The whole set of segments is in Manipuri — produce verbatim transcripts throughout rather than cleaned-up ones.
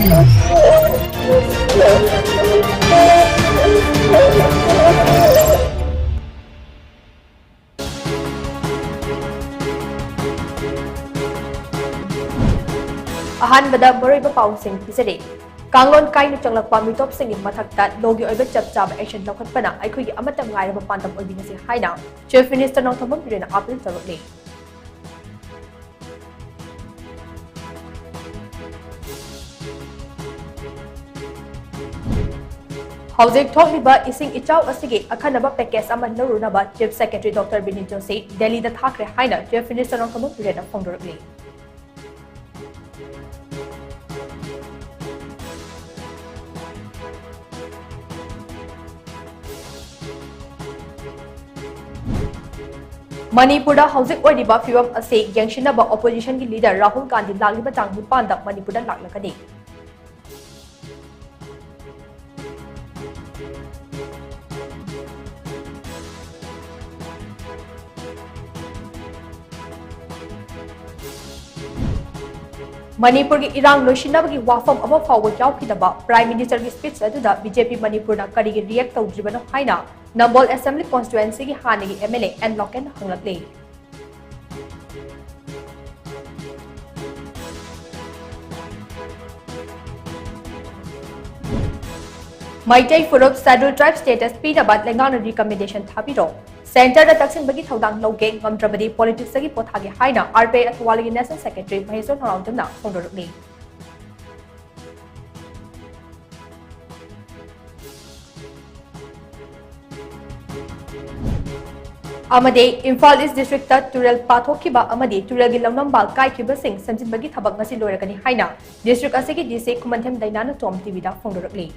ꯑꯍꯥꯟꯕꯗ ꯃꯔꯨꯑꯣꯏꯕ ꯄꯥꯎꯁꯤꯡ ꯄꯤꯖꯔꯤ꯫ ꯀꯥꯡꯂꯣꯟ ꯀꯥꯏꯅ ꯆꯪꯂꯛꯄ ꯃꯤꯇꯣꯞꯁꯤꯡꯒꯤ ꯃꯊꯛꯇ ꯂꯣꯒꯤ ꯑꯣꯏꯕ ꯆꯞ ꯆꯥꯕ action ꯂꯧꯈꯠꯄꯅ ꯑꯩꯈꯣꯏꯒꯤ ꯑꯃꯠꯇ ꯉꯥꯏꯔꯕ ꯄꯥꯟꯗꯝ ꯑꯣꯏꯃꯤꯟꯅꯁꯤ ꯍꯥꯏꯅ Chief Minister ꯅꯣꯡꯊꯣꯝꯕꯝ ꯕꯤꯔꯦꯟꯅ appeal ꯇꯧꯔꯛꯂꯤ꯫ ꯍꯧꯖꯤꯛ ꯊꯣꯛꯂꯤꯕ ꯏꯁꯤꯡ ꯏꯆꯥꯎ ꯑꯁꯤꯒꯤ ꯑꯈꯟꯅꯕ package ꯑꯃ ꯂꯧꯔꯨꯅꯕ Chief Secretary Doctor ꯕꯤꯅꯤꯠ ꯖꯣꯁꯤ ꯗꯦꯜꯂꯤꯗ ꯊꯥꯈ꯭ꯔꯦ ꯍꯥꯏꯅ Chief Minister ꯅꯣꯡꯊꯣꯝꯕꯝ ꯕꯤꯔꯦꯟꯅ ꯐꯣꯡꯗꯣꯔꯛꯂꯤ꯫ ꯃꯅꯤꯄꯨꯔꯗ ꯍꯧꯖꯤꯛ ꯑꯣꯏꯔꯤꯕ ꯐꯤꯕꯝ ꯑꯁꯤ ꯌꯦꯡꯁꯤꯟꯅꯕ opposition ꯒꯤ leader ꯔꯥꯍꯨꯜ ꯒꯥꯟꯙꯤ ꯂꯥꯛꯂꯤꯕ ꯇꯥꯡ ꯅꯤꯄꯥꯟꯗ ꯃꯅꯤꯄꯨꯔꯗ ꯂꯥꯛꯂꯒꯅꯤ꯫ ꯃꯅꯤꯄꯨꯔꯒꯤ ꯏꯔꯥꯡ ꯂꯣꯏꯁꯤꯟꯅꯕꯒꯤ ꯋꯥꯐꯝ ꯑꯃ ꯐꯥꯎꯕ ꯌꯥꯎꯈꯤꯗꯕ Prime Minister ꯒꯤ speech ꯑꯗꯨꯗ BJP ꯃꯅꯤꯄꯨꯔꯅ ꯀꯔꯤꯒꯤ react ꯇꯧꯗ꯭ꯔꯤꯕꯅꯣ ꯍꯥꯏꯅ ꯅꯝꯕꯣꯜ Assembly Constituency ꯒꯤ ꯍꯥꯟꯅꯒꯤ MLA ꯑꯦꯟ ꯂꯣꯀꯦꯟꯅ ꯍꯪꯂꯛꯂꯤ꯫ ꯃꯩꯇꯩ ꯐꯨꯔꯨꯞ Scheduled Tribe status ꯄꯤꯅꯕ ꯂꯩꯉꯥꯛꯅ recommendation ꯊꯥꯕꯤꯔꯣ꯫ Centre ꯗ ꯇꯛꯁꯤꯟꯕꯒꯤ ꯊꯧꯗꯥꯡ ꯂꯧꯒꯦ, ꯉꯝꯗ꯭ꯔꯕꯗꯤ politics ꯇꯒꯤ ꯄꯣꯊꯥꯒꯦ ꯍꯥꯏꯅ RPI ꯑꯊꯋꯥꯂꯤꯒꯤ National Secretary ꯃꯍꯦꯁꯣꯔ ꯊꯧꯅꯥꯎꯖꯝꯅ ꯐꯣꯡꯗꯣꯔꯛꯂꯤ꯫ ꯑꯃꯗꯤ ꯏꯝꯐꯥꯜ East District ꯇ ꯇꯨꯔꯦꯜ ꯄꯥꯊꯣꯛꯈꯤꯕ ꯑꯃꯗꯤ ꯇꯨꯔꯦꯜꯒꯤ ꯂꯧꯅꯝꯕꯥꯜ ꯀꯥꯏꯈꯤꯕꯁꯤꯡ ꯁꯦꯝꯖꯤꯟꯕꯒꯤ ꯊꯕꯛ ꯉꯁꯤ ꯂꯣꯏꯔꯒꯅꯤ ꯍꯥꯏꯅ district ꯑꯁꯤꯒꯤ DC Khumanthem ꯗꯥꯏꯅꯥꯅ Tom TV the ꯐꯣꯡꯗꯣꯔꯛꯂꯤ꯫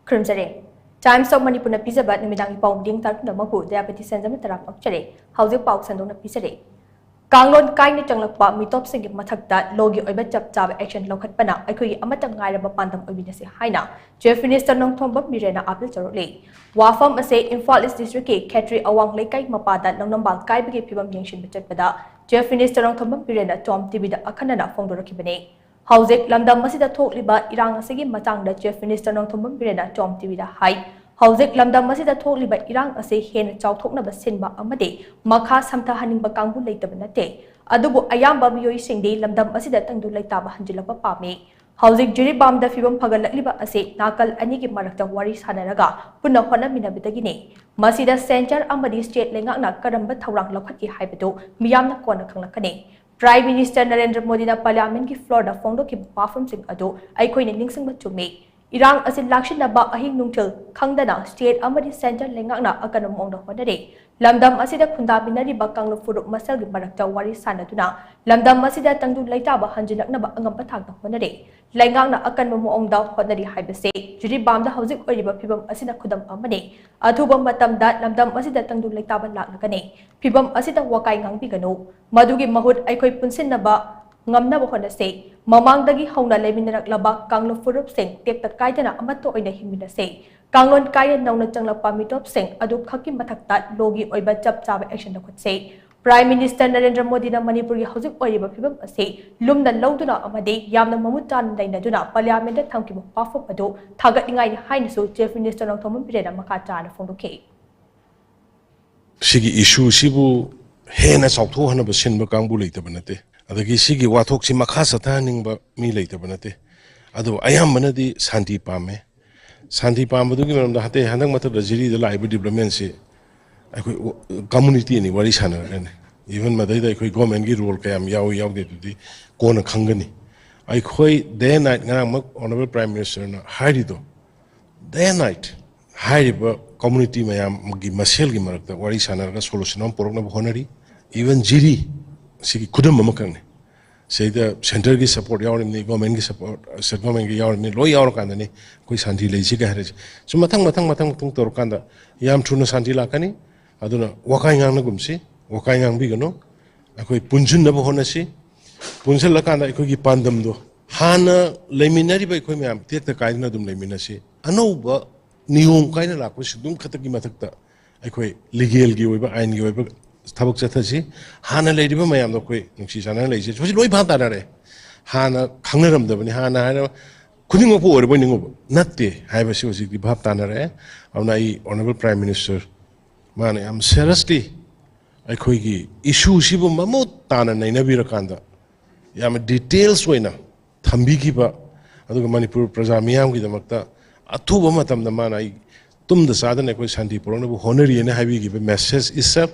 ꯈꯨꯔꯨꯝꯖꯔꯤ꯫ Times of Manipur ꯅ ꯄꯤꯖꯕ ꯅꯨꯃꯤꯗꯥꯡꯒꯤ ꯄꯥꯎ ꯃꯤꯠꯌꯦꯡ ꯇꯥꯔꯛꯄꯗꯃꯛꯄꯨ ꯗꯌꯥꯄꯇꯤ ꯁꯦꯟꯖꯝꯅ ꯇꯔꯥꯝꯅ ꯑꯣꯛꯆꯔꯤ꯫ ꯍꯧꯖꯤꯛ ꯄꯥꯎ ꯁꯟꯗꯣꯛꯅ ꯄꯤꯖꯔꯤ꯫ ꯀꯥꯡꯂꯣꯟ ꯀꯥꯏꯅ ꯆꯪꯂꯛꯄ ꯃꯤꯇꯣꯞꯁꯤꯡꯒꯤ ꯃꯊꯛꯇ ꯂꯣꯒꯤ ꯑꯣꯏꯕ ꯆꯞ ꯆꯥꯕ ꯑꯦꯛꯁꯟ ꯂꯧꯈꯠꯄꯅ ꯑꯩꯈꯣꯏꯒꯤ ꯑꯃꯠꯇ ꯉꯥꯏꯔꯕ ꯄꯥꯟꯗꯝ ꯑꯣꯏꯃꯤꯟꯅꯁꯤ ꯍꯥꯏꯅ ꯆꯤꯐ ꯃꯤꯅꯤꯁꯇꯔ ꯅꯣꯡꯊꯣꯝꯕꯝ ꯕꯤꯔꯦꯟꯅ ꯑꯥꯄꯤꯜ ꯇꯧꯔꯛꯂꯤ꯫ ꯋꯥꯐꯝ ꯑꯁꯤ ꯏꯝꯐꯥꯜ ꯏꯁ ꯗꯤꯁꯇ꯭ꯔꯤꯛꯀꯤ ꯈꯦꯇ꯭ꯔꯤ ꯑꯋꯥꯡ ꯂꯩꯀꯥꯏ ꯃꯄꯥꯗ ꯅꯣꯡꯅꯝꯕꯥꯜ ꯀꯥꯏꯕꯒꯤ ꯐꯤꯕꯝ ꯌꯦꯡꯁꯤꯟꯕ ꯆꯠꯄꯗ ꯆꯤꯐ ꯃꯤꯅꯤꯁꯇꯔ ꯅꯣꯡꯊꯣꯝꯕꯝ ꯕꯤꯔꯦꯟꯅ ꯇꯣꯝ ꯇꯤꯚꯤꯗ ꯑꯈꯟꯅꯅ ꯐꯣꯡꯗꯣꯔꯛꯈꯤꯕꯅꯤ꯫ ꯍꯧꯖꯤꯛ ꯂꯝꯗꯝ ꯑꯁꯤꯗ ꯊꯣꯛꯂꯤꯕ ꯏꯔꯥꯡ ꯑꯁꯤꯒꯤ ꯃꯇꯥꯡꯗ ꯆꯤꯐ ꯃꯤꯅꯤꯁꯇꯔ ꯅꯣꯡꯊꯣꯝꯕꯝ ꯕꯤꯔꯦꯟꯅ ꯇꯣꯝ ꯇꯤꯚꯤꯗ ꯍꯥꯏ, ꯍꯧꯖꯤꯛ ꯂꯝꯗꯝ ꯑꯁꯤꯗ ꯊꯣꯛꯂꯤꯕ ꯏꯔꯥꯡ ꯑꯁꯤ ꯍꯦꯟꯅ ꯆꯥꯎꯊꯣꯛꯅꯕ ꯁꯤꯟꯕ ꯑꯃꯗꯤ ꯃꯈꯥ ꯁꯝꯊꯍꯟꯅꯤꯡꯕ ꯀꯥꯡꯕꯨ ꯂꯩꯇꯕ ꯅꯠꯇꯦ꯫ ꯑꯗꯨꯕꯨ ꯑꯌꯥꯝꯕ ꯃꯤꯑꯣꯏꯁꯤꯡꯗꯤ ꯂꯝꯗꯝ ꯑꯁꯤꯗ ꯇꯪꯗꯨ ꯂꯩꯇꯥꯕ ꯍꯟꯖꯤꯜꯂꯛꯄ ꯄꯥꯝꯃꯤ꯫ ꯍꯧꯖꯤꯛ ꯖꯤꯔꯤꯕꯥꯝꯗ ꯐꯤꯕꯝ ꯐꯒꯠꯂꯛꯂꯤꯕ ꯑꯁꯤ ꯅꯥꯀꯜ ꯑꯅꯤꯒꯤ ꯃꯔꯛꯇ ꯋꯥꯔꯤ ꯁꯥꯟꯅꯔꯒ ꯄꯨꯟꯅ ꯍꯣꯠꯅꯃꯤꯟꯅꯕꯗꯒꯤꯅꯤ꯫ ꯃꯁꯤꯗ ꯁꯦꯟꯇꯔ ꯑꯃꯗꯤ ꯁ꯭ꯇꯦꯠ ꯂꯩꯉꯥꯛꯅ ꯀꯔꯝꯕ ꯊꯧꯔꯥꯡ ꯂꯧꯈꯠꯈꯤ ꯍꯥꯏꯕꯗꯨ ꯃꯤꯌꯥꯝꯅ ꯀꯣꯟꯅ ꯈꯪꯂꯛꯀꯅꯤ꯫ ꯄ꯭ꯔꯥꯏꯝ ꯃꯤꯅꯤꯁꯇꯔ ꯅꯔꯦꯟꯗ꯭ꯔ ꯃꯣꯗꯤꯅ ꯄꯥꯔꯂꯤꯌꯥꯃꯦꯟꯠꯀꯤ ꯐ꯭ꯂꯣꯔꯗ ꯐꯣꯡꯗꯣꯛꯈꯤꯕ ꯋꯥꯐꯝꯁꯤꯡ ꯑꯗꯨ ꯑꯩꯈꯣꯏꯅ ꯅꯤꯡꯁꯤꯡꯕ ꯆꯨꯝꯃꯤ꯫ ꯏꯔꯥꯡ ꯑꯁꯤ ꯂꯥꯛꯁꯤꯟꯅꯕ ꯑꯍꯤꯡ ꯅꯨꯡꯊꯤꯜ ꯈꯪꯗꯅ ꯁ꯭ꯇꯦꯠ ꯑꯃꯗꯤ ꯁꯦꯟꯇꯔ ꯂꯩꯉꯥꯛꯅ ꯑꯀꯟꯕ ꯃꯑꯣꯡꯗ ꯍꯣꯠꯅꯔꯤ꯫ ꯂꯝꯗꯝ ꯑꯁꯤꯗ ꯈꯨꯟꯗꯥꯃꯤꯟꯅꯔꯤꯕ ꯀꯥꯡꯂꯨꯞ ꯐꯨꯔꯨꯞ ꯃꯁꯦꯜꯒꯤ ꯃꯔꯛꯇ ꯋꯥꯔꯤ ꯁꯥꯟꯅꯗꯨꯅ ꯂꯝꯗꯝ ꯑꯁꯤꯗ ꯇꯪꯗꯨ ꯂꯩꯇꯥꯕ ꯍꯟꯖꯤꯜꯂꯛꯅꯕ ꯑꯉꯝꯕ ꯊꯥꯛꯇ ꯍꯣꯠꯅꯔꯤ꯫ ꯂꯩꯉꯥꯛꯅ ꯑꯀꯟꯕ ꯃꯑꯣꯡꯗ ꯍꯣꯠꯅꯔꯤ ꯍꯥꯏꯕꯁꯤ ꯖꯤꯔꯤꯕꯥꯝꯗ ꯍꯧꯖꯤꯛ ꯑꯣꯏꯔꯤꯕ ꯐꯤꯕꯝ ꯑꯁꯤꯅ ꯈꯨꯗꯝ ꯑꯃꯅꯤ꯫ ꯑꯊꯨꯕ ꯃꯇꯝꯗ ꯂꯝꯗꯝ ꯑꯁꯤꯗ ꯇꯪꯗꯨ ꯂꯩꯇꯥꯕ ꯂꯥꯛꯂꯒꯅꯤ꯫ ꯐꯤꯕꯝ ꯑꯁꯤꯗ ꯋꯥꯀꯥꯏ ꯉꯥꯡꯕꯤꯒꯅꯨ꯫ ꯃꯗꯨꯒꯤ ꯃꯍꯨꯠ ꯑꯩꯈꯣꯏ ꯄꯨꯟꯁꯤꯟꯅꯕ ꯉꯝꯅꯕ ꯍꯣꯠꯅꯁꯤ꯫ ꯃꯃꯥꯡꯗꯒꯤ ꯍꯧꯅ ꯂꯩꯃꯤꯟꯅꯔꯛꯂꯕ ꯀꯥꯡꯂꯨꯞ ꯐꯨꯔꯨꯞꯁꯤꯡ ꯇꯦꯛꯇ ꯀꯥꯏꯗꯅ ꯑꯃꯠꯇ ꯑꯣꯏꯅ ꯍꯤꯡꯃꯤꯟꯅꯁꯤ꯫ ꯀꯥꯡꯂꯣꯟ ꯀꯥꯏꯅ ꯅꯧꯅ ꯆꯪꯂꯛꯄ ꯃꯤꯇꯣꯞꯁꯤꯡ ꯑꯗꯨ ꯈꯛꯀꯤ ꯃꯊꯛꯇ ꯂꯣꯒꯤ ꯑꯣꯏꯕ ꯆꯞ ꯆꯥꯕ ꯑꯦꯛꯁꯟ ꯂꯧꯈꯠꯁꯤ꯫ ꯄ꯭ꯔꯥꯏꯝ ꯃꯤꯅꯤꯁꯇꯔ ꯅꯔꯦꯟꯗ꯭ꯔ ꯃꯣꯗꯤꯅ ꯃꯅꯤꯄꯨꯔꯒꯤ ꯍꯧꯖꯤꯛ ꯑꯣꯏꯔꯤꯕ ꯐꯤꯕꯝ ꯑꯁꯤ ꯂꯨꯝꯅ ꯂꯧꯗꯨꯅ ꯑꯃꯗꯤ ꯌꯥꯝꯅ ꯃꯃꯨꯠ ꯇꯥꯅ ꯅꯩꯅꯗꯨꯅ ꯄꯥꯔꯂꯤꯌꯥꯃꯦꯟꯠꯇ ꯊꯝꯈꯤꯕ ꯋꯥꯐꯝ ꯑꯗꯨ ꯊꯥꯒꯠꯅꯤꯡꯉꯥꯏꯅꯤ ꯍꯥꯏꯅꯁꯨ ꯆꯤꯐ ꯃꯤꯅꯤꯁꯇꯔ ꯅꯣꯡꯊꯣꯝꯕꯝ ꯕꯤꯔꯦꯟꯅ ꯃꯈꯥ ꯇꯥꯅ ꯐꯣꯡꯗꯣꯛꯈꯤ꯫ ꯁꯤꯒꯤ ꯏꯁꯨꯁꯤꯕꯨ ꯍꯦꯟꯅ ꯆꯥꯎꯊꯣꯛꯍꯟꯅꯕ ꯁꯤꯟꯕ ꯀꯥꯡꯕꯨ ꯂꯩꯇꯕ ꯅꯠꯇꯦ꯫ ꯑꯗꯒꯤ ꯁꯤꯒꯤ ꯋꯥꯊꯣꯛꯁꯤ ꯃꯈꯥ ꯆꯠꯊꯍꯟꯅꯤꯡꯕ ꯃꯤ ꯂꯩꯇꯕ ꯅꯠꯇꯦ꯫ ꯑꯗꯨꯕꯨ ꯑꯌꯥꯝꯕꯅꯗꯤ ꯁꯥꯟꯇꯤ ꯄꯥꯝꯃꯦ꯫ ꯁꯥꯟꯇꯤ ꯄꯥꯝꯕꯗꯨꯒꯤ ꯃꯔꯝꯗ ꯍꯟꯗꯛ ꯍꯟꯗꯛ ꯃꯊꯛꯇ ꯖꯤꯔꯤꯗ ꯂꯥꯛꯏꯕ ꯗꯤꯕ꯭ꯂꯞꯃꯦꯟꯁꯤ ꯑꯩꯈꯣꯏ ꯀꯝꯃꯨꯅꯤꯇꯤ ꯑꯅꯤ ꯋꯥꯔꯤ ꯁꯥꯟꯅꯔꯒꯅꯤ꯫ ꯏꯚꯟ ꯃꯗꯩꯗ ꯑꯩꯈꯣꯏ ꯒꯣꯔꯃꯦꯟꯒꯤ ꯔꯣꯜ ꯀꯌꯥꯝ ꯌꯥꯎꯏ ꯌꯥꯎꯗꯦ ꯑꯗꯨꯗꯤ ꯀꯣꯟꯅ ꯈꯪꯒꯅꯤ꯫ ꯑꯩꯈꯣꯏ ꯗꯦ ꯅꯥꯏꯠ ꯉꯔꯥꯡꯃꯛ ꯑꯣꯅꯔꯦꯕꯜ ꯄ꯭ꯔꯥꯏꯝ ꯃꯤꯅꯤꯁꯇꯔꯅ ꯍꯥꯏꯔꯤꯗꯣ, ꯗꯦ ꯅꯥꯏꯠ ꯍꯥꯏꯔꯤꯕ ꯀꯝꯃꯨꯅꯤꯇꯤ ꯃꯌꯥꯝꯒꯤ ꯃꯁꯦꯜꯒꯤ ꯃꯔꯛꯇ ꯋꯥꯔꯤ ꯁꯥꯟꯅꯔꯒ ꯁꯣꯂꯨꯁꯟ ꯑꯃ ꯄꯨꯔꯛꯅꯕ ꯍꯣꯠꯅꯔꯤ꯫ ꯏꯚꯟ ꯖꯤꯔꯤ ꯁꯤꯒꯤ ꯈꯨꯗꯝ ꯑꯃꯈꯛꯅꯤ꯫ ꯁꯤꯗ ꯁꯦꯟꯇꯔꯒꯤ ꯁꯄꯣꯔꯠ ꯌꯥꯎꯔꯤꯕꯅꯤ, ꯒꯣꯔꯃꯦꯟꯒꯤ ꯁꯄꯣꯔꯠ, ꯁꯦꯟꯇ꯭ꯔꯦꯜ ꯒꯣꯔꯃꯦꯟꯒꯤ ꯌꯥꯎꯔꯤꯕꯅꯤ, ꯂꯣꯏ ꯌꯥꯎꯔꯀꯥꯟꯗꯅꯤ ꯑꯩꯈꯣꯏ ꯁꯥꯟꯇꯤ ꯂꯩꯁꯤꯒ ꯍꯥꯏꯔꯤꯁꯦ꯫ ꯁꯨꯝ ꯃꯊꯪ ꯃꯊꯪ ꯃꯊꯪ ꯃꯊꯪ ꯇꯧꯔꯀꯥꯟꯗ ꯌꯥꯝ ꯊꯨꯅ ꯁꯥꯟꯇꯤ ꯂꯥꯛꯀꯅꯤ꯫ ꯑꯗꯨꯅ ꯋꯥꯀꯥꯏ ꯉꯥꯡꯅꯒꯨꯝꯁꯤ, ꯋꯥꯀꯥꯏ ꯉꯥꯡꯕꯤꯒꯅꯨ꯫ ꯑꯩꯈꯣꯏ ꯄꯨꯟꯁꯤꯟꯅꯕ ꯍꯣꯠꯅꯁꯤ꯫ ꯄꯨꯟꯁꯤꯜꯂꯀꯥꯟꯗ ꯑꯩꯈꯣꯏꯒꯤ ꯄꯥꯟꯗꯝꯗꯣ, ꯍꯥꯟꯅ ꯂꯩꯃꯤꯟꯅꯔꯤꯕ ꯑꯩꯈꯣꯏ ꯃꯌꯥꯝ ꯇꯦꯛꯇ ꯀꯥꯏꯗꯅ ꯑꯗꯨꯝ ꯂꯩꯃꯤꯟꯅꯁꯤ꯫ ꯑꯅꯧꯕ ꯅꯤꯌꯣꯝ ꯀꯥꯏꯅ ꯂꯥꯛꯄ ꯁꯤꯒꯨꯝ ꯈꯛꯇꯒꯤ ꯃꯊꯛꯇ ꯑꯩꯈꯣꯏ ꯂꯤꯒꯦꯜꯒꯤ ꯑꯣꯏꯕ, ꯑꯥꯏꯟꯒꯤ ꯑꯣꯏꯕ ꯊꯕꯛ ꯆꯠꯊꯁꯤ꯫ ꯍꯥꯟꯅ ꯂꯩꯔꯤꯕ ꯃꯌꯥꯝꯗꯣ ꯑꯩꯈꯣꯏ ꯅꯨꯡꯁꯤ ꯆꯥꯟꯅꯅ ꯂꯩꯁꯤ꯫ ꯍꯧꯖꯤꯛ ꯂꯣꯏ ꯚꯥꯞ ꯇꯥꯅꯔꯦ꯫ ꯍꯥꯟꯅ ꯈꯪꯅꯔꯝꯗꯕꯅꯤ, ꯍꯥꯟꯅ ꯍꯥꯏꯅ ꯈꯨꯗꯤꯡꯃꯛꯄꯨ ꯑꯣꯏꯔꯕꯣꯏ ꯅꯤꯡꯉꯨꯕ ꯅꯠꯇꯦ ꯍꯥꯏꯕꯁꯤ ꯍꯧꯖꯤꯛꯇꯤ ꯚꯥꯞ ꯇꯥꯅꯔꯛꯑꯦ꯫ ꯑꯗꯨꯅ ꯑꯩ Honourable Prime Minister ꯃꯥꯅ ꯌꯥꯝ seriously ꯑꯩꯈꯣꯏꯒꯤ ꯏꯁꯨꯁꯤꯕꯨ ꯃꯃꯨꯠ ꯇꯥꯅ ꯅꯩꯅꯕꯤꯔꯀꯥꯟꯗ ꯌꯥꯝꯅ details ꯑꯣꯏꯅ ꯊꯝꯕꯤꯈꯤꯕ, ꯑꯗꯨꯒ ꯃꯅꯤꯄꯨꯔ ꯄ꯭ꯔꯖꯥ ꯃꯤꯌꯥꯝꯒꯤꯗꯃꯛꯇ ꯑꯊꯨꯕ ꯃꯇꯝꯗ ꯃꯥꯅ ꯑꯩ ꯇꯨꯝꯗ ꯆꯥꯗꯅ ꯑꯩꯈꯣꯏ ꯁꯥꯟꯇꯤ ꯄꯨꯔꯛꯅꯕ ꯍꯣꯠꯅꯔꯤꯑꯅ ꯍꯥꯏꯕꯤꯈꯤꯕ message itself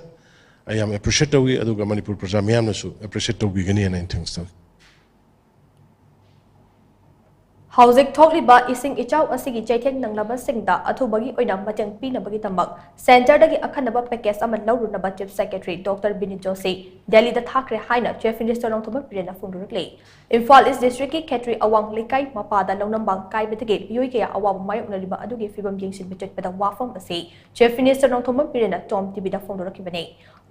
ꯑꯩ ꯌꯥꯝ appreciate ꯇꯧꯏ, ꯑꯗꯨꯒ ꯃꯅꯤꯄꯨꯔ ꯄ꯭ꯔꯖꯥ ꯃꯤꯌꯥꯝꯅꯁꯨ appreciate ꯇꯧꯕꯤꯒꯅꯤ ꯍꯥꯏꯅ ꯑꯩꯅ ꯊꯦꯡꯁ ꯇꯧꯏ꯫ ꯍꯧꯖꯤꯛ ꯊꯣꯛꯂꯤꯕ ꯏꯁꯤꯡ ꯏꯆꯥꯎ ꯑꯁꯤꯒꯤ ꯆꯩꯊꯦꯡ ꯅꯪꯂꯕꯁꯤꯡꯗ ꯑꯊꯨꯕꯒꯤ ꯑꯣꯏꯅ ꯃꯇꯦꯡ ꯄꯤꯅꯕꯒꯤꯗꯃꯛ centreꯗꯒꯤ ꯑꯈꯟꯅꯕ package ꯑꯃ ꯂꯧꯔꯨꯅꯕ Chief Secretary Doctor Binit Joshi ꯗꯦꯜꯂꯤꯗ ꯊꯥꯈ꯭ꯔꯦ ꯍꯥꯏꯅ Chief Minister ꯅꯣꯡꯊꯣꯝꯕꯝ ꯕꯤꯔꯦꯟꯅ ꯐꯣꯡꯗꯣꯔꯛꯂꯤ꯫ ꯏꯝꯐꯥꯜ ꯏꯁ ꯗꯤꯁꯇ꯭ꯔꯤꯛꯀꯤ ꯈꯦꯇ꯭ꯔꯤ ꯑꯋꯥꯡ ꯂꯩꯀꯥꯏ ꯃꯄꯥꯗ ꯂꯧꯅꯝꯕꯥꯡ ꯀꯥꯏꯕꯗꯒꯤ ꯃꯤꯑꯣꯏ ꯀꯌꯥ ꯑꯋꯥꯕ ꯃꯥꯌꯣꯛꯅꯔꯤꯕ ꯑꯗꯨꯒꯤ ꯐꯤꯕꯝ ꯌꯦꯡꯁꯤꯟꯕ ꯆꯠꯄꯗ ꯋꯥꯐꯝ ꯑꯁꯤ Chief Minister ꯅꯣꯡꯊꯣꯝꯕꯝ ꯕꯤꯔꯦꯟꯅ ꯇꯣꯝ ꯇꯤꯚꯤꯗ ꯐꯣꯡꯗꯣꯔꯛꯈꯤꯕꯅꯤ꯫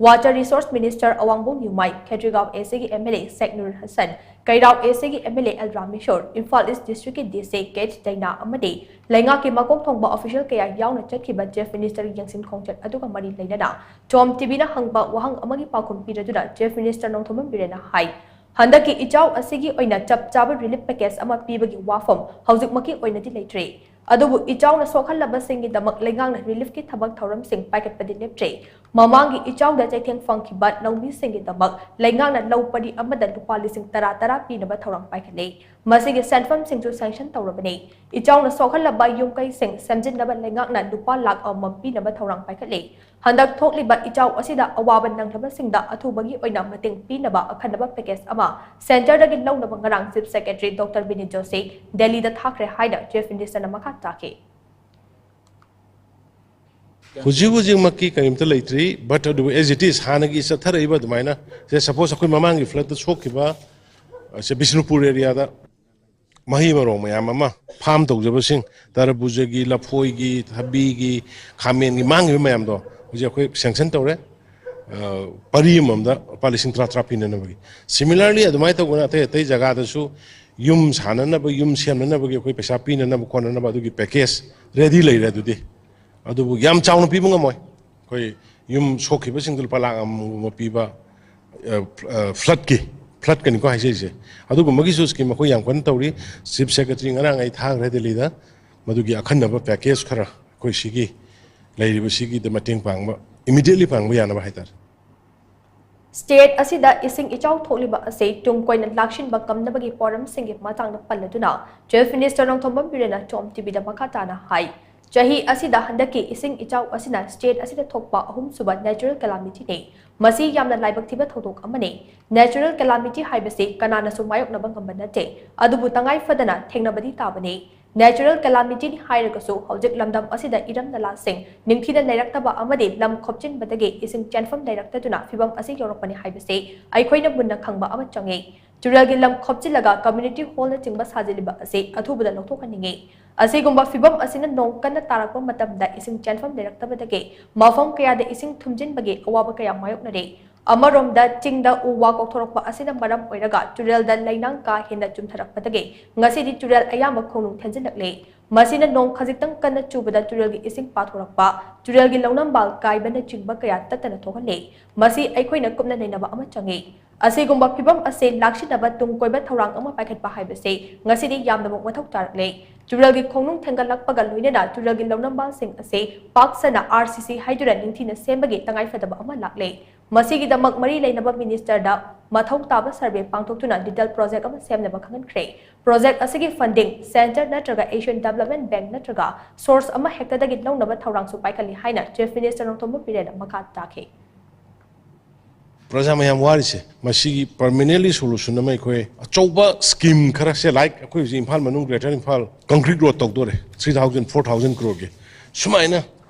Water Resource Minister ꯑꯋꯥꯡꯕꯣꯝ ꯅ꯭ꯌꯨꯃꯥꯏ, ꯈꯦꯇ꯭ꯔꯤꯒꯥꯎ ACꯒꯤ MLA ꯁꯦꯛ ꯅꯨꯔ ꯍꯁꯟ, ꯀꯩꯔꯥꯎ ACꯒꯤ MLA ꯑꯦꯜ ꯔꯥꯃꯦꯁꯣꯔ, ꯏꯝꯐꯥꯜ ꯏꯁ ꯗꯤꯁꯇ꯭ꯔꯤꯛꯀꯤ DC ꯀꯦ ꯑꯩꯆ ꯗꯩꯅꯥ ꯑꯃꯗꯤ ꯂꯩꯉꯥꯛꯀꯤ ꯃꯀꯣꯛ ꯊꯣꯡꯕ official ꯀꯌꯥ ꯌꯥꯎꯅ ꯆꯠꯈꯤꯕ Chief Ministerꯒꯤ ꯌꯦꯡꯁꯤꯟ ꯈꯣꯡꯆꯠ ꯑꯗꯨꯒ ꯃꯔꯤ ꯂꯩꯅꯅ ꯇꯣꯝ ꯇꯤꯚꯤꯅ ꯍꯪꯕ ꯋꯥꯍꯪ ꯑꯃꯒꯤ ꯄꯥꯎꯈꯨꯝ ꯄꯤꯔꯗꯨꯅ Chief Minister ꯅꯣꯡꯊꯣꯝꯕꯝ ꯕꯤꯔꯦꯟꯅ ꯍꯥꯏ, ꯍꯟꯗꯛꯀꯤ ꯏꯆꯥꯎ ꯑꯁꯤꯒꯤ ꯑꯣꯏꯅ ꯆꯞ ꯆꯥꯕ relief package ꯑꯃ ꯄꯤꯕꯒꯤ ꯋꯥꯐꯝ ꯍꯧꯖꯤꯛꯃꯛꯀꯤ ꯑꯣꯏꯅꯗꯤ ꯂꯩꯇ꯭ꯔꯤ꯫ ꯑꯗꯨꯕꯨ ꯏꯆꯥꯎꯅ ꯁꯣꯛꯍꯜꯂꯕꯁꯤꯡꯒꯤꯗꯃꯛ ꯂꯩꯉꯥꯛꯅ reliefꯀꯤ ꯊꯕꯛ ꯊꯧꯔꯝꯁꯤꯡ ꯄꯥꯏꯈꯠꯄꯗꯤ ꯂꯦꯞꯇ꯭ꯔꯤ꯫ ꯃꯃꯥꯡꯒꯤ ꯏꯆꯥꯎꯗ ꯆꯩꯊꯦꯡ ꯐꯪꯈꯤꯕ ꯂꯧꯃꯤꯁꯤꯡꯒꯤꯗꯃꯛ ꯂꯩꯉꯥꯛꯅ ꯂꯧ ꯄꯔꯤ ꯑꯃꯗ ꯂꯨꯄꯥ ꯂꯤꯁꯤꯡ ꯇꯔꯥ ꯇꯔꯥ ꯄꯤꯅꯕ ꯊꯧꯔꯥꯡ ꯄꯥꯏꯈꯠꯂꯤ꯫ ꯃꯁꯤꯒꯤ ꯁꯦꯟꯐꯝꯁꯤꯡꯁꯨ sanction ꯇꯧꯔꯕꯅꯤ꯫ ꯏꯆꯥꯎꯅ ꯁꯣꯛꯍꯜꯂꯕ ꯌꯨꯝ ꯀꯩꯁꯤꯡ ꯁꯦꯝꯖꯤꯟꯅꯕ ꯂꯩꯉꯥꯛꯅ ꯂꯨꯄꯥ ꯂꯥꯈ ꯑꯃꯃꯝ ꯄꯤꯅꯕ ꯊꯧꯔꯥꯡ ꯄꯥꯏꯈꯠꯂꯤ꯫ ꯍꯟꯗꯛ ꯊꯣꯛꯂꯤꯕ ꯏꯆꯥꯎ ꯑꯁꯤꯗ ꯑꯋꯥꯕ ꯅꯪꯂꯕꯁꯤꯡꯗ ꯑꯊꯨꯕꯒꯤ ꯑꯣꯏꯅ ꯃꯇꯦꯡ ꯄꯤꯅꯕ ꯑꯈꯟꯅꯕ package ꯑꯃ centreꯗꯒꯤ ꯂꯧꯅꯕ ꯉꯔꯥꯡ Chief Secretary Doctor Binit Joshi ꯗꯦꯜꯂꯤꯗ ꯊꯥꯈ꯭ꯔꯦ ꯍꯥꯏꯅ Chief Ministerꯅ ꯃꯈꯥ ꯇꯥꯈꯤ꯫ ꯍꯧꯖꯤꯛ ꯍꯧꯖꯤꯛꯃꯛꯀꯤ ꯀꯔꯤꯝꯇ ꯂꯩꯇ꯭ꯔꯤ, but ꯑꯗꯨꯕꯨ as it is ꯍꯥꯟꯅꯒꯤ ꯆꯠꯊꯔꯛꯏꯕ ꯑꯗꯨꯃꯥꯏꯅ, ꯁꯦ suppose ꯑꯩꯈꯣꯏ ꯃꯃꯥꯡꯒꯤ floodꯇ ꯁꯣꯛꯈꯤꯕ, ꯁꯦ ꯕꯤꯁꯅꯨꯄꯨꯔ areaꯗ ꯃꯍꯩ ꯃꯔꯣꯡ ꯃꯌꯥꯝ ꯑꯃ farm ꯇꯧꯖꯕꯁꯤꯡ, ꯇꯔꯕꯨꯖꯒꯤ, ꯂꯐꯣꯏꯒꯤ, ꯊꯕꯤꯒꯤ, ꯈꯥꯃꯦꯟꯒꯤ ꯃꯥꯡꯈꯤꯕ ꯃꯌꯥꯝꯗꯣ ꯍꯧꯖꯤꯛ ꯑꯩꯈꯣꯏ sanction ꯇꯧꯔꯦ꯫ ꯄꯔꯤ ꯑꯃꯃꯝꯗ ꯂꯨꯄꯥ ꯂꯤꯁꯤꯡ ꯇꯔꯥ ꯇꯔꯥ ꯄꯤꯅꯅꯕꯒꯤ꯫ Similarly ꯑꯗꯨꯃꯥꯏꯅ ꯇꯧꯗꯅ ꯑꯇꯩ ꯑꯇꯩ ꯖꯒꯥꯗꯁꯨ ꯌꯨꯝ ꯁꯥꯅꯅꯕ, ꯌꯨꯝ ꯁꯦꯝꯅꯅꯕꯒꯤ ꯑꯩꯈꯣꯏ ꯄꯩꯁꯥ ꯄꯤꯅꯅꯕ ꯈꯣꯠꯅꯅꯕ ꯑꯗꯨꯒꯤ package ready ꯂꯩꯔꯦ꯫ ꯑꯗꯨꯗꯤ ꯑꯗꯨꯕꯨ ꯌꯥꯝ ꯆꯥꯎꯅ ꯄꯤꯕ ꯉꯝꯃꯣꯏ꯫ ꯑꯩꯈꯣꯏ ꯌꯨꯝ ꯁꯣꯛꯈꯤꯕꯁꯤꯡꯗꯨ ꯂꯨꯄꯥ ꯂꯥꯈ ꯑꯃꯒꯨꯝꯕ ꯄꯤꯕ, floodꯀꯤ, floodꯀꯅꯤꯀꯣ ꯍꯥꯏꯖꯔꯤꯁꯦ꯫ ꯑꯗꯨꯒꯨꯝꯕꯒꯤꯁꯨ scheme ꯑꯩꯈꯣꯏ ꯌꯥꯝ ꯀꯟꯅ ꯇꯧꯔꯤ꯫ Chief Secretary ꯉꯔꯥꯡ ꯑꯩ ꯊꯥꯈ꯭ꯔꯦ ꯗꯦꯜꯂꯤꯗ, ꯃꯗꯨꯒꯤ ꯑꯈꯟꯅꯕ package ꯈꯔ ꯑꯩꯈꯣꯏ ꯁꯤꯒꯤ ꯂꯩꯔꯤꯕꯁꯤꯒꯤꯗ ꯃꯇꯦꯡ ꯄꯥꯡꯕ, immediately ꯄꯥꯡꯕ ꯌꯥꯅꯕ ꯍꯥꯏꯇꯥꯔꯦ꯫ State ꯑꯁꯤꯗ ꯏꯁꯤꯡ ꯏꯆꯥꯎ ꯊꯣꯛꯂꯤꯕ ꯑꯁꯤ ꯇꯨꯡ ꯀꯣꯏꯅ ꯂꯥꯛꯁꯤꯟꯕ ꯉꯝꯅꯕꯒꯤ ꯄꯣꯔꯝꯁꯤꯡꯒꯤ ꯃꯇꯥꯡꯗ ꯄꯜꯂꯗꯨꯅ Chief Minister ꯅꯣꯡꯊꯣꯝꯕꯝ ꯕꯤꯔꯦꯟꯅ Tom TVꯗ ꯃꯈꯥ ꯇꯥꯅ ꯍꯥꯏ, ꯆꯍꯤ ꯑꯁꯤꯗ ꯍꯟꯗꯛꯀꯤ ꯏꯁꯤꯡ ꯏꯆꯥꯎ ꯑꯁꯤꯅ state ꯑꯁꯤꯗ ꯊꯣꯛꯄ ꯑꯍꯨꯝꯁꯨꯕ natural calamityꯅꯤ꯫ ꯃꯁꯤ ꯌꯥꯝꯅ ꯂꯥꯏꯕꯛ ꯊꯤꯕ ꯊꯧꯗꯣꯛ ꯑꯃꯅꯤ꯫ Natural calamity ꯍꯥꯏꯕꯁꯤ ꯀꯅꯥꯅꯁꯨ ꯃꯥꯌꯣꯛꯅꯕ ꯉꯝꯕ ꯅꯠꯇꯦ, ꯑꯗꯨꯕꯨ ꯇꯉꯥꯏ ꯐꯗꯅ ꯊꯦꯡꯅꯕꯗꯤ ꯇꯥꯕꯅꯤ꯫ Natural calamityꯅꯤ ꯍꯥꯏꯔꯒꯁꯨ ꯍꯧꯖꯤꯛ ꯂꯝꯗꯝ ꯑꯁꯤꯗ ꯏꯔꯝ ꯅꯂꯥꯁꯤꯡ ꯅꯤꯡꯊꯤꯅ ꯂꯩꯔꯛꯇꯕ ꯑꯃꯗꯤ ꯂꯝ ꯈꯣꯞꯆꯤꯟꯕꯗꯒꯤ ꯏꯁꯤꯡ ꯆꯦꯟꯐꯝ ꯂꯩꯔꯛꯇꯗꯨꯅ ꯐꯤꯚꯝ ꯑꯁꯤ ꯌꯧꯔꯛꯄꯅꯤ ꯍꯥꯏꯕꯁꯤ ꯑꯩꯈꯣꯏꯅ ꯃꯨꯟꯅ ꯈꯪꯕ ꯑꯃ ꯆꯪꯏ꯫ ꯇꯨꯔꯦꯜꯒꯤ ꯂꯝ ꯈꯣꯞꯆꯤꯜꯂꯒ community hallꯅꯆꯤꯡꯕ ꯁꯥꯖꯤꯜꯂꯤꯕ ꯑꯁꯤ ꯑꯊꯨꯕꯗ ꯂꯧꯊꯣꯛꯍꯟꯅꯤꯡꯏ꯫ ꯑꯁꯤꯒꯨꯝꯕ ꯐꯤꯚꯝ ꯑꯁꯤꯅ ꯅꯣꯡ ꯀꯟꯅ ꯇꯥꯔꯛꯄ ꯃꯇꯝꯗ ꯏꯁꯤꯡ ꯆꯦꯟꯐꯝ ꯂꯩꯔꯛꯇꯕꯗꯒꯤ ꯃꯐꯝ ꯀꯌꯥꯗ ꯏꯁꯤꯡ ꯊꯨꯝꯖꯤꯟꯕꯒꯤ ꯑꯋꯥꯕ ꯀꯌꯥ ꯃꯥꯌꯣꯛꯅꯔꯤ꯫ ꯑꯃꯔꯣꯝꯗ ꯆꯤꯡꯗ ꯎ ꯋꯥ ꯀꯣꯛꯊꯣꯔꯛꯄ ꯑꯁꯤꯅ ꯃꯔꯝ ꯑꯣꯏꯔꯒ ꯇꯨꯔꯦꯜꯗ ꯂꯩꯅꯥꯡ ꯀꯥ ꯍꯦꯟꯅ ꯆꯨꯝꯊꯔꯛꯄꯗꯒꯤ ꯉꯁꯤꯗꯤ ꯇꯨꯔꯦꯜ ꯑꯌꯥꯝꯕ ꯈꯣꯡꯅꯨꯡ ꯊꯦꯟꯖꯤꯜꯂꯛꯂꯦ꯫ ꯃꯁꯤꯅ ꯅꯣꯡ ꯈꯖꯤꯛꯇꯪ ꯀꯟꯅ ꯆꯨꯕꯗ ꯇꯨꯔꯦꯜꯒꯤ ꯏꯁꯤꯡ ꯄꯥꯊꯣꯔꯛꯄ, ꯇꯨꯔꯦꯜꯒꯤ ꯂꯧꯅꯝꯕꯥꯜ ꯀꯥꯏꯕꯅꯆꯤꯡꯕ ꯀꯌꯥ ꯇꯠꯇꯅ ꯊꯣꯛꯍꯜꯂꯦ꯫ ꯃꯁꯤ ꯑꯩꯈꯣꯏꯅ ꯀꯨꯞꯅ ꯅꯩꯅꯕ ꯑꯃ ꯆꯪꯏ꯫ ꯑꯁꯤꯒꯨꯝꯕ ꯐꯤꯚꯝ ꯑꯁꯤ ꯂꯥꯛꯁꯤꯟꯅꯕ ꯇꯨꯡ ꯀꯣꯏꯕ ꯊꯧꯔꯥꯡ ꯑꯃ ꯄꯥꯏꯈꯠꯄ ꯍꯥꯏꯕꯁꯤ ꯉꯁꯤꯗꯤ ꯌꯥꯝꯅꯃꯛ ꯃꯊꯧ ꯇꯥꯔꯛꯂꯦ꯫ ꯇꯨꯔꯦꯜꯒꯤ ꯈꯣꯡꯅꯨꯡ ꯊꯦꯟꯒꯠꯂꯛꯄꯒ ꯂꯣꯏꯅꯅ ꯇꯨꯔꯦꯜꯒꯤ ꯂꯧꯅꯝꯕꯥꯜꯁꯤꯡ ꯑꯁꯤ ꯄꯥꯛ ꯁꯟꯅ RCC ꯍꯥꯏꯗꯨꯅ ꯅꯤꯡꯊꯤꯅ ꯁꯦꯝꯕꯒꯤ ꯇꯉꯥꯏꯐꯗꯕ ꯑꯃ ꯂꯥꯛꯂꯦ꯫ ꯃꯁꯤꯒꯤꯗꯃꯛ ꯃꯔꯤ ꯂꯩꯅꯕ ministerꯗ ꯃꯊꯧ ꯇꯥꯕ survey ꯄꯥꯡꯊꯣꯛꯇꯨꯅ detail project ꯑꯃ ꯁꯦꯝꯅꯕ ꯈꯪꯍꯟꯈ꯭ꯔꯦ꯫ Project ꯑꯁꯤꯒꯤ funding centre ꯅꯠꯇ꯭ꯔꯒ Asian Development Bank ꯅꯠꯇ꯭ꯔꯒ source ꯑꯃ ꯍꯦꯛꯇꯗꯒꯤ ꯂꯧꯅꯕ ꯊꯧꯔꯥꯡꯁꯨ ꯄꯥꯏꯈꯠꯂꯤ ꯍꯥꯏꯅ Chief Minister ꯅꯣꯡꯊꯣꯝꯕꯝ ꯕꯤꯔꯦꯟꯅ ꯃꯈꯥ ꯇꯥꯈꯤ꯫ ꯄ꯭ꯔꯖꯥ ꯃꯌꯥꯝ ꯋꯥꯔꯤꯁꯦ, ꯃꯁꯤꯒꯤ permanently solution ꯑꯃ ꯑꯩꯈꯣꯏ ꯑꯆꯧꯕ scheme ꯈꯔꯁꯦ, like ꯑꯩꯈꯣꯏ ꯍꯧꯖꯤꯛ ꯏꯝꯐꯥꯜ ꯃꯅꯨꯡ, Greater Imphal concrete road ꯇꯧꯗꯣꯔꯦ, three thousand, four thousand crore ꯒꯤ꯫ ꯁꯨꯃꯥꯏꯅ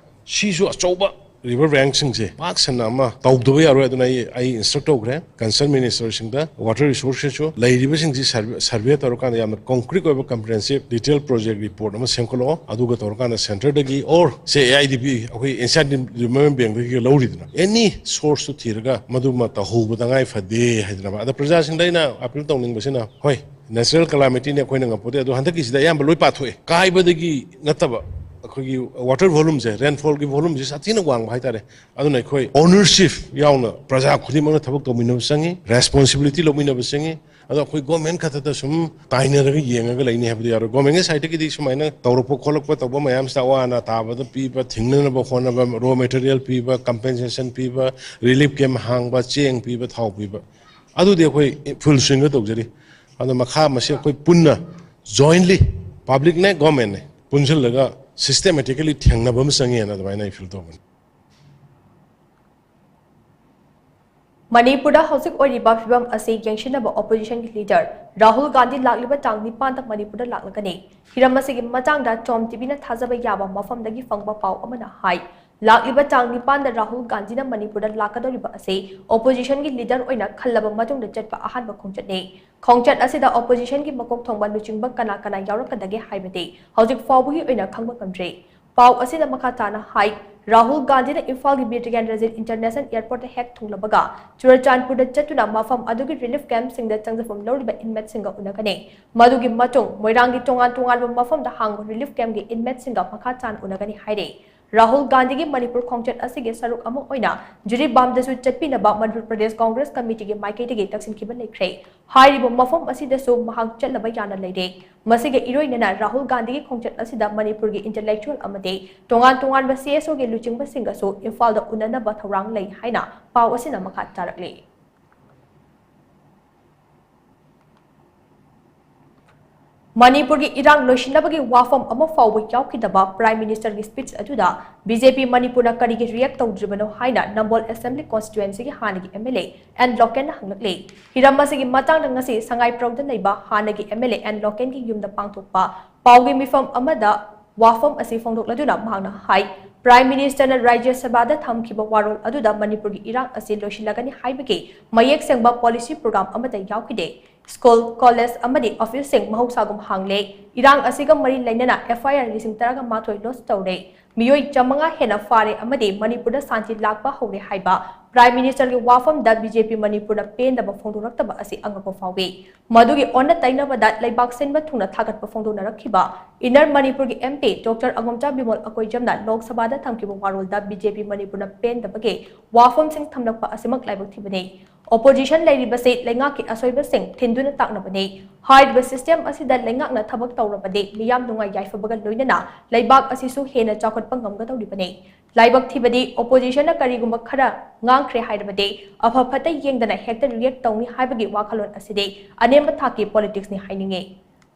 ꯁꯤꯁꯨ ꯑꯆꯧꯕ ꯔꯤꯚꯔ ꯕꯦꯡꯛꯁꯤꯡꯁꯦ ꯄꯥꯛ ꯁꯟꯅ ꯑꯃ ꯇꯧꯗꯕ ꯌꯥꯔꯣꯏ꯫ ꯑꯗꯨꯅ ꯑꯩ ꯑꯩ ꯏꯟꯁꯇ꯭ꯔꯛ ꯇꯧꯈ꯭ꯔꯦ ꯀꯟꯁꯔꯟ ꯃꯤꯅꯤꯁꯇꯔꯁꯤꯡꯗ, ꯋꯥꯇꯔ ꯔꯤꯁꯣꯔꯁꯦꯁꯁꯨ ꯂꯩꯔꯤꯕꯁꯤꯡꯁꯤ ꯁꯔꯚꯦ ꯇꯧꯔꯀꯥꯟꯗ ꯌꯥꯝꯅ ꯀꯣꯟꯀ꯭ꯔꯤꯠ ꯑꯣꯏꯕ ꯀꯝꯄ꯭ꯔꯤꯍꯦꯟꯁꯤꯞ ꯗꯤꯇꯦꯜ ꯄ꯭ꯔꯣꯖꯦꯛ ꯔꯤꯄꯣꯔꯠ ꯑꯃ ꯁꯦꯝꯒꯠꯂꯛꯑꯣ꯫ ꯑꯗꯨꯒ ꯇꯧꯔꯀꯥꯟꯗ ꯁꯦꯟꯇꯔꯗꯒꯤ ꯑꯣꯔ ꯁꯦ ꯑꯦ ꯑꯥꯏ ꯗꯤ ꯕꯤ, ꯑꯩꯈꯣꯏ ꯑꯦꯁꯤꯌꯥꯟ ꯗꯤꯕꯂꯞꯃꯦꯟ ꯕꯦꯡꯛꯇꯒꯤ ꯂꯧꯔꯤꯗꯅ ꯑꯦꯅꯤ ꯁꯣꯔꯁꯇꯨ ꯊꯤꯔꯒ ꯃꯗꯨꯃ ꯇꯧꯍꯧꯕꯗ ꯉꯥꯏ ꯐꯗꯦ ꯍꯥꯏꯗꯅ꯫ ꯑꯗ ꯄ꯭ꯔꯖꯥꯁꯤꯡꯗ ꯑꯩꯅ ꯑꯄꯤꯜ ꯇꯧꯅꯤꯡꯕꯁꯤꯅ, ꯍꯣꯏ, ꯅꯦꯆꯔꯦꯜ ꯀꯂꯥꯃꯤꯇꯤꯅꯦ, ꯑꯩꯈꯣꯏꯅ ꯉꯝꯄꯣꯠꯇꯦ, ꯑꯗꯣ ꯍꯟꯗꯛꯀꯤꯁꯤꯗ ꯑꯌꯥꯝꯕ ꯂꯣꯏ ꯄꯥꯊꯣꯛꯑꯦ꯫ ꯀꯥꯏꯕꯗꯒꯤ ꯅꯠꯇꯕ, ꯑꯩꯈꯣꯏꯒꯤ ꯋꯥꯇꯔ ꯚꯣꯂꯨꯝꯁꯦ, ꯔꯦꯟꯐꯣꯜꯒꯤ ꯚꯣꯂꯨꯝꯁꯦ ꯁꯥꯊꯤꯅ ꯋꯥꯡꯕ ꯍꯥꯏꯇꯥꯔꯦ꯫ ꯑꯗꯨꯅ ꯑꯩꯈꯣꯏ ꯑꯣꯅꯔꯁꯤꯞ ꯌꯥꯎꯅ ꯄ꯭ꯔꯖꯥ ꯈꯨꯗꯤꯡꯃꯛꯅ ꯊꯕꯛ ꯇꯧꯃꯤꯟꯅꯕ ꯆꯪꯉꯤ, ꯔꯦꯁꯄꯣꯟꯁꯤꯕꯤꯂꯤꯇꯤ ꯂꯧꯃꯤꯟꯅꯕ ꯆꯪꯉꯤ꯫ ꯑꯗꯣ ꯑꯩꯈꯣꯏ ꯒꯣꯔꯃꯦꯟ ꯈꯛꯇꯗ ꯁꯨꯝ ꯇꯥꯏꯅꯔꯒ ꯌꯦꯡꯉꯒ ꯂꯩꯅꯤ ꯍꯥꯏꯕꯗꯤ ꯌꯥꯔꯣꯏ꯫ ꯒꯣꯔꯃꯦꯟꯒꯤ ꯁꯥꯏꯠꯇꯒꯤꯗꯤ ꯁꯨꯃꯥꯏꯅ ꯇꯧꯔꯛꯄ ꯈꯣꯠꯂꯛꯄ ꯇꯧꯕ ꯃꯌꯥꯝꯁꯤꯗ ꯑꯋꯥ ꯑꯅꯥ ꯇꯥꯕꯗ ꯄꯤꯕ, ꯊꯤꯡꯅꯅꯕ ꯍꯣꯠꯅꯕ, ꯔꯣ ꯃꯦꯇꯔꯤꯌꯦꯜ ꯄꯤꯕ, ꯀꯝꯄꯦꯟꯁꯦꯁꯟ ꯄꯤꯕ, ꯔꯤꯂꯤꯐ ꯀꯦꯝꯞ ꯍꯥꯡꯕ, ꯆꯦꯡ ꯄꯤꯕ, ꯊꯥꯎ ꯄꯤꯕ, ꯑꯗꯨꯗꯤ ꯑꯩꯈꯣꯏ ꯐꯨꯜ ꯁ꯭ꯋꯤꯡꯗ ꯇꯧꯖꯔꯤ꯫ ꯑꯗꯣ ꯃꯈꯥ ꯃꯁꯤ ꯑꯩꯈꯣꯏ ꯄꯨꯟꯅ ꯖꯣꯏꯟꯂꯤ, ꯄꯕ꯭ꯂꯤꯛꯅꯦ ꯒꯣꯔꯃꯦꯟꯅꯦ ꯄꯨꯟꯁꯤꯜꯂꯒ ꯁꯤꯁꯇꯦꯃꯦꯇꯤꯀꯦꯂꯤ ꯊꯦꯡꯅꯕ ꯑꯃ ꯆꯪꯉꯦꯅ ꯑꯗꯨꯃꯥꯏꯅ ꯑꯩ ꯐꯤꯜ ꯇꯧꯕꯅꯤ꯫ ꯃꯅꯤꯄꯨꯔꯗ ꯍꯧꯖꯤꯛ ꯑꯣꯏꯔꯤꯕ ꯐꯤꯕꯝ ꯑꯁꯤ ꯌꯦꯡꯁꯤꯟꯅꯕ ꯑꯣꯄꯣꯖꯤꯁꯟꯒꯤ ꯂꯤꯗꯔ ꯔꯥꯍꯨꯜ ꯒꯥꯟꯙꯤ ꯂꯥꯛꯂꯤꯕ ꯇꯥꯡ ꯅꯤꯄꯥꯟꯗ ꯃꯅꯤꯄꯨꯔꯗ ꯂꯥꯛꯂꯒꯅꯤ꯫ ꯍꯤꯔꯝ ꯑꯁꯤꯒꯤ ꯃꯇꯥꯡꯗ ꯇꯣꯝ ꯇꯤꯚꯤꯅ ꯊꯥꯖꯕ ꯌꯥꯕ ꯃꯐꯝꯗꯒꯤ ꯐꯪꯕ ꯄꯥꯎ ꯑꯃꯅ ꯍꯥꯏ, ꯂꯥꯛꯂꯤꯕ ꯇꯥꯡ ꯅꯤꯄꯥꯟꯗ ꯔꯥꯍꯨꯜ ꯒꯥꯟꯙꯤꯅ ꯃꯅꯤꯄꯨꯔꯗ ꯂꯥꯛꯀꯗꯧꯔꯤꯕ ꯑꯁꯤ ꯑꯣꯄꯣꯖꯤꯁꯟꯒꯤ ꯂꯤꯗꯔ ꯑꯣꯏꯅ ꯈꯜꯂꯕ ꯃꯇꯨꯡꯗ ꯆꯠꯄ ꯑꯍꯥꯟꯕ ꯈꯣꯡꯆꯠꯅꯤ꯫ ꯈꯣꯡꯆꯠ ꯑꯁꯤꯗ ꯑꯣꯄꯣꯖꯤꯁꯟꯒꯤ ꯃꯀꯣꯛ ꯊꯣꯡꯕ ꯂꯨꯆꯤꯡꯕ ꯀꯅꯥ ꯀꯅꯥ ꯌꯥꯎꯔꯛꯀꯗꯒꯦ ꯍꯥꯏꯕꯗꯤ ꯍꯧꯖꯤꯛ ꯐꯥꯎꯕꯒꯤ ꯑꯣꯏꯅ ꯈꯪꯕ ꯉꯝꯗ꯭ꯔꯤ꯫ ꯄꯥꯎ ꯑꯁꯤꯅ ꯃꯈꯥ ꯇꯥꯅ ꯍꯥꯏ, ꯔꯥꯍꯨꯜ ꯒꯥꯟꯙꯤꯅ ꯏꯝꯐꯥꯜꯒꯤ ꯕꯤꯔ ꯇꯤꯀꯦꯟꯗ꯭ꯔꯖꯤꯠ ꯏꯟꯇꯔꯅꯦꯁꯅꯦꯜ ꯑꯦꯌꯔꯄꯣꯔꯠꯇ ꯍꯦꯛ ꯊꯨꯡꯂꯕꯒ ꯆꯨꯔꯆꯥꯟꯄꯨꯔꯗ ꯆꯠꯇꯨꯅ ꯃꯐꯝ ꯑꯗꯨꯒꯤ ꯔꯤꯂꯤꯐ ꯀꯦꯝꯞꯁꯤꯡꯗ ꯆꯪꯖꯐꯝ ꯂꯧꯔꯤꯕ ꯏꯟꯃꯦꯠꯁꯤꯡꯒ ꯎꯅꯒꯅꯤ꯫ ꯃꯗꯨꯒꯤ ꯃꯇꯨꯡ ꯃꯣꯏꯔꯥꯡꯒꯤ ꯇꯣꯉꯥꯟ ꯇꯣꯉꯥꯟꯕ ꯃꯐꯝꯗ ꯍꯥꯡꯕ ꯔꯤꯂꯤꯐ ꯀꯦꯝꯞꯀꯤ ꯏꯟꯃꯦꯠꯁꯤꯡꯒ ꯃꯈꯥ ꯇꯥꯅ ꯎꯅꯒꯅꯤ ꯍꯥꯏꯔꯤ꯫ ꯔꯥꯍꯨꯜ ꯒꯥꯟꯙꯤꯒꯤ ꯃꯅꯤꯄꯨꯔ ꯈꯣꯡꯆꯠ ꯑꯁꯤꯒꯤ ꯁꯔꯨꯛ ꯑꯃ ꯑꯣꯏꯅ ꯖꯤꯔꯤꯕꯥꯝꯗꯁꯨ ꯆꯠꯄꯤꯅꯕ ꯃꯅꯤꯄꯨꯔ ꯄ꯭ꯔꯗꯦꯁ ꯀꯣꯡꯒ꯭ꯔꯦꯁ ꯀꯃꯤꯇꯤꯒꯤ ꯃꯥꯏꯀꯩꯗꯒꯤ ꯇꯛꯁꯤꯟꯈꯤꯕ ꯂꯩꯈ꯭ꯔꯦ꯫ ꯍꯥꯏꯔꯤꯕ ꯃꯐꯝ ꯑꯁꯤꯗꯁꯨ ꯃꯍꯥꯛ ꯆꯠꯅꯕ ꯌꯥꯅ ꯂꯩꯔꯦ꯫ ꯃꯁꯤꯒ ꯏꯔꯣꯏꯅꯅ ꯔꯥꯍꯨꯜ ꯒꯥꯟꯙꯤꯒꯤ ꯈꯣꯡꯆꯠ ꯑꯁꯤꯗ ꯃꯅꯤꯄꯨꯔꯒꯤ ꯏꯟꯇꯦꯂꯦꯛꯆꯨꯑꯦꯜ ꯑꯃꯗꯤ ꯇꯣꯉꯥꯟ ꯇꯣꯉꯥꯟꯕ ꯁꯤ ꯑꯦꯁ ꯑꯣꯒꯤ ꯂꯨꯆꯤꯡꯕꯁꯤꯡꯒꯁꯨ ꯏꯝꯐꯥꯜꯗ ꯎꯅꯅꯕ ꯊꯧꯔꯥꯡ ꯂꯩ ꯍꯥꯏꯅ ꯄꯥꯎ ꯑꯁꯤꯅ ꯃꯈꯥ ꯇꯥꯔꯛꯂꯤ꯫ ꯃꯅꯤꯄꯨꯔꯒꯤ ꯏꯔꯥꯡ ꯂꯣꯏꯁꯤꯟꯅꯕꯒꯤ ꯋꯥꯐꯝ ꯑꯃ ꯐꯥꯎꯕ ꯌꯥꯎꯈꯤꯗꯕ ꯄ꯭ꯔꯥꯏꯝ ꯃꯤꯅꯤꯁꯇꯔꯒꯤ ꯁ꯭ꯄꯤꯆ ꯑꯗꯨꯗ ꯕꯤ ꯖꯦ ꯄꯤ ꯃꯅꯤꯄꯨꯔꯅ ꯀꯔꯤꯒꯤ ꯔꯤꯌꯦꯛ ꯇꯧꯗ꯭ꯔꯤꯕꯅꯣ ꯍꯥꯏꯅ ꯅꯝꯕꯣꯜ ꯑꯦꯁꯦꯝꯕ꯭ꯂꯤ ꯀꯣꯟꯁꯇꯤꯇ꯭ꯋꯦꯟꯁꯤꯒꯤ ꯍꯥꯟꯅꯒꯤ ꯑꯦꯝ ꯑꯦꯜ ꯑꯦ ꯑꯦꯟ ꯂꯣꯀꯦꯟꯅ ꯍꯪꯂꯛꯂꯤ꯫ ꯍꯤꯔꯝ ꯑꯁꯤꯒꯤ ꯃꯇꯥꯡꯗ ꯉꯁꯤ ꯁꯉꯥꯏꯄ꯭ꯔꯧꯗ ꯂꯩꯕ ꯍꯥꯟꯅꯒꯤ ꯑꯦꯝ ꯑꯦꯜ ꯑꯦ ꯑꯦꯟ ꯂꯣꯀꯦꯟꯒꯤ ꯌꯨꯝꯗ ꯄꯥꯡꯊꯣꯛꯄ ꯄꯥꯎꯒꯤ ꯃꯤꯐꯝ ꯑꯃꯗ ꯋꯥꯐꯝ ꯑꯁꯤ ꯐꯣꯡꯗꯣꯛꯂꯗꯨꯅ ꯃꯍꯥꯛꯅ ꯍꯥꯏ, Prime Ministerꯅ ꯔꯥꯖ꯭ꯌ ꯁꯚꯥꯗ ꯊꯝꯈꯤꯕ ꯋꯥꯔꯣꯜ ꯑꯗꯨꯗ ꯃꯅꯤꯄꯨꯔꯒꯤ ꯏꯔꯥꯡ ꯑꯁꯤ ꯂꯣꯏꯁꯤꯜꯂꯒꯅꯤ ꯍꯥꯏꯕꯒꯤ ꯃꯌꯦꯛ ꯁꯦꯡꯕ policy program ꯑꯃꯠꯇ ꯌꯥꯎꯈꯤꯗꯦ꯫ School, college ꯑꯃꯗꯤ officeꯁꯤꯡ ꯃꯍꯧꯁꯥꯒꯨꯝ ꯍꯥꯡꯂꯦ꯫ ꯏꯔꯥꯡ ꯑꯁꯤꯒ ꯃꯔꯤ ꯂꯩꯅꯅ F I R ꯂꯤꯁꯤꯡ ꯇꯔꯥꯒ ꯃꯥꯊꯣꯏ lodge ꯇꯧꯔꯦ꯫ ꯃꯤꯑꯣꯏ ꯆꯥꯃꯉꯥ ꯍꯦꯟꯅ ꯐꯥꯔꯦ ꯑꯃꯗꯤ ꯃꯅꯤꯄꯨꯔꯗ ꯁꯥꯟꯇꯤ ꯂꯥꯛꯄ ꯍꯧꯔꯦ ꯍꯥꯏꯕ Prime Ministerꯒꯤ ꯋꯥꯐꯝꯗ B J P ꯃꯅꯤꯄꯨꯔꯅ ꯄꯦꯟꯗꯕ ꯐꯣꯡꯗꯣꯔꯛꯇꯕ ꯑꯁꯤ ꯑꯉꯛꯄ ꯐꯥꯎꯏ꯫ ꯃꯗꯨꯒꯤ ꯑꯣꯟꯅ ꯇꯩꯅꯕꯗ ꯂꯩꯕꯥꯛ ꯁꯤꯟꯕ ꯊꯨꯡꯅ ꯊꯥꯒꯠꯄ ꯐꯣꯡꯗꯣꯛꯅꯔꯛꯈꯤꯕ Inner ꯃꯅꯤꯄꯨꯔꯒꯤ M P Doctor ꯑꯉꯣꯝꯆꯥ ꯕꯤꯃꯣꯜ ꯑꯀꯣꯏꯖꯝꯅ ꯂꯣꯛ ꯁꯚꯥꯗ ꯊꯝꯈꯤꯕ ꯋꯥꯔꯣꯜꯗ B J P ꯃꯅꯤꯄꯨꯔꯅ ꯄꯦꯟꯗꯕꯒꯤ ꯋꯥꯐꯝꯁꯤꯡ ꯊꯝꯂꯛꯄ ꯑꯁꯤꯃꯛ ꯂꯥꯏꯕꯛ ꯊꯤꯕꯅꯤ꯫ Opposition ꯂꯩꯔꯤꯕꯁꯤ ꯂꯩꯉꯥꯛꯀꯤ ꯑꯁꯣꯏꯕꯁꯤꯡ ꯊꯤꯟꯗꯨꯅ ꯇꯥꯛꯅꯕꯅꯤ꯫ ꯍꯥꯏꯔꯤꯕ system ꯑꯁꯤꯗ ꯂꯩꯉꯥꯛꯅ ꯊꯕꯛ ꯇꯧꯔꯕꯗꯤ ꯃꯤꯌꯥꯝ ꯅꯨꯡꯉꯥꯏ ꯌꯥꯏꯐꯕꯒ ꯂꯣꯏꯅꯅ ꯂꯩꯕꯥꯛ ꯑꯁꯤꯁꯨ ꯍꯦꯟꯅ ꯆꯥꯎꯈꯠꯄ ꯉꯝꯒꯗꯧꯔꯤꯕꯅꯤ꯫ ꯂꯥꯏꯕꯛ ꯊꯤꯕꯗꯤ oppositionꯅ ꯀꯔꯤꯒꯨꯝꯕ ꯈꯔ ꯉꯥꯡꯈ꯭ꯔꯦ ꯍꯥꯏꯔꯕꯗꯤ ꯑꯐ ꯐꯠꯇ ꯌꯦꯡꯗꯅ ꯍꯦꯛꯇ react ꯇꯧꯅꯤ ꯍꯥꯏꯕꯒꯤ ꯋꯥꯈꯜꯂꯣꯟ ꯑꯁꯤꯗꯤ ꯑꯅꯦꯝꯕ ꯊꯥꯛꯀꯤ politicsꯅꯤ ꯍꯥꯏꯅꯤꯡꯏ꯫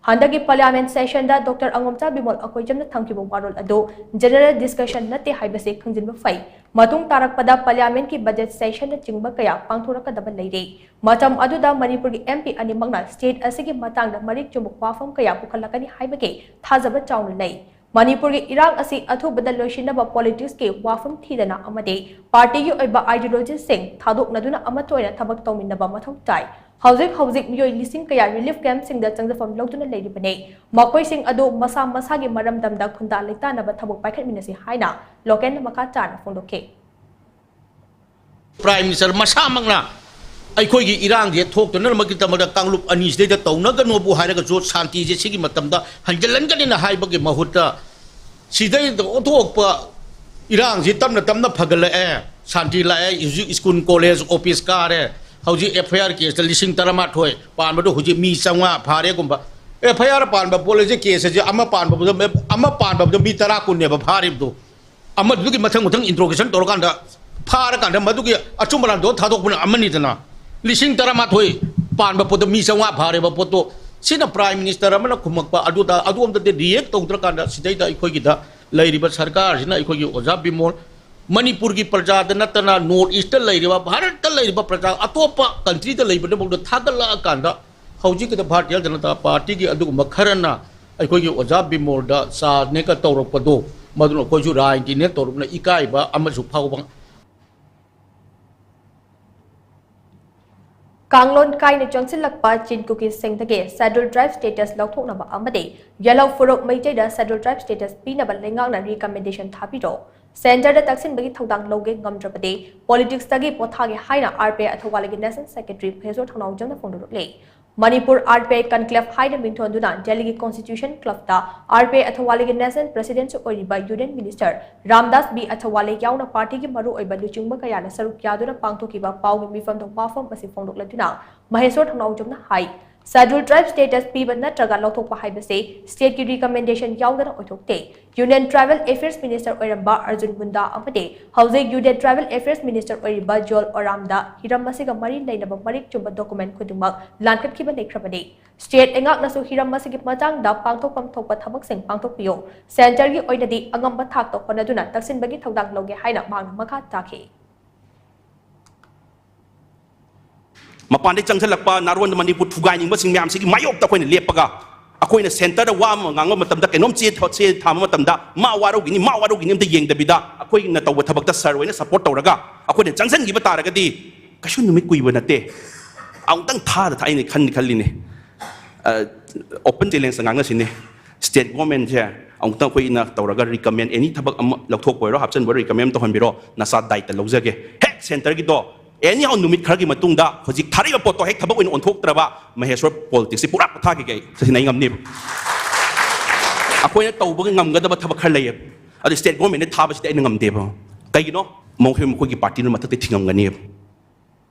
ꯍꯟꯗꯛꯀꯤ Parliament sessionꯗ Doctor ꯑꯉꯣꯝꯆꯥ ꯕꯤꯃꯣꯜ ꯑꯀꯣꯏꯖꯝꯅ ꯊꯝꯈꯤꯕ ꯋꯥꯔꯣꯜ ꯑꯗꯨ general discussion ꯅꯠꯇꯦ ꯍꯥꯏꯕꯁꯤ ꯈꯪꯖꯤꯟꯕ ꯐꯩ꯫ ꯃꯇꯨꯡ ꯇꯥꯔꯛꯄꯗ Parliamentꯀꯤ budget sessionꯅꯆꯤꯡꯕ ꯀꯌꯥ ꯄꯥꯡꯊꯣꯔꯛꯀꯗꯕ ꯂꯩꯔꯤ꯫ ꯃꯇꯝ ꯑꯗꯨꯗ ꯃꯅꯤꯄꯨꯔꯒꯤ M P ꯑꯅꯤꯃꯛꯅ state ꯑꯁꯤꯒꯤ ꯃꯇꯥꯡꯗ ꯃꯔꯤꯛ ꯆꯨꯝꯕ ꯋꯥꯐꯝ ꯀꯌꯥ ꯄꯨꯈꯠꯂꯛꯀꯅꯤ ꯍꯥꯏꯕꯒꯤ ꯊꯥꯖꯕ ꯆꯥꯎꯅ ꯂꯩ꯫ ꯃꯅꯤꯄꯨꯔꯒꯤ ꯏꯔꯥꯡ ꯑꯁꯤ ꯑꯊꯨꯕꯗ ꯂꯣꯏꯁꯤꯟꯅꯕ politicsꯀꯤ ꯋꯥꯐꯝ ꯊꯤꯗꯅ ꯑꯃꯗꯤ partyꯒꯤ ꯑꯣꯏꯕ ideologyꯁꯤꯡ ꯊꯥꯗꯣꯛꯅꯗꯨꯅ ꯑꯃꯠꯇ ꯑꯣꯏꯅ ꯊꯕꯛ ꯇꯧꯃꯤꯟꯅꯕ ꯃꯊꯧ ꯇꯥꯏ꯫ ꯍꯧꯖꯤꯛ ꯍꯧꯖꯤꯛ ꯃꯤꯑꯣꯏ ꯂꯤꯁꯤꯡ ꯀꯌꯥ relief campꯁꯤꯡꯗ ꯆꯪꯖꯐꯝ ꯂꯧꯗꯨꯅ ꯂꯩꯔꯤꯕꯅꯤ꯫ ꯃꯈꯣꯏꯁꯤꯡ ꯑꯗꯨ ꯃꯁꯥ ꯃꯁꯥꯒꯤ ꯃꯔꯝꯗꯝꯗ ꯈꯨꯟꯗꯥ ꯂꯩꯇꯥꯅꯕ ꯊꯕꯛ ꯄꯥꯏꯈꯠꯃꯤꯟꯅꯁꯤ ꯍꯥꯏꯅ ꯂꯣꯀꯦꯟꯅ ꯃꯈꯥ ꯇꯥꯅ ꯐꯣꯡꯗꯣꯛꯈꯤ꯫ Prime Minister ꯃꯁꯥꯃꯛꯅ ꯑꯩꯈꯣꯏꯒꯤ ꯏꯔꯥꯡꯁꯦ ꯊꯣꯛꯇꯅꯕꯒꯤꯗꯃꯛꯇ ꯀꯥꯡꯂꯨꯞ ꯑꯅꯤꯁꯤꯗꯩꯗ ꯇꯧꯅꯒꯅꯣꯕꯨ ꯍꯥꯏꯔꯒꯁꯨ ꯁꯥꯟꯇꯤꯁꯦ ꯁꯤꯒꯤ ꯃꯇꯝꯗ ꯍꯟꯖꯤꯜꯍꯟꯒꯅꯤꯅ ꯍꯥꯏꯕꯒꯤ ꯃꯍꯨꯠꯇ ꯁꯤꯗꯩꯗ ꯑꯣꯟꯊꯣꯛꯄ ꯏꯔꯥꯡꯁꯤ ꯇꯞꯅ ꯇꯞꯅ ꯐꯒꯠꯂꯛꯑꯦ, ꯁꯥꯟꯇꯤ ꯂꯥꯛꯑꯦ, ꯍꯧꯖꯤꯛ school, college, office ꯀꯥꯔꯦ, ꯍꯧꯖꯤꯛ F I R caseꯇ ꯂꯤꯁꯤꯡ ꯇꯔꯥꯃꯥꯊꯣꯏ ꯄꯥꯟꯕꯗꯣ ꯍꯧꯖꯤꯛ ꯃꯤ ꯆꯥꯝꯃꯉꯥ ꯐꯥꯔꯦꯒꯨꯝꯕ꯫ F I R ꯄꯥꯟꯕ ꯄꯣꯠ ꯂꯩꯁꯦ case ꯑꯁꯦ ꯑꯃ ꯄꯥꯟꯕꯗ, ꯑꯃ ꯄꯥꯟꯕꯗ ꯃꯤ ꯇꯔꯥ ꯀꯨꯟꯅꯦꯕ ꯐꯥꯔꯤꯕꯗꯣ꯫ ꯑꯃꯗꯨꯒꯤ ꯃꯊꯪ ꯃꯊꯪ interrogation ꯇꯧꯔꯀꯥꯟꯗ ꯐꯥꯔꯀꯥꯟꯗ ꯃꯗꯨꯒꯤ ꯑꯆꯨꯝ ꯑꯔꯥꯟꯗꯣ ꯊꯥꯗꯣꯛꯄꯅ ꯑꯃꯅꯤꯗꯅ꯫ ꯂꯤꯁꯤꯡ ꯇꯔꯥꯃꯥꯊꯣꯏ ꯄꯥꯟꯕ ꯄꯣꯠꯇꯣ ꯃꯤ ꯆꯥꯝꯃꯉꯥ ꯐꯥꯔꯦꯕ ꯄꯣꯠꯇꯣ꯫ ꯁꯤꯅ Prime Minister ꯑꯃꯅ ꯈꯨꯝꯃꯛꯄ ꯑꯗꯨꯗ ꯑꯗꯣꯝꯗꯗꯤ react ꯇꯧꯗ꯭ꯔꯀꯥꯟꯗ ꯁꯤꯗꯩꯗ ꯑꯩꯈꯣꯏꯒꯤꯗ ꯂꯩꯔꯤꯕ ꯁꯔꯀꯥꯔꯁꯤꯅ ꯑꯩꯈꯣꯏꯒꯤ ꯑꯣꯖꯥ ꯕꯤꯃꯣꯜ ꯃꯅꯤꯄꯨꯔꯒꯤ ꯄ꯭ꯔꯖꯥꯗ ꯅꯠꯇꯅ North Eastꯇ ꯂꯩꯔꯤꯕ, ꯚꯥꯔꯠꯇ ꯂꯩꯔꯤꯕ ꯄ꯭ꯔꯖꯥ ꯑꯇꯣꯞꯄ countryꯗ ꯂꯩꯕꯅꯐꯥꯎꯗ ꯊꯥꯒꯠꯂꯛꯑꯀꯥꯟꯗ ꯍꯧꯖꯤꯛꯀꯤꯗ ꯚꯥꯔꯇꯤꯌ ꯖꯅꯇꯥ ꯄꯥꯔꯇꯤꯒꯤ ꯑꯗꯨꯒꯨꯝꯕ ꯈꯔꯅ ꯑꯩꯈꯣꯏꯒꯤ ꯑꯣꯖꯥ ꯕꯤꯃꯣꯜꯗ ꯆꯥꯅꯦꯒ ꯇꯧꯔꯛꯄꯗꯣ ꯃꯗꯨꯅ ꯑꯩꯈꯣꯏꯁꯨ ꯔꯥꯏ ꯏꯟꯇꯤꯅꯦꯠ ꯇꯧꯔꯨꯕꯅ ꯏꯀꯥꯏꯕ ꯑꯃꯁꯨ ꯐꯥꯎꯕ꯫ ꯀꯥꯡꯂꯣꯟ ꯀꯥꯏꯅ ꯆꯪꯁꯤꯜꯂꯛꯄ ꯆꯤꯟ ꯀꯨꯀꯤꯁꯤꯡꯗꯒꯤ Scheduled Tribe status ꯂꯧꯊꯣꯛꯅꯕ ꯑꯃꯗꯤ ꯌꯦꯜꯍꯧ ꯐꯨꯔꯨꯞ ꯃꯩꯇꯩꯗ Scheduled Tribe status ꯄꯤꯅꯕ ꯂꯩꯉꯥꯛꯅ recommendation ꯊꯥꯕꯤꯔꯣ꯫ Centreꯗ ꯇꯛꯁꯤꯟꯕꯒꯤ ꯊꯧꯗꯥꯡ ꯂꯧꯒꯦ ꯉꯝꯗ꯭ꯔꯕꯗꯤ politicsꯇꯒꯤ ꯄꯣꯊꯥꯒꯦ ꯍꯥꯏꯅ RPI ꯑꯊꯧꯕꯥꯜꯒꯤ National Secretary ꯃꯍꯦꯁꯣꯔ ꯊꯧꯅꯥꯎꯖꯝꯅ ꯐꯣꯡꯗꯣꯔꯛꯂꯤ꯫ ꯃꯅꯤꯄꯨꯔ RPI Conclave ꯍꯥꯏꯅ ꯃꯤꯡꯊꯣꯟꯗꯨꯅ ꯗꯦꯜꯂꯤꯒꯤ Constitution Clubꯇ RPI ꯑꯊꯧꯕꯥꯜꯒꯤ National Presidentꯁꯨ ꯑꯣꯏꯔꯤꯕ Union Minister ꯔꯥꯝꯗꯥꯁ ꯕꯤ ꯑꯊꯧꯕꯥꯂꯦ ꯌꯥꯎꯅ partyꯒꯤ ꯃꯔꯨꯑꯣꯏꯕ ꯂꯨꯆꯤꯡꯕ ꯀꯌꯥꯅ ꯁꯔꯨꯛ ꯌꯥꯗꯨꯅ ꯄꯥꯡꯊꯣꯛꯈꯤꯕ ꯄꯥꯎꯒꯤ ꯃꯤꯐꯝꯗ ꯋꯥꯐꯝ ꯑꯁꯤ ꯐꯣꯡꯗꯣꯛꯂꯗꯨꯅ ꯃꯍꯦꯁꯣꯔ ꯊꯧꯅꯥꯎꯖꯝꯅ ꯍꯥꯏ, Scheduled Tribe status ꯄꯤꯕ ꯅꯠꯇ꯭ꯔꯒ ꯂꯧꯊꯣꯛꯄ ꯍꯥꯏꯕꯁꯤ stateꯀꯤ recommendation ꯌꯥꯎꯗꯅ ꯑꯣꯏꯊꯣꯛꯇꯦ꯫ Union Tribal Affairs Minister ꯑꯣꯏꯔꯝꯕ ꯑꯔꯖꯨꯟ ꯃꯨꯟꯗꯥ ꯑꯃꯗꯤ ꯍꯧꯖꯤꯛ Union Tribal Affairs Minister ꯑꯣꯏꯔꯤꯕ ꯖꯣꯜ ꯑꯣꯔꯥꯝꯗ ꯍꯤꯔꯝ ꯑꯁꯤꯒ ꯃꯔꯤ ꯂꯩꯅꯕ ꯃꯔꯤꯛ ꯆꯨꯝꯕ document ꯈꯨꯗꯤꯡꯃꯛ ꯂꯥꯟꯈꯠꯈꯤꯕ ꯂꯩꯈ꯭ꯔꯕꯅꯤ꯫ State ꯂꯩꯉꯥꯛꯅꯁꯨ ꯍꯤꯔꯝ ꯑꯁꯤꯒꯤ ꯃꯇꯥꯡꯗ ꯄꯥꯡꯊꯣꯛꯐꯝ ꯊꯣꯛꯄ ꯊꯕꯛꯁꯤꯡ ꯄꯥꯡꯊꯣꯛꯄꯤꯌꯨ꯫ Centreꯒꯤ ꯑꯣꯏꯅꯗꯤ ꯑꯉꯝꯕ ꯊꯥꯛꯇ ꯍꯣꯠꯅꯗꯨꯅ ꯇꯛꯁꯤꯟꯕꯒꯤ ꯊꯧꯗꯥꯡ ꯂꯧꯒꯦ ꯍꯥꯏꯅ ꯃꯍꯥꯛꯅ ꯃꯈꯥ ꯇꯥꯈꯤ꯫ ꯃꯄꯥꯟꯗꯒꯤ ꯆꯪꯁꯤꯜꯂꯛꯄ ꯅꯥꯔꯣꯟꯗ ꯃꯅꯤꯄꯨꯔ ꯊꯨꯒꯥꯏꯅꯤꯡꯕꯁꯤꯡ ꯃꯌꯥꯝꯁꯤꯒꯤ ꯃꯥꯌꯣꯛꯇ ꯑꯩꯈꯣꯏꯅ ꯂꯦꯞꯄꯒ, ꯑꯩꯈꯣꯏꯅ centreꯗ ꯋꯥ ꯑꯃ ꯉꯥꯡꯕ ꯃꯇꯝꯗ, ꯀꯩꯅꯣꯝ ꯆꯦ ꯊ-, ꯆꯦ ꯊꯥꯕ ꯃꯇꯝꯗ, ꯃꯥ ꯋꯥꯔꯧꯈꯤꯅꯤ, ꯃꯥ ꯋꯥꯔꯧꯈꯤꯅꯤ ꯑꯝꯇ ꯌꯦꯡꯗꯕꯤꯗ, ꯑꯩꯈꯣꯏꯅ ꯇꯧꯕ ꯊꯕꯛꯇ sir ꯍꯣꯏꯅ support ꯇꯧꯔꯒ ꯑꯩꯈꯣꯏꯅ ꯆꯪꯁꯤꯟꯈꯤꯕ ꯇꯥꯔꯒꯗꯤ ꯀꯩꯁꯨ ꯅꯨꯃꯤꯠ ꯀꯨꯏꯕ ꯅꯠꯇꯦ꯫ ꯑꯃꯨꯛꯇꯪ ꯊꯥꯗ ꯊꯥ-, ꯑꯩꯅ ꯈꯟꯗꯤ ꯈꯜꯂꯤꯅꯦ꯫ ꯑ, open challengeꯇ ꯉꯥꯡꯅꯁꯤꯅꯦ꯫ State governmentꯁꯦ ꯑꯃꯨꯛꯇꯪ ꯑꯩꯈꯣꯏꯅ ꯇꯧꯔꯒ recommend, any ꯊꯕꯛ ꯑꯃ ꯂꯧꯊꯣꯛꯄ ꯑꯣꯏꯔꯣ, ꯍꯥꯞꯆꯤꯟꯕ ꯑꯣꯏꯔꯣ, recommend ꯑꯃ ꯇꯧꯍꯟꯕꯤꯔꯣ, ꯅꯁꯥ ꯗꯥꯏꯇ ꯂꯧꯖꯒꯦ꯫ ꯍꯦꯛ centreꯒꯤꯗꯣ anyhow ꯅꯨꯃꯤꯠ ꯈꯔꯒꯤ ꯃꯇꯨꯡꯗ ꯍꯧꯖꯤꯛ ꯊꯥꯔꯛꯏꯕ ꯄꯣꯠꯇꯣ ꯍꯦꯛ ꯊꯕꯛ ꯑꯣꯏꯅ ꯑꯣꯟꯊꯣꯛꯇ꯭ꯔꯕ ꯃꯍꯦꯁꯣꯔ politicsꯁꯦ ꯄꯨꯔꯥ ꯄꯣꯊꯥꯈꯤꯒꯦ ꯑꯩ꯫ ꯁꯤꯅ ꯑꯩ ꯉꯝꯅꯦꯕ꯫ ꯑꯩꯈꯣꯏꯅ ꯇꯧꯕ ꯉꯝꯒꯗꯕ ꯊꯕꯛ ꯈꯔ ꯂꯩꯌꯦꯕ꯫ ꯑꯗꯨ state governmentꯅ ꯊꯥꯕꯁꯤꯗꯤ ꯑꯩꯅ ꯉꯝꯗꯦꯕ꯫ ꯀꯩꯒꯤꯅꯣ? ꯃꯈꯣꯏ, ꯃꯈꯣꯏꯒꯤ partyꯅ ꯃꯊꯛꯇ ꯊꯤꯡꯉꯝꯒꯅꯦꯕ꯫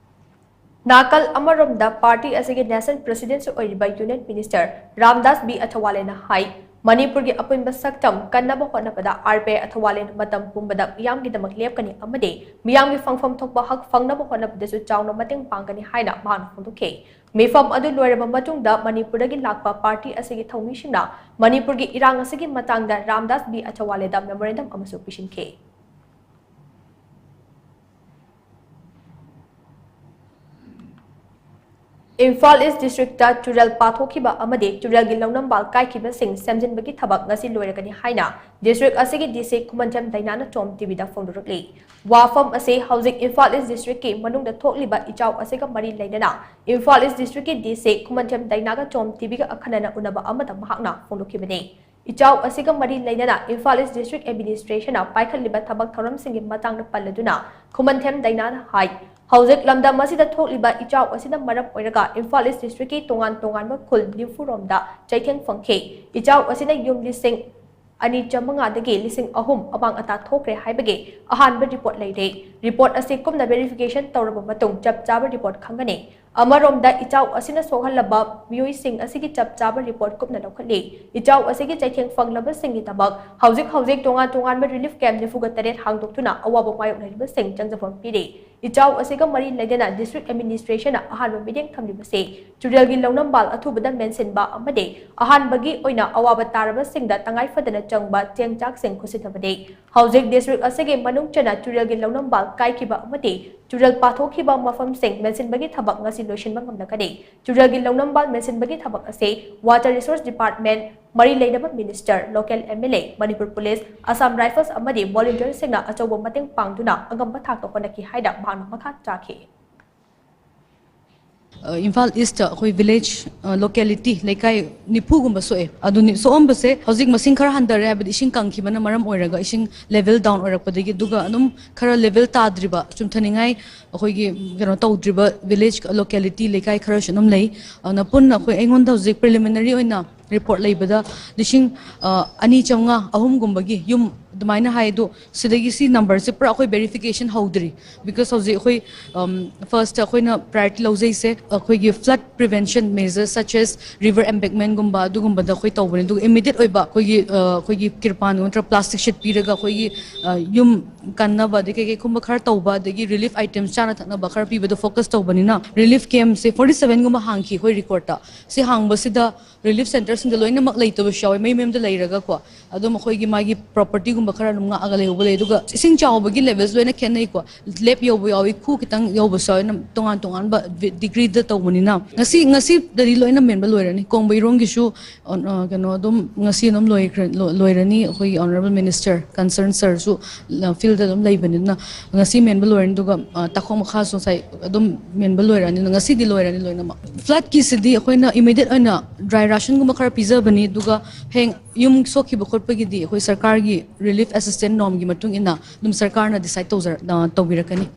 ꯅꯥꯀꯜ ꯑꯃꯔꯣꯝꯗ party ꯑꯁꯤꯒꯤ National Presidentꯁꯨ ꯑꯣꯏꯔꯤꯕ Union Minister ꯔꯥꯝꯗꯥꯁ ꯕꯤ ꯑꯊꯧꯕꯥꯂꯦꯅ ꯍꯥꯏ, ꯃꯅꯤꯄꯨꯔꯒꯤ ꯑꯄꯨꯟꯕ ꯁꯛꯇꯝ ꯀꯟꯅꯕ ꯍꯣꯠꯅꯕꯗ RPI ꯑꯊꯧꯕꯥꯂꯦꯅ ꯃꯇꯝ ꯄꯨꯝꯕꯗ ꯃꯤꯌꯥꯝꯒꯤꯗꯃꯛ ꯂꯦꯞꯀꯅꯤ ꯑꯃꯗꯤ ꯃꯤꯌꯥꯝꯒꯤ ꯐꯪꯐꯝ ꯊꯣꯛꯄ ꯍꯛ ꯐꯪꯅꯕ ꯍꯣꯠꯅꯕꯗꯁꯨ ꯆꯥꯎꯅ ꯃꯇꯦꯡ ꯄꯥꯡꯒꯅꯤ ꯍꯥꯏꯅ ꯃꯍꯥꯛꯅ ꯐꯣꯡꯗꯣꯛꯈꯤ꯫ ꯃꯤꯐꯝ ꯑꯗꯨ ꯂꯣꯏꯔꯕ ꯃꯇꯨꯡꯗ ꯃꯅꯤꯄꯨꯔꯗꯒꯤ ꯂꯥꯛꯄ party ꯑꯁꯤꯒꯤ ꯊꯧꯃꯤꯁꯤꯡꯅ ꯃꯅꯤꯄꯨꯔꯒꯤ ꯏꯔꯥꯡ ꯑꯁꯤꯒꯤ ꯃꯇꯥꯡꯗ ꯔꯥꯝꯗꯥꯁ ꯕꯤ ꯑꯊꯧꯕꯥꯂꯦꯗ memorandum ꯑꯃꯁꯨ ꯄꯤꯁꯤꯟꯈꯤ꯫ ꯏꯝꯐꯥꯜ ꯏꯁ ꯗꯤꯁꯇ꯭ꯔꯤꯛꯇ ꯇꯨꯔꯦꯜ ꯄꯥꯊꯣꯛꯈꯤꯕ ꯑꯃꯗꯤ ꯇꯨꯔꯦꯜꯒꯤ ꯂꯧꯅꯝꯕꯥꯜ ꯀꯥꯏꯈꯤꯕꯁꯤꯡ ꯁꯦꯝꯖꯤꯟꯕꯒꯤ ꯊꯕꯛ ꯉꯁꯤ ꯂꯣꯏꯔꯒꯅꯤ ꯍꯥꯏꯅ ꯗꯤꯁꯇ꯭ꯔꯤꯛ ꯑꯁꯤꯒꯤ ꯗꯤ ꯁꯤ ꯈꯨꯃꯟꯊꯦꯝ ꯗꯥꯏꯅꯥꯅ ꯇꯣꯝ ꯇꯤꯚꯤꯗ ꯐꯣꯡꯗꯣꯔꯛꯂꯤ꯫ ꯋꯥꯐꯝ ꯑꯁꯤ ꯍꯧꯖꯤꯛ ꯏꯝꯐꯥꯜ ꯏꯁ ꯗꯤꯁꯇ꯭ꯔꯤꯛꯀꯤ ꯃꯅꯨꯡꯗ ꯊꯣꯛꯂꯤꯕ ꯏꯆꯥꯎ ꯑꯁꯤꯒ ꯃꯔꯤ ꯂꯩꯅꯅ ꯏꯝꯐꯥꯜ ꯏꯁ ꯗꯤꯁꯇ꯭ꯔꯤꯛꯀꯤ ꯗꯤ ꯁꯤ ꯈꯨꯃꯟꯊꯦꯝ ꯗꯥꯏꯅꯥꯒ ꯇꯣꯝ ꯇꯤꯚꯤꯒ ꯑꯈꯟꯅꯅ ꯎꯅꯕ ꯑꯃꯗ ꯃꯍꯥꯛꯅ ꯐꯣꯡꯗꯣꯛꯈꯤꯕꯅꯤ꯫ ꯏꯆꯥꯎ ꯑꯁꯤꯒ ꯃꯔꯤ ꯂꯩꯅꯅ ꯏꯝꯐꯥꯜ ꯏꯁ ꯗꯤꯁꯇ꯭ꯔꯤꯛ ꯑꯦꯗꯃꯤꯅꯤꯁꯇ꯭ꯔꯦꯁꯟꯅ ꯄꯥꯏꯈꯠꯂꯤꯕ ꯊꯕꯛ ꯊꯧꯔꯝꯁꯤꯡꯒꯤ ꯃꯇꯥꯡꯗ ꯄꯜꯂꯗꯨꯅ ꯈꯨꯃꯟꯊꯦꯝ ꯗꯥꯏꯅꯥꯅ ꯍꯥꯏ, ꯍꯧꯖꯤꯛ ꯂꯝꯗꯝ ꯑꯁꯤꯗ ꯊꯣꯛꯂꯤꯕ ꯏꯆꯥꯎ ꯑꯁꯤꯅ ꯃꯔꯝ ꯑꯣꯏꯔꯒ ꯏꯝꯐꯥꯜ ꯏꯁ ꯗꯤꯁꯇ꯭ꯔꯤꯛꯀꯤ ꯇꯣꯉꯥꯟ ꯇꯣꯉꯥꯟꯕ ꯈꯨꯜ ꯅꯤꯐꯨ ꯔꯣꯝꯗ ꯆꯩꯊꯦꯡ ꯐꯪꯈꯤ꯫ ꯏꯆꯥꯎ ꯑꯁꯤꯅ ꯌꯨꯝ ꯂꯤꯁꯤꯡ ꯑꯅꯤ ꯆꯥꯃꯉꯥꯗꯒꯤ ꯂꯤꯁꯤꯡ ꯑꯍꯨꯝ ꯑꯃꯥꯡ ꯑꯇꯥ ꯊꯣꯛꯈ꯭ꯔꯦ ꯍꯥꯏꯕꯒꯤ ꯑꯍꯥꯟꯕ ꯔꯤꯄꯣꯔꯠ ꯂꯩꯔꯦ꯫ ꯔꯤꯄꯣꯔꯠ ꯑꯁꯤ ꯀꯨꯞꯅ ꯚꯦꯔꯤꯐꯤꯀꯦꯁꯟ ꯇꯧꯔꯕ ꯃꯇꯨꯡ ꯆꯞ ꯆꯥꯕ ꯔꯤꯄꯣꯔꯠ ꯈꯪꯒꯅꯤ꯫ ꯑꯃꯔꯣꯝꯗ ꯏꯆꯥꯎ ꯑꯁꯤꯅ ꯁꯣꯛꯍꯜꯂꯕ ꯃꯤꯑꯣꯏꯁꯤꯡ ꯑꯁꯤꯒꯤ ꯆꯞ ꯆꯥꯕ ꯔꯤꯄꯣꯔꯠ ꯀꯨꯞꯅ ꯂꯧꯈꯠꯂꯤ꯫ ꯏꯆꯥꯎ ꯑꯁꯤꯒꯤ ꯆꯩꯊꯦꯡ ꯐꯪꯂꯕꯁꯤꯡꯒꯤꯗꯃꯛ ꯍꯧꯖꯤꯛ ꯍꯧꯖꯤꯛ ꯇꯣꯉꯥꯟ ꯇꯣꯉꯥꯟꯕ ꯔꯤꯂꯤꯐ ꯀꯦꯝꯞ ꯅꯤꯐꯨꯒ ꯇꯔꯦꯠ ꯍꯥꯡꯗꯣꯛꯇꯨꯅ ꯑꯋꯥꯕ ꯃꯥꯌꯣꯛꯅꯔꯤꯕꯁꯤꯡ ꯆꯪꯖꯐꯝ ꯄꯤꯔꯤ꯫ ꯏꯆꯥꯎ ꯑꯁꯤꯒ ꯃꯔꯤ ꯂꯩꯅꯅ ꯗꯤꯁꯇ꯭ꯔꯤꯛ ꯑꯦꯗꯃꯤꯅꯤꯁꯇ꯭ꯔꯦꯁꯟꯅ ꯑꯍꯥꯟꯕ ꯃꯤꯠꯌꯦꯡ ꯊꯝꯂꯤꯕꯁꯤ ꯇꯨꯔꯦꯜꯒꯤ ꯂꯧꯅꯝꯕꯥꯜ ꯑꯊꯨꯕꯗ ꯃꯦꯟꯁꯤꯟꯕ ꯑꯃꯗꯤ ꯑꯍꯥꯟꯕꯒꯤ ꯑꯣꯏꯅ ꯑꯋꯥꯕ ꯇꯥꯔꯕꯁꯤꯡꯗ ꯇꯉꯥꯏ ꯐꯗꯅ ꯆꯪꯕ ꯆꯦꯡ ꯆꯥꯛꯁꯤꯡ ꯈꯨꯠꯁꯤꯟꯅꯕꯅꯤ꯫ ꯍꯧꯖꯤꯛ ꯗꯤꯁꯇ꯭ꯔꯤꯛ ꯑꯁꯤꯒꯤ ꯃꯅꯨꯡ ꯆꯟꯅ ꯇꯨꯔꯦꯜꯒꯤ ꯂꯧꯅꯝꯕꯥꯜ ꯀꯥꯏꯈꯤꯕ ꯑꯃꯗꯤ ꯇꯨꯔꯦꯜ ꯄꯥꯊꯣꯛꯈꯤꯕ ꯃꯐꯝꯁꯤꯡ ꯃꯦꯟꯁꯤꯟꯕꯒꯤ ꯊꯕꯛ ꯉꯁꯤ ꯂꯣꯏꯁꯤꯟꯕ ꯉꯝꯂꯒꯅꯤ꯫ ꯇꯨꯔꯦꯜꯒꯤ ꯂꯧꯅꯝꯕꯥꯜ ꯃꯦꯟꯁꯤꯟꯕꯒꯤ ꯊꯕꯛ ꯑꯁꯤ ꯋꯥꯇꯔ ꯔꯤꯁꯣꯔꯁ ꯗꯤꯄꯥꯔꯠꯃꯦꯟ, ꯃꯔꯤ ꯂꯩꯅꯕ minister, local M L A, Manipur police, Assam rifles ꯑꯃꯗꯤ ꯚꯣꯂꯨꯟꯇꯤꯌꯔꯁꯤꯡꯅ ꯑꯆꯧꯕ ꯃꯇꯦꯡ ꯄꯥꯡꯗꯨꯅ ꯑꯉꯝꯕ ꯊꯥꯛꯇ ꯍꯣꯠꯅꯈꯤ ꯍꯥꯏꯅ ꯃꯍꯥꯛꯅ ꯃꯈꯥ ꯇꯥꯈꯤ꯫ ꯑ, ꯏꯝꯐꯥꯜ ꯏꯁꯇ ꯑꯩꯈꯣꯏ ꯚꯤꯂꯦꯖ, ꯑ, ꯂꯣꯀꯦꯂꯤꯇꯤ, ꯂꯩꯀꯥꯏ ꯅꯤꯐꯨꯒꯨꯝꯕ ꯁꯣꯛꯑꯦ꯫ ꯑꯗꯨ ꯅꯤ-, ꯁꯣꯛꯑꯝꯕꯁꯦ ꯍꯧꯖꯤꯛ ꯃꯁꯤꯡ ꯈꯔ ꯍꯟꯊꯔꯦ, ꯍꯥꯏꯕꯗꯤ ꯏꯁꯤꯡ ꯀꯪꯈꯤꯕꯅ ꯃꯔꯝ ꯑꯣꯏꯔꯒ, ꯏꯁꯤꯡ ꯂꯦꯚꯦꯜ ꯗꯥꯎꯟ ꯑꯣꯏꯔꯛꯄꯗꯒꯤ, ꯑꯗꯨꯒ ꯑꯗꯨꯝ ꯈꯔ ꯂꯦꯚꯦꯜ ꯇꯥꯗ꯭ꯔꯤꯕ, ꯆꯨꯝꯊꯅꯤꯡꯉꯥꯏ ꯑꯩꯈꯣꯏꯒꯤ ꯀꯩꯅꯣ ꯇꯧꯗ꯭ꯔꯤꯕ ꯚꯤꯂꯦꯖ, ꯂꯣꯀꯦꯂꯤꯇꯤ, ꯂꯩꯀꯥꯏ ꯈꯔꯁꯨ ꯑꯗꯨꯝ ꯂꯩ꯫ ꯑꯗꯨꯅ ꯄꯨꯟꯅ ꯑꯩꯈꯣꯏ, ꯑꯩꯉꯣꯟꯗ ꯍꯧꯖꯤꯛ ꯄ꯭ꯔꯤꯂꯤꯃꯤꯅꯔꯤ ꯑꯣꯏꯅ ꯔꯤꯄꯣꯔꯠ ꯂꯩꯕꯗ ꯂꯤꯁꯤꯡ, ꯑ, ꯑꯅꯤ ꯆꯥꯝꯃꯉꯥ, ꯑꯍꯨꯝꯒꯨꯝꯕꯒꯤ ꯌꯨꯝ ꯑꯗꯨꯃꯥꯏꯅ ꯍꯥꯏ꯫ ꯑꯗꯣ ꯁꯤꯗꯒꯤ ꯁꯤ ꯅꯝꯕꯔꯁꯦ ꯄꯨꯔꯥ ꯑꯩꯈꯣꯏ ꯚꯦꯔꯤꯐꯤꯀꯦꯁꯟ ꯍꯧꯗ꯭ꯔꯤ, ꯕꯤꯀꯣꯁ ꯍꯧꯖꯤꯛ ꯑꯩꯈꯣꯏ, ꯑꯝ, ꯐꯥꯔꯁꯇ ꯑꯩꯈꯣꯏꯅ ꯄ꯭ꯔꯥꯏꯌꯣꯔꯤꯇꯤ ꯂꯧꯖꯩꯁꯦ ꯑꯩꯈꯣꯏꯒꯤ flood prevention measures, such as river embankmentꯒꯨꯝꯕ, ꯑꯗꯨꯒꯨꯝꯕꯗ ꯑꯩꯈꯣꯏ ꯇꯧꯕꯅꯦ꯫ ꯑꯗꯨꯒ ꯏꯃꯤꯗꯤꯌꯦꯠ ꯑꯣꯏꯕ ꯑꯩꯈꯣꯏꯒꯤ, ꯑ, ꯑꯩꯈꯣꯏꯒꯤ ꯇꯤꯔꯄꯥꯟ ꯅꯠꯇ꯭ꯔꯒ ꯄ꯭ꯂꯥꯁꯇꯤꯛ ꯁꯤꯠ ꯄꯤꯔꯒ ꯑꯩꯈꯣꯏꯒꯤ, ꯑ, ꯌꯨꯝ ꯀꯟꯅꯕ, ꯑꯗꯩ ꯀꯩꯀꯩꯒꯨꯝꯕ ꯈꯔ ꯇꯧꯕ, ꯑꯗꯒꯤ relief items, ꯆꯥꯅ ꯊꯛꯅꯕ ꯈꯔ ꯄꯤꯕꯗꯣ focus ꯇꯧꯕꯅꯤꯅ, relief camp ꯁꯦ forty seven ꯒꯨꯝꯕ ꯍꯥꯡꯈꯤ ꯑꯩꯈꯣꯏ record ꯇ꯫ ꯁꯤ ꯍꯥꯡꯕꯁꯤꯗ relief center ꯁꯤꯡꯗ ꯂꯣꯏꯅꯃꯛ ꯂꯩꯇꯕꯁꯨ ꯌꯥꯎꯋꯦ, ꯃꯌꯨꯝ ꯃꯌꯨꯝꯗ ꯂꯩꯔꯒꯀꯣ꯫ ꯑꯗꯨꯝ ꯑꯩꯈꯣꯏꯒꯤ ꯃꯥꯒꯤ property ꯒꯨꯝꯕ ꯈꯔ ꯑꯗꯨꯝ ꯉꯥꯛꯑꯒ ꯂꯩꯍꯧꯕ ꯂꯩ꯫ ꯑꯗꯨꯒ ꯏꯁꯤꯡ ꯆꯥꯎꯕꯒꯤ levels ꯂꯣꯏꯅ ꯈꯦꯠꯅꯩꯀꯣ꯫ ꯂꯦꯞ ꯌꯧꯕ ꯌꯥꯎꯏ, ꯈꯨ ꯈꯤꯇꯪ ꯌꯧꯕꯁꯨ ꯌꯥꯎꯏ, ꯇꯣꯉꯥꯟ ꯇꯣꯉꯥꯟꯕ ꯗꯤꯒ꯭ꯔꯤꯗ ꯇꯧꯕꯅꯤꯅ꯫ ꯉꯁꯤ, ꯉꯁꯤꯗꯗꯤ ꯂꯣꯏꯅ ꯃꯦꯟꯕ ꯂꯣꯏꯔꯅꯤ꯫ ꯀꯣꯡꯕ ꯏꯔꯣꯡꯒꯤꯁꯨ, ꯑ, ꯀꯩꯅꯣ, ꯑꯗꯨꯝ ꯉꯁꯤ ꯑꯗꯨꯝ ꯂꯣꯏꯈ꯭ꯔ-, ꯂꯣ-, ꯂꯣꯏꯔꯅꯤ꯫ ꯑꯩꯈꯣꯏꯒꯤ honourable minister, concerned sir ꯁꯨ field ꯇ ꯑꯗꯨꯝ ꯂꯩꯕꯅꯤꯅ ꯉꯁꯤ ꯃꯦꯟꯕ ꯂꯣꯏꯔꯅꯤ꯫ ꯑꯗꯨꯒ, ꯑ, ꯇꯥꯈꯣꯡ ꯃꯈꯥꯁꯨ ꯉꯁꯥꯏ ꯑꯗꯨꯝ ꯃꯦꯟꯕ ꯂꯣꯏꯔꯅꯤ꯫ ꯉꯁꯤꯗꯤ ꯂꯣꯏꯔꯅꯤ ꯂꯣꯏꯅꯃꯛ꯫ Flood ꯀꯤꯁꯤꯗꯤ ꯑꯩꯈꯣꯏꯅ immediate ꯑꯣꯏꯅ dry ration ꯒꯨꯝꯕ ꯈꯔ ꯄꯤꯖꯕꯅꯤ꯫ ꯑꯗꯨꯒ ꯍꯌꯦꯡ ꯌꯨꯝ ꯁꯣꯛꯈꯤꯕ ꯈꯣꯠꯄꯒꯤꯗꯤ ꯑꯩꯈꯣꯏ ꯁꯔꯀꯥꯔꯒꯤ relief assistance norm ꯒꯤ ꯃꯇꯨꯡ ꯏꯟꯅ ꯑꯗꯨꯝ ꯁꯔꯀꯥꯔꯅ decide ꯇꯧꯖꯔ-, ꯑ, ꯇꯧꯕꯤꯔꯛꯀꯅꯤ꯫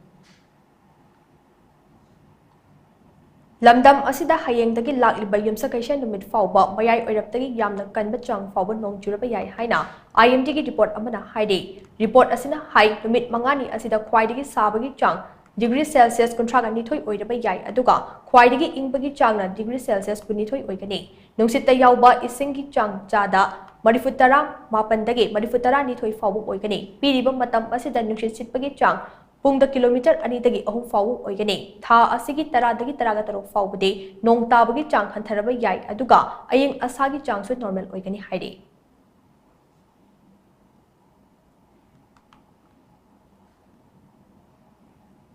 ꯂꯝꯗꯝ ꯑꯁꯤꯗ ꯍꯌꯦꯡꯗꯒꯤ ꯂꯥꯛꯂꯤꯕ ꯌꯨꯝꯁꯀꯩꯁ ꯅꯨꯃꯤꯠ ꯐꯥꯎꯕ ꯃꯌꯥꯏ ꯑꯣꯏꯔꯞꯇꯒꯤ ꯌꯥꯝꯅ ꯀꯟꯕ ꯆꯥꯡ ꯐꯥꯎꯕ ꯅꯣꯡ ꯆꯨꯔꯕ ꯌꯥꯏ ꯍꯥꯏꯅ I M D ꯒꯤ report ꯑꯃꯅ ꯍꯥꯏꯔꯤ꯫ Report ꯑꯁꯤꯅ ꯍꯥꯏ, ꯅꯨꯃꯤꯠ ꯃꯉꯥꯅꯤ ꯑꯁꯤꯗ ꯈ꯭ꯋꯥꯏꯗꯒꯤ ꯁꯥꯕꯒꯤ ꯆꯥꯡ degree Celsius ꯀꯨꯟꯊ꯭ꯔꯥꯒ ꯅꯤꯊꯣꯏ ꯑꯣꯏꯔꯕ ꯌꯥꯏ, ꯑꯗꯨꯒ ꯈ꯭ꯋꯥꯏꯗꯒꯤ ꯏꯪꯕꯒꯤ ꯆꯥꯡꯅ degree Celsius ꯀꯨꯟꯅꯤꯊꯣꯏ ꯑꯣꯏꯒꯅꯤ꯫ ꯅꯨꯡꯁꯤꯠꯇ ꯌꯥꯎꯕ ꯏꯁꯤꯡꯒꯤ ꯆꯥꯡ ꯆꯥꯗ ꯃꯔꯤꯐꯨ ꯇꯔꯥ ꯃꯥꯄꯟꯗꯒꯤ ꯃꯔꯤꯐꯨ ꯇꯔꯥꯅꯤꯊꯣꯏ ꯐꯥꯎꯕ ꯑꯣꯏꯒꯅꯤ꯫ ꯄꯤꯔꯤꯕ ꯃꯇꯝ ꯑꯁꯤꯗ ꯅꯨꯡꯁꯤꯠ ꯁꯤꯠꯄꯒꯤ ꯆꯥꯡ ꯄꯨꯡꯗ kilometre ꯑꯅꯤꯗꯒꯤ ꯑꯍꯨꯝ ꯐꯥꯎꯕ ꯑꯣꯏꯒꯅꯤ꯫ ꯊꯥ ꯑꯁꯤꯒꯤ ꯇꯔꯥꯗꯒꯤ ꯇꯔꯥꯒ ꯇꯔꯨꯛ ꯐꯥꯎꯕꯗꯤ ꯅꯣꯡ ꯇꯥꯕꯒꯤ ꯆꯥꯡ ꯍꯟꯊꯔꯕ ꯌꯥꯏ, ꯑꯗꯨꯒ ꯑꯏꯪ ꯑꯁꯥꯒꯤ ꯆꯥꯡꯁꯨ normal ꯑꯣꯏꯒꯅꯤ ꯍꯥꯏꯔꯤ꯫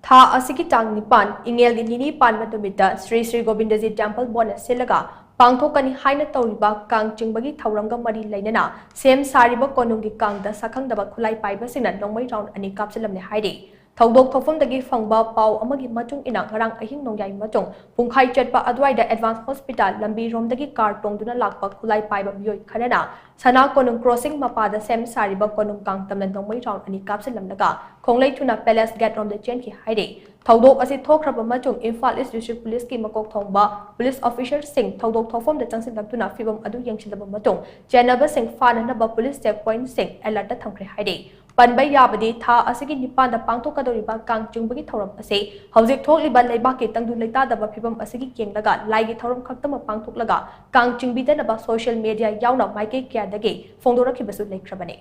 ꯊꯥ ꯑꯁꯤꯒꯤ ꯇꯥꯡ ꯅꯤꯄꯥꯟ, ꯏꯉꯦꯜꯒꯤ ꯅꯤꯅꯤ ꯄꯥꯟꯕ ꯅꯨꯃꯤꯠꯇ ꯁ꯭ꯔꯤ ꯁ꯭ꯔꯤ ꯒꯣꯕꯤꯟꯗꯖꯤ temple board ꯅ ꯁꯤꯜꯂꯒ ꯄꯥꯡꯊꯣꯛꯀꯅꯤ ꯍꯥꯏꯅ ꯇꯧꯔꯤꯕ ꯀꯥꯡ ꯆꯤꯡꯕꯒꯤ ꯊꯧꯔꯝꯒ ꯃꯔꯤ ꯂꯩꯅꯅ ꯁꯦꯝ ꯁꯥꯔꯤꯕ ꯀꯣꯅꯨꯡꯒꯤ ꯀꯥꯡꯗ ꯁꯛꯈꯪꯗꯕ ꯈꯨꯠꯂꯥꯏ ꯄꯥꯏꯕꯁꯤꯡꯅ ꯅꯣꯡꯃꯩ round ꯑꯅꯤ ꯀꯥꯞꯁꯤꯜꯂꯝꯂꯦ ꯍꯥꯏꯔꯤ꯫ ꯊꯧꯗꯣꯛ ꯊꯣꯛꯐꯝꯗꯒꯤ ꯐꯪꯕ ꯄꯥꯎ ꯑꯃꯒꯤ ꯃꯇꯨꯡ ꯏꯟꯅ, ꯉꯔꯥꯡ ꯑꯍꯤꯡ ꯅꯣꯡꯌꯥꯏ ꯃꯇꯨꯡ ꯄꯨꯡꯈꯥꯏ ꯆꯠꯄ ꯑꯗꯨꯋꯥꯏꯗ advance hospital ꯂꯝꯕꯤꯔꯣꯝꯗꯒꯤ car ꯇꯣꯡꯗꯨꯅ ꯂꯥꯛꯄ ꯈꯨꯠꯂꯥꯏ ꯄꯥꯏꯕ ꯃꯤꯑꯣꯏ ꯈꯔꯅ ꯁꯅꯥ ꯀꯣꯅꯨꯡ crossing ꯃꯄꯥꯗ ꯁꯦꯝ ꯁꯥꯔꯤꯕ ꯀꯣꯅꯨꯡ ꯀꯥꯡ ꯇꯝꯅ ꯅꯣꯡꯃꯩ round ꯑꯅꯤ ꯀꯥꯞꯁꯤꯜꯂꯝꯂꯒ ꯈꯣꯡꯂꯩ ꯊꯨꯅ palace gate ꯔꯣꯝꯗ ꯆꯦꯟꯈꯤ ꯍꯥꯏꯔꯤ꯫ ꯊꯧꯗꯣꯛ ꯑꯁꯤ ꯊꯣꯛꯈ꯭ꯔꯕ ꯃꯇꯨꯡ ꯏꯝꯐꯥꯜ East District Police ꯀꯤ ꯃꯀꯣꯛ ꯊꯣꯡꯕ police officer ꯁꯤꯡ ꯊꯧꯗꯣꯛ ꯊꯣꯛꯐꯝꯗ ꯆꯪꯁꯤꯜꯂꯛꯇꯨꯅ ꯐꯤꯚꯝ ꯑꯗꯨ ꯌꯦꯡꯁꯤꯜꯂꯕ ꯃꯇꯨꯡ ꯆꯦꯟꯅꯕꯁꯤꯡ ꯐꯥꯅꯅꯕ police check point ꯁꯤꯡ alert ꯇ ꯊꯝꯈ꯭ꯔꯦ ꯍꯥꯏꯔꯤ꯫ ꯄꯟꯕ ꯌꯥꯕꯗꯤ, ꯊꯥ ꯑꯁꯤꯒꯤ ꯅꯤꯄꯥꯟꯗ ꯄꯥꯡꯊꯣꯛꯀꯗꯧꯔꯤꯕ ꯀꯥꯡ ꯆꯤꯡꯕꯒꯤ ꯊꯧꯔꯝ ꯑꯁꯤ ꯍꯧꯖꯤꯛ ꯊꯣꯛꯂꯤꯕ ꯂꯩꯕꯥꯛꯀꯤ ꯇꯪꯗꯨ ꯂꯩꯇꯥꯗꯕ ꯐꯤꯚꯝ ꯑꯁꯤꯒꯤ ꯌꯦꯡꯂꯒ ꯂꯥꯏꯒꯤ ꯊꯧꯔꯝ ꯈꯛꯇꯃꯛ ꯄꯥꯡꯊꯣꯛꯂꯒ ꯀꯥꯡ ꯆꯤꯡꯕꯤꯗꯅꯕ social media ꯌꯥꯎꯅ ꯃꯥꯏꯀꯩ ꯀꯌꯥꯗꯒꯤ ꯐꯣꯡꯗꯣꯔꯛꯈꯤꯕꯁꯨ ꯂꯩꯈ꯭ꯔꯕꯅꯤ꯫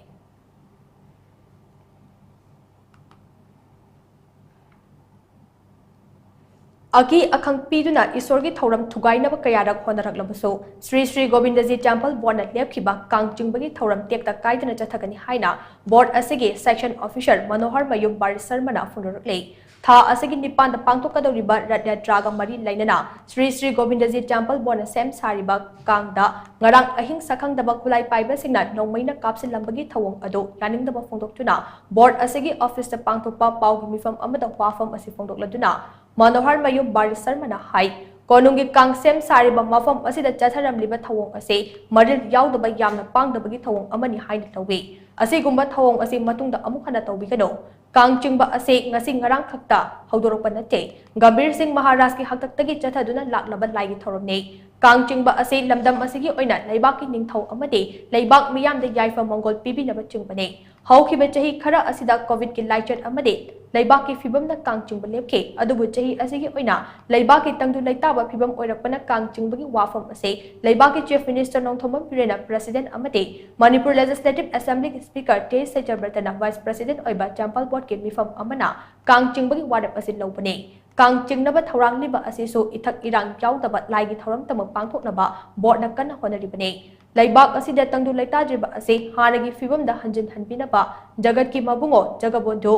ꯑꯀꯤ ꯑꯈꯪ ꯄꯤꯗꯨꯅ ꯏꯁꯣꯔꯒꯤ ꯊꯧꯔꯝ ꯊꯨꯒꯥꯏꯅꯕ ꯀꯌꯥꯔꯛ ꯍꯣꯠꯅꯔꯛꯂꯕꯁꯨ, ꯁ꯭ꯔꯤ ꯁ꯭ꯔꯤ ꯒꯣꯕꯤꯟꯗꯖꯤ ꯇꯦꯝꯄꯜ ꯕꯣꯔꯗꯅ ꯂꯦꯞꯈꯤꯕ ꯀꯥꯡ ꯆꯤꯡꯕꯒꯤ ꯊꯧꯔꯝ ꯇꯦꯛꯇ ꯀꯥꯏꯗꯅ ꯆꯠꯊꯒꯅꯤ ꯍꯥꯏꯅ ꯕꯣꯔꯗ ꯑꯁꯤꯒꯤ ꯁꯦꯛꯁꯟ ꯑꯣꯐꯤꯁꯔ ꯃꯅꯣꯍꯔ ꯃꯌꯨꯝ ꯕꯥꯔꯤ ꯁꯔꯃꯅ ꯐꯣꯡꯗꯣꯔꯛꯂꯤ꯫ ꯊꯥ ꯑꯁꯤꯒꯤ ꯅꯤꯄꯥꯟꯗ ꯄꯥꯡꯊꯣꯛꯀꯗꯧꯔꯤꯕ ꯔꯊ ꯌꯥꯇ꯭ꯔꯥꯒ ꯃꯔꯤ ꯂꯩꯅꯅ ꯁ꯭ꯔꯤ ꯁ꯭ꯔꯤ ꯒꯣꯕꯤꯟꯗꯖꯤ ꯇꯦꯝꯄꯜ ꯕꯣꯔꯗꯅ ꯁꯦꯝ ꯁꯥꯔꯤꯕ ꯀꯥꯡꯗ ꯉꯔꯥꯡ ꯑꯍꯤꯡ ꯁꯛꯈꯪꯗꯕ ꯈꯨꯠꯂꯥꯏ ꯄꯥꯏꯕꯁꯤꯡꯅ ꯅꯣꯡꯃꯩꯅ ꯀꯥꯞꯁꯤꯜꯂꯝꯕꯒꯤ ꯊꯧꯑꯣꯡ ꯑꯗꯨ ꯌꯥꯅꯤꯡꯗꯕ ꯐꯣꯡꯗꯣꯛꯇꯨꯅ ꯕꯣꯔꯗ ꯑꯁꯤꯒꯤ ꯑꯣꯐꯤꯁꯇ ꯄꯥꯡꯊꯣꯛꯄ ꯄꯥꯎꯒꯤ ꯃꯤꯐꯝ ꯑꯃꯗ ꯋꯥꯐꯝ ꯑꯁꯤ ꯐꯣꯡꯗꯣꯛꯂꯗꯨꯅ ꯃꯅꯣꯍꯔ ꯃꯌꯨꯝ ꯕꯥꯔꯤ ꯁꯔꯃꯅ ꯍꯥꯏ, ꯀꯣꯅꯨꯡꯒꯤ ꯀꯥꯡ ꯁꯦꯝ ꯁꯥꯔꯤꯕ ꯃꯐꯝ ꯑꯁꯤꯗ ꯆꯠꯊꯔꯝꯂꯤꯕ ꯊꯧꯑꯣꯡ ꯑꯁꯤ ꯃꯔꯤꯜ ꯌꯥꯎꯗꯕ ꯌꯥꯝꯅ ꯄꯥꯡꯗꯕꯒꯤ ꯊꯧꯑꯣꯡ ꯑꯃꯅꯤ ꯍꯥꯏꯅ ꯂꯧꯏ꯫ ꯑꯁꯤꯒꯨꯝꯕ ꯊꯧꯑꯣꯡ ꯑꯁꯤ ꯃꯇꯨꯡꯗ ꯑꯃꯨꯛ ꯍꯟꯅ ꯇꯧꯕꯤꯒꯅꯨ꯫ ꯀꯥꯡ ꯆꯤꯡꯕ ꯑꯁꯤ ꯉꯁꯤ ꯉꯔꯥꯡ ꯈꯛꯇ ꯍꯧꯗꯣꯔꯛꯄ ꯅꯠꯇꯦ꯫ ꯒꯝꯚꯤꯔ ꯁꯤꯡ ꯃꯍꯥꯔꯥꯖꯀꯤ ꯍꯥꯛꯇꯛꯇꯒꯤ ꯆꯠꯊꯗꯨꯅ ꯂꯥꯛꯂꯕ ꯂꯥꯏꯒꯤ ꯊꯧꯔꯝꯅꯤ꯫ ꯀꯥꯡ ꯆꯤꯡꯕ ꯑꯁꯤ ꯂꯝꯗꯝ ꯑꯁꯤꯒꯤ ꯑꯣꯏꯅ ꯂꯩꯕꯥꯛꯀꯤ ꯅꯤꯡꯊꯧ ꯑꯃꯗꯤ ꯂꯩꯕꯥꯛ ꯃꯤꯌꯥꯝꯗ ꯌꯥꯏꯐ ꯃꯪꯒꯣꯜ ꯄꯤꯕꯤꯅꯕ ꯆꯤꯡꯕꯅꯤ꯫ ꯍꯧꯈꯤꯕ ꯆꯍꯤ ꯈꯔ ꯑꯁꯤꯗ ꯀꯣꯚꯤꯗꯀꯤ ꯂꯥꯏꯆꯠ ꯑꯃꯗꯤ ꯂꯩꯕꯥꯛꯀꯤ ꯐꯤꯕꯝꯅ ꯀꯥꯡ ꯆꯤꯡꯕ ꯂꯦꯞꯈꯤ, ꯑꯗꯨꯕꯨ ꯆꯍꯤ ꯑꯁꯤꯒꯤ ꯑꯣꯏꯅ ꯂꯩꯕꯥꯛꯀꯤ ꯇꯪꯗꯨ ꯂꯩꯇꯥꯕ ꯐꯤꯕꯝ ꯑꯣꯏꯔꯛꯄꯅ ꯀꯥꯡ ꯆꯤꯡꯕꯒꯤ ꯋꯥꯐꯝ ꯑꯁꯤ ꯂꯩꯕꯥꯛꯀꯤ Chief Minister ꯅꯣꯡꯊꯣꯝꯕꯝ ꯕꯤꯔꯦꯟꯅ President ꯑꯃꯗꯤ ꯃꯅꯤꯄꯨꯔ Legislative Assemblyꯒꯤ Speaker ꯇꯦ ꯁꯇ꯭ꯌꯕ꯭ꯔꯇꯅ Vice President ꯑꯣꯏꯕ ꯇꯦꯝꯄꯜ ꯕꯣꯔꯗꯀꯤ ꯃꯤꯐꯝ ꯑꯃꯅ ꯀꯥꯡ ꯆꯤꯡꯕꯒꯤ ꯋꯥꯔꯦꯞ ꯑꯁꯤ ꯂꯧꯕꯅꯤ꯫ ꯀꯥꯡ ꯆꯤꯡꯅꯕ ꯊꯧꯔꯥꯡꯂꯤꯕ ꯑꯁꯤꯁꯨ ꯏꯊꯛ ꯏꯔꯥꯡ ꯌꯥꯎꯗꯕ ꯂꯥꯏꯒꯤ ꯊꯧꯔꯝꯇꯃꯛ ꯄꯥꯡꯊꯣꯛꯅꯕ ꯕꯣꯔꯗꯅ ꯀꯟꯅ ꯍꯣꯠꯅꯔꯤꯕꯅꯤ꯫ ꯂꯩꯕꯥꯛ ꯑꯁꯤꯗ ꯇꯪꯗꯨ ꯂꯩꯇꯥꯗ꯭ꯔꯤꯕ ꯑꯁꯤ ꯍꯥꯟꯅꯒꯤ ꯐꯤꯕꯝꯗ ꯍꯟꯖꯤꯟꯍꯟꯕꯤꯅꯕ ꯖꯒꯠꯀꯤ ꯃꯕꯨꯡꯉꯣ ꯖꯒꯕꯣꯟꯙꯨ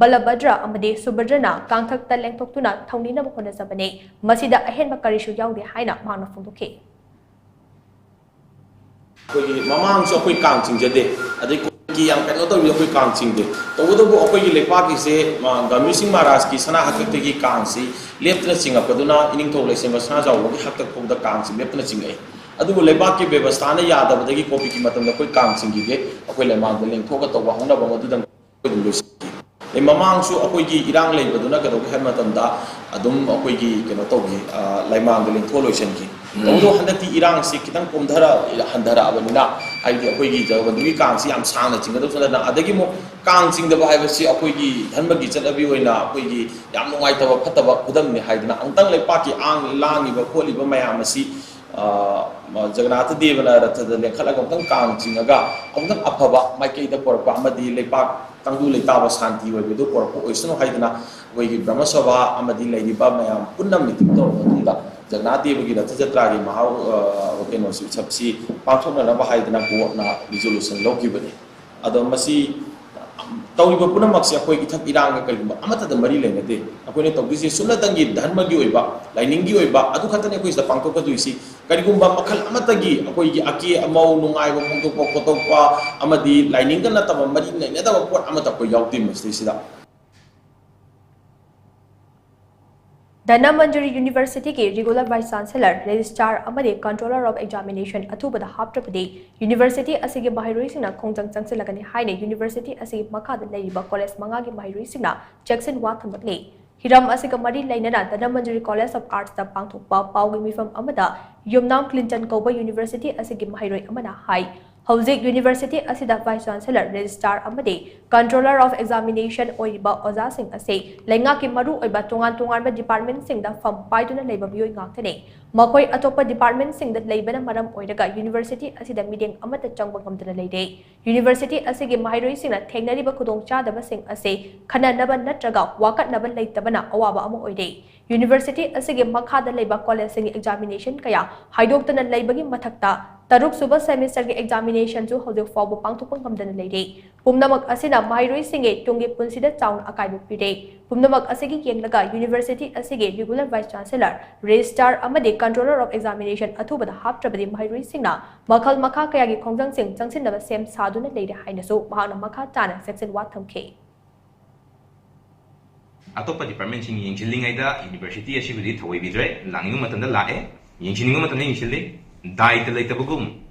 ꯕꯂꯚꯗ꯭ꯔ ꯑꯃꯗꯤ ꯁꯨꯚꯗ꯭ꯔꯅ ꯀꯥꯡꯊꯛꯇ ꯂꯦꯡꯊꯣꯛꯇꯨꯅ ꯊꯧꯅꯤꯅꯕ ꯍꯣꯠꯅꯖꯕꯅꯤ꯫ ꯃꯁꯤꯗ ꯑꯍꯦꯟꯕ ꯀꯔꯤꯁꯨ ꯌꯥꯎꯗꯦ ꯍꯥꯏꯅ ꯃꯍꯥꯛꯅ ꯐꯣꯡꯗꯣꯛꯈꯤ꯫ ꯑꯩꯈꯣꯏꯒꯤ ꯃꯃꯥꯡꯁꯨ ꯑꯩꯈꯣꯏ ꯀꯥꯡ ꯆꯤꯡꯖꯗꯦ, ꯑꯗꯩ ꯀꯣꯚꯤꯗꯀꯤ ꯌꯥꯝ ꯀꯩꯅꯣ ꯇꯧꯔꯤꯗꯣ ꯑꯩꯈꯣꯏ ꯀꯥꯡ ꯆꯤꯡꯗꯦ꯫ ꯇꯧꯕꯇꯕꯨ ꯑꯩꯈꯣꯏꯒꯤ ꯂꯩꯄꯥꯛꯀꯤꯁꯦ, ꯃꯥ, ꯒꯝꯚꯤꯔ ꯁꯤꯡ ꯃꯍꯥꯔꯥꯖꯀꯤ ꯁꯅꯥ ꯍꯥꯛꯇꯛꯇꯒꯤ ꯀꯥꯡꯁꯤ ꯂꯦꯞꯇꯅ ꯆꯤꯡꯉꯛꯄꯗꯨꯅ ꯏꯅꯤꯡꯊꯧ ꯂꯩꯁꯦꯝꯕ ꯁꯅꯥꯖꯥꯎꯕꯒꯤ ꯍꯥꯛꯇꯛ ꯐꯥꯎꯕꯗ ꯀꯥꯡꯁꯤ ꯂꯦꯞꯇꯅ ꯆꯤꯡꯉꯛꯏ꯫ ꯑꯗꯨꯕꯨ ꯂꯩꯕꯥꯛꯀꯤ ꯕꯦꯕꯁꯊꯥꯅ ꯌꯥꯗꯕꯗꯒꯤ ꯀꯣꯚꯤꯗꯀꯤ ꯃꯇꯝꯗ ꯑꯩꯈꯣꯏ ꯀꯥꯡ ꯆꯤꯡꯈꯤꯗꯦ꯫ ꯑꯩꯈꯣꯏ ꯂꯩꯃꯥꯡꯗ ꯂꯦꯡꯊꯣꯛꯑꯒ ꯇꯧꯕ ꯍꯧꯅꯕ ꯑꯃ ꯑꯗꯨꯗꯪ ꯑꯩꯈꯣꯏ ꯑꯗꯨꯝ ꯂꯣꯏꯁꯤꯟꯈꯤ꯫ ꯑꯗꯩ ꯃꯃꯥꯡꯁꯨ ꯑꯩꯈꯣꯏꯒꯤ ꯏꯔꯥꯡ ꯂꯩꯕꯗꯨꯅ ꯀꯩꯗꯧꯒꯦ ꯍꯥꯏꯕ ꯃꯇꯝꯗ ꯑꯗꯨꯝ ꯑꯩꯈꯣꯏꯒꯤ ꯀꯩꯅꯣ ꯇꯧꯈꯤ, ꯑ, ꯂꯩꯃꯥꯡꯗ ꯂꯦꯡꯊꯣꯛꯑ ꯂꯣꯏꯁꯤꯟꯈꯤ꯫ ꯎꯝ꯫ ꯇꯧꯕꯇꯕꯨ ꯍꯟꯗꯛꯇꯤ ꯏꯔꯥꯡꯁꯤ ꯈꯤꯇꯪ ꯀꯣꯝꯊꯔ-, ꯍꯟꯊꯔꯛꯑꯕꯅꯤꯅ, ꯍꯥꯏꯗꯤ ꯑꯩꯈꯣꯏꯒꯤ ꯖꯒꯕꯟꯙꯨꯒꯤ ꯀꯥꯡꯁꯤ ꯌꯥꯝ ꯁꯥꯡꯅ ꯆꯤꯡꯒꯗꯕꯁꯨ ꯅꯠꯇꯅ, ꯑꯗꯒꯤ ꯑꯃꯨꯛ ꯀꯥꯡ ꯆꯤꯡꯗꯕ ꯍꯥꯏꯕꯁꯤ ꯑꯩꯈꯣꯏꯒꯤ ꯙꯔꯃꯒꯤ ꯆꯠꯅꯕꯤ ꯑꯣꯏꯅ ꯑꯩꯈꯣꯏꯒꯤ ꯌꯥꯝ ꯅꯨꯡꯉꯥꯏꯇꯕ ꯐꯠꯇꯕ ꯈꯨꯗꯝꯅꯤ ꯍꯥꯏꯗꯅ, ꯑꯃꯨꯛꯇꯪ ꯂꯩꯄꯥꯛꯀꯤ ꯑꯥꯡ ꯂꯥꯡꯉꯤꯕ ꯈꯣꯠꯂꯤꯕ ꯃꯌꯥꯝ ꯑꯁꯤ, ꯑ, ꯖꯒꯟꯅꯥꯊ ꯗꯦꯕꯅ ꯔꯊꯗ ꯂꯦꯡꯈꯠꯂꯒ ꯑꯃꯨꯛꯇꯪ ꯀꯥꯡ ꯆꯤꯡꯉꯒ ꯑꯃꯨꯛꯇꯪ ꯑꯐꯕ ꯃꯥꯏꯀꯩꯗ ꯄꯨꯔꯛꯄ ꯑꯃꯗꯤ ꯂꯩꯄꯥꯛ ꯇꯪꯗꯨ ꯂꯩꯇꯥꯕ ꯁꯥꯟꯇꯤ ꯑꯣꯏꯕꯗꯨ ꯄꯨꯔꯛꯄ ꯑꯣꯏꯁꯅꯨ ꯍꯥꯏꯗꯅ, ꯑꯩꯈꯣꯏꯒꯤ ꯕ꯭ꯔꯍ꯭ꯃ ꯁꯚꯥ ꯑꯃꯗꯤ ꯂꯩꯔꯤꯕ ꯃꯌꯥꯝ ꯄꯨꯟꯅ ꯃꯤꯇꯤꯡ ꯇꯧꯔꯕ ꯃꯇꯨꯡꯗ ꯖꯒꯅꯥꯊ ꯗꯦꯕꯒꯤ ꯔꯊ ꯖꯇ꯭ꯔꯥꯒꯤ ꯃꯍꯥꯎ, ꯑ, ꯀꯩꯅꯣꯁꯤ, ꯎꯠꯁꯕꯁꯤ ꯄꯥꯡꯊꯣꯛꯅꯅꯕ ꯍꯥꯏꯗꯅ ꯕꯣꯔꯗꯅ ꯔꯤꯖꯣꯂꯨꯁꯟ ꯂꯧꯈꯤꯕꯅꯤ꯫ ꯑꯗꯣ ꯃꯁꯤ ꯇꯧꯔꯤꯕ ꯄꯨꯝꯅꯃꯛꯁꯦ ꯑꯩꯈꯣꯏ ꯏꯊꯛ ꯏꯔꯥꯡꯒ ꯀꯔꯤꯒꯨꯝꯕ ꯑꯃꯠꯇꯗ ꯃꯔꯤ ꯂꯩꯅꯗꯦ꯫ ꯑꯩꯈꯣꯏꯅ ꯇꯧꯗꯣꯏꯁꯦ ꯁꯨꯞꯅꯇꯪꯒꯤ ꯙꯔꯃꯒꯤ ꯑꯣꯏꯕ, ꯂꯥꯏꯅꯤꯡꯒꯤ ꯑꯣꯏꯕ, ꯑꯗꯨ ꯈꯛꯇꯅꯤ ꯑꯩꯈꯣꯏ ꯁꯤꯗ ꯄꯥꯡꯊꯣꯛꯀꯗꯣꯏꯁꯤ꯫ ꯀꯔꯤꯒꯨꯝꯕ ꯃꯈꯜ ꯑꯃꯠꯇꯒꯤ ꯑꯩꯈꯣꯏꯒꯤ ꯑꯀꯦ ꯑꯃꯧ, ꯅꯨꯡꯉꯥꯏꯕ ꯐꯣꯡꯗꯣꯛꯄ ꯈꯣꯠꯇꯣꯛꯄ ꯑꯃꯗꯤ ꯂꯥꯏꯅꯤꯡꯒ ꯅꯠꯇꯕ ꯃꯔꯤ ꯂꯩꯅꯗꯕ ꯄꯣꯠ ꯑꯃꯠꯇ ꯑꯩꯈꯣꯏ ꯌꯥꯎꯗꯦ ꯃꯁꯤꯗꯩꯁꯤꯗ꯫ ꯙꯅꯃꯟꯖꯨꯔꯤ ꯌꯨꯅꯤꯚꯔꯁꯤꯇꯤꯒꯤ ꯔꯤꯒꯨꯂꯔ ꯚꯥꯏꯁ ꯆꯥꯟꯁꯦꯂꯔ, ꯔꯦꯖꯤꯁꯇ꯭ꯔꯥꯔ ꯑꯃꯗꯤ ꯀꯟꯇ꯭ꯔꯣꯂꯔ ꯑꯣꯐ ꯑꯦꯛꯖꯥꯃꯤꯅꯦꯁꯟ ꯑꯊꯨꯕꯗ ꯍꯥꯞꯇ꯭ꯔꯕꯗꯤ ꯌꯨꯅꯤꯚꯔꯁꯤꯇꯤ ꯑꯁꯤꯒꯤ ꯃꯍꯩꯔꯣꯏꯁꯤꯡꯅ ꯈꯣꯡꯖꯪ ꯆꯪꯁꯤꯜꯂꯒꯅꯤ ꯍꯥꯏꯅ ꯌꯨꯅꯤꯚꯔꯁꯤꯇꯤ ꯑꯁꯤꯒꯤ ꯃꯈꯥꯗ ꯂꯩꯔꯤꯕ ꯀꯣꯂꯦꯖ ꯃꯉꯥꯒꯤ ꯃꯍꯩꯔꯣꯏꯁꯤꯡꯅ ꯆꯦꯛꯁꯤꯟ ꯋꯥ ꯊꯝꯂꯛꯂꯤ꯫ ꯍꯤꯔꯝ ꯑꯁꯤꯒ ꯃꯔꯤ ꯂꯩꯅꯅ ꯙꯅꯃꯟꯖꯨꯔꯤ ꯀꯣꯂꯦꯖ ꯑꯣꯐ ꯑꯥꯔꯠꯁꯇ ꯄꯥꯡꯊꯣꯛꯄ ꯄꯥꯎꯒꯤ ꯃꯤꯐꯝ ꯑꯃꯗ ꯌꯨꯝꯅꯥꯝ ꯀ꯭ꯂꯤꯟꯇꯟ ꯀꯧꯕ ꯌꯨꯅꯤꯚꯔꯁꯤꯇꯤ ꯑꯁꯤꯒꯤ ꯃꯍꯩꯔꯣꯏ ꯑꯃꯅ ꯍꯥꯏ, ꯍꯧꯖꯤꯛ ꯌꯨꯅꯤꯚꯔꯁꯤꯇꯤ ꯑꯁꯤꯗ ꯚꯥꯏꯁ ꯆꯥꯟꯁꯦꯂꯔ, ꯔꯦꯖꯤꯁꯇ꯭ꯔꯥꯔ ꯑꯃꯗꯤ ꯀꯟꯇ꯭ꯔꯣꯂꯔ ꯑꯣꯐ ꯑꯦꯛꯖꯥꯃꯤꯅꯦꯁꯟ ꯑꯣꯏꯔꯤꯕ ꯑꯣꯖꯥꯁꯤꯡ ꯑꯁꯤ ꯂꯩꯉꯥꯛꯀꯤ ꯃꯔꯨꯑꯣꯏꯕ ꯇꯣꯉꯥꯟ ꯇꯣꯉꯥꯟꯕ ꯗꯤꯄꯥꯔꯠꯃꯦꯟꯠꯁꯤꯡꯗ ꯐꯝ ꯄꯥꯏꯗꯨꯅ ꯂꯩꯕ ꯃꯤꯑꯣꯏ ꯉꯥꯛꯇꯅꯤ꯫ ꯃꯈꯣꯏ ꯑꯇꯣꯞꯄ ꯗꯤꯄꯥꯔꯠꯃꯦꯟꯠꯁꯤꯡꯗ ꯂꯩꯕꯅ ꯃꯔꯝ ꯑꯣꯏꯔꯒ ꯌꯨꯅꯤꯚꯔꯁꯤꯇꯤ ꯑꯁꯤꯗ ꯃꯤꯠꯌꯦꯡ ꯑꯃꯠꯇ ꯆꯪꯕ ꯉꯝꯗꯅ ꯂꯩꯔꯦ꯫ ꯌꯨꯅꯤꯚꯔꯁꯤꯇꯤ ꯑꯁꯤꯒꯤ ꯃꯍꯩꯔꯣꯏꯁꯤꯡꯅ ꯊꯦꯡꯅꯔꯤꯕ ꯈꯨꯗꯣꯡꯆꯥꯗꯕꯁꯤꯡ ꯑꯁꯤ ꯈꯟꯅꯅꯕ ꯅꯠꯇ꯭ꯔꯒ ꯋꯥꯀꯠꯅꯕ ꯂꯩꯇꯕꯅ ꯑꯋꯥꯕ ꯑꯃ ꯑꯣꯏꯔꯦ꯫ ꯌꯨꯅꯤꯚꯔꯁꯤꯇꯤ ꯑꯁꯤꯒꯤ ꯃꯈꯥꯗ ꯂꯩꯕ ꯀꯣꯂꯦꯖꯁꯤꯡꯒꯤ ꯑꯦꯛꯖꯥꯃꯤꯅꯦꯁꯟ ꯀꯌꯥ ꯍꯥꯏꯗꯣꯛꯇꯅ ꯂꯩꯕꯒꯤ ꯃꯊꯛꯇ, ꯇꯔꯨꯛ ꯁꯨꯕ ꯁꯦꯃꯤꯁꯇꯔꯒꯤ ꯑꯦꯛꯖꯥꯃꯤꯅꯦꯁꯟꯁꯨ ꯍꯧꯖꯤꯛ ꯐꯥꯎꯕ ꯄꯥꯡꯊꯣꯛꯄ ꯉꯝꯗꯅ ꯂꯩꯔꯦ꯫ ꯄꯨꯝꯅꯃꯛ ꯑꯁꯤꯅ ꯃꯍꯩꯔꯣꯏꯁꯤꯡꯒꯤ ꯇꯨꯡꯒꯤ ꯄꯨꯟꯁꯤꯗ ꯆꯥꯎꯅ ꯑꯀꯥꯏꯕ ꯄꯤꯔꯦ꯫ ꯄꯨꯝꯅꯃꯛ ꯑꯁꯤꯒꯤ ꯌꯦꯡꯂꯒ ꯌꯨꯅꯤꯚꯔꯁꯤꯇꯤ ꯑꯁꯤꯒꯤ ꯔꯤꯒꯨꯂꯔ ꯚꯥꯏꯁ ꯆꯥꯟꯁꯦꯂꯔ, ꯔꯦꯖꯤꯁꯇ꯭ꯔꯥꯔ ꯑꯃꯗꯤ ꯀꯟꯇ꯭ꯔꯣꯂꯔ ꯑꯣꯐ ꯑꯦꯛꯖꯥꯃꯤꯅꯦꯁꯟ ꯑꯊꯨꯕꯗ ꯍꯥꯞꯇ꯭ꯔꯕꯗꯤ ꯃꯍꯩꯔꯣꯏꯁꯤꯡꯅ ꯃꯈꯜ ꯃꯈꯥ ꯀꯌꯥꯒꯤ ꯈꯣꯡꯖꯪꯁꯤꯡ ꯆꯪꯁꯤꯟꯅꯕ ꯁꯦꯝ ꯁꯥꯗꯨꯅ ꯂꯩꯔꯦ ꯍꯥꯏꯅꯁꯨ ꯃꯍꯥꯛꯅ ꯃꯈꯥ ꯇꯥꯅ ꯆꯦꯛꯁꯤꯟ ꯋꯥ ꯊꯝꯈꯤ꯫ ꯑꯇꯣꯞꯄ ꯗꯤꯄꯥꯔꯠꯃꯦꯟꯁꯤꯡ ꯌꯦꯡꯁꯤꯜꯂꯤꯉꯩꯗ ꯌꯨꯅꯤꯚꯔꯁꯤꯇꯤ ꯑꯁꯤꯕꯨꯗꯤ ꯊꯧꯑꯣꯏꯕꯤꯗ꯭ꯔꯦ꯫ ꯂꯥꯛꯅꯤꯡꯕ ꯃꯇꯝꯗ ꯂꯥꯛꯑꯦ, ꯌꯦꯡꯁꯤꯟꯅꯤꯡꯕ ꯃꯇꯝꯗ ꯌꯦꯡꯁꯤꯜꯂꯤ꯫ ꯗꯥꯏꯇ ꯂꯩꯇꯕꯒꯨꯝ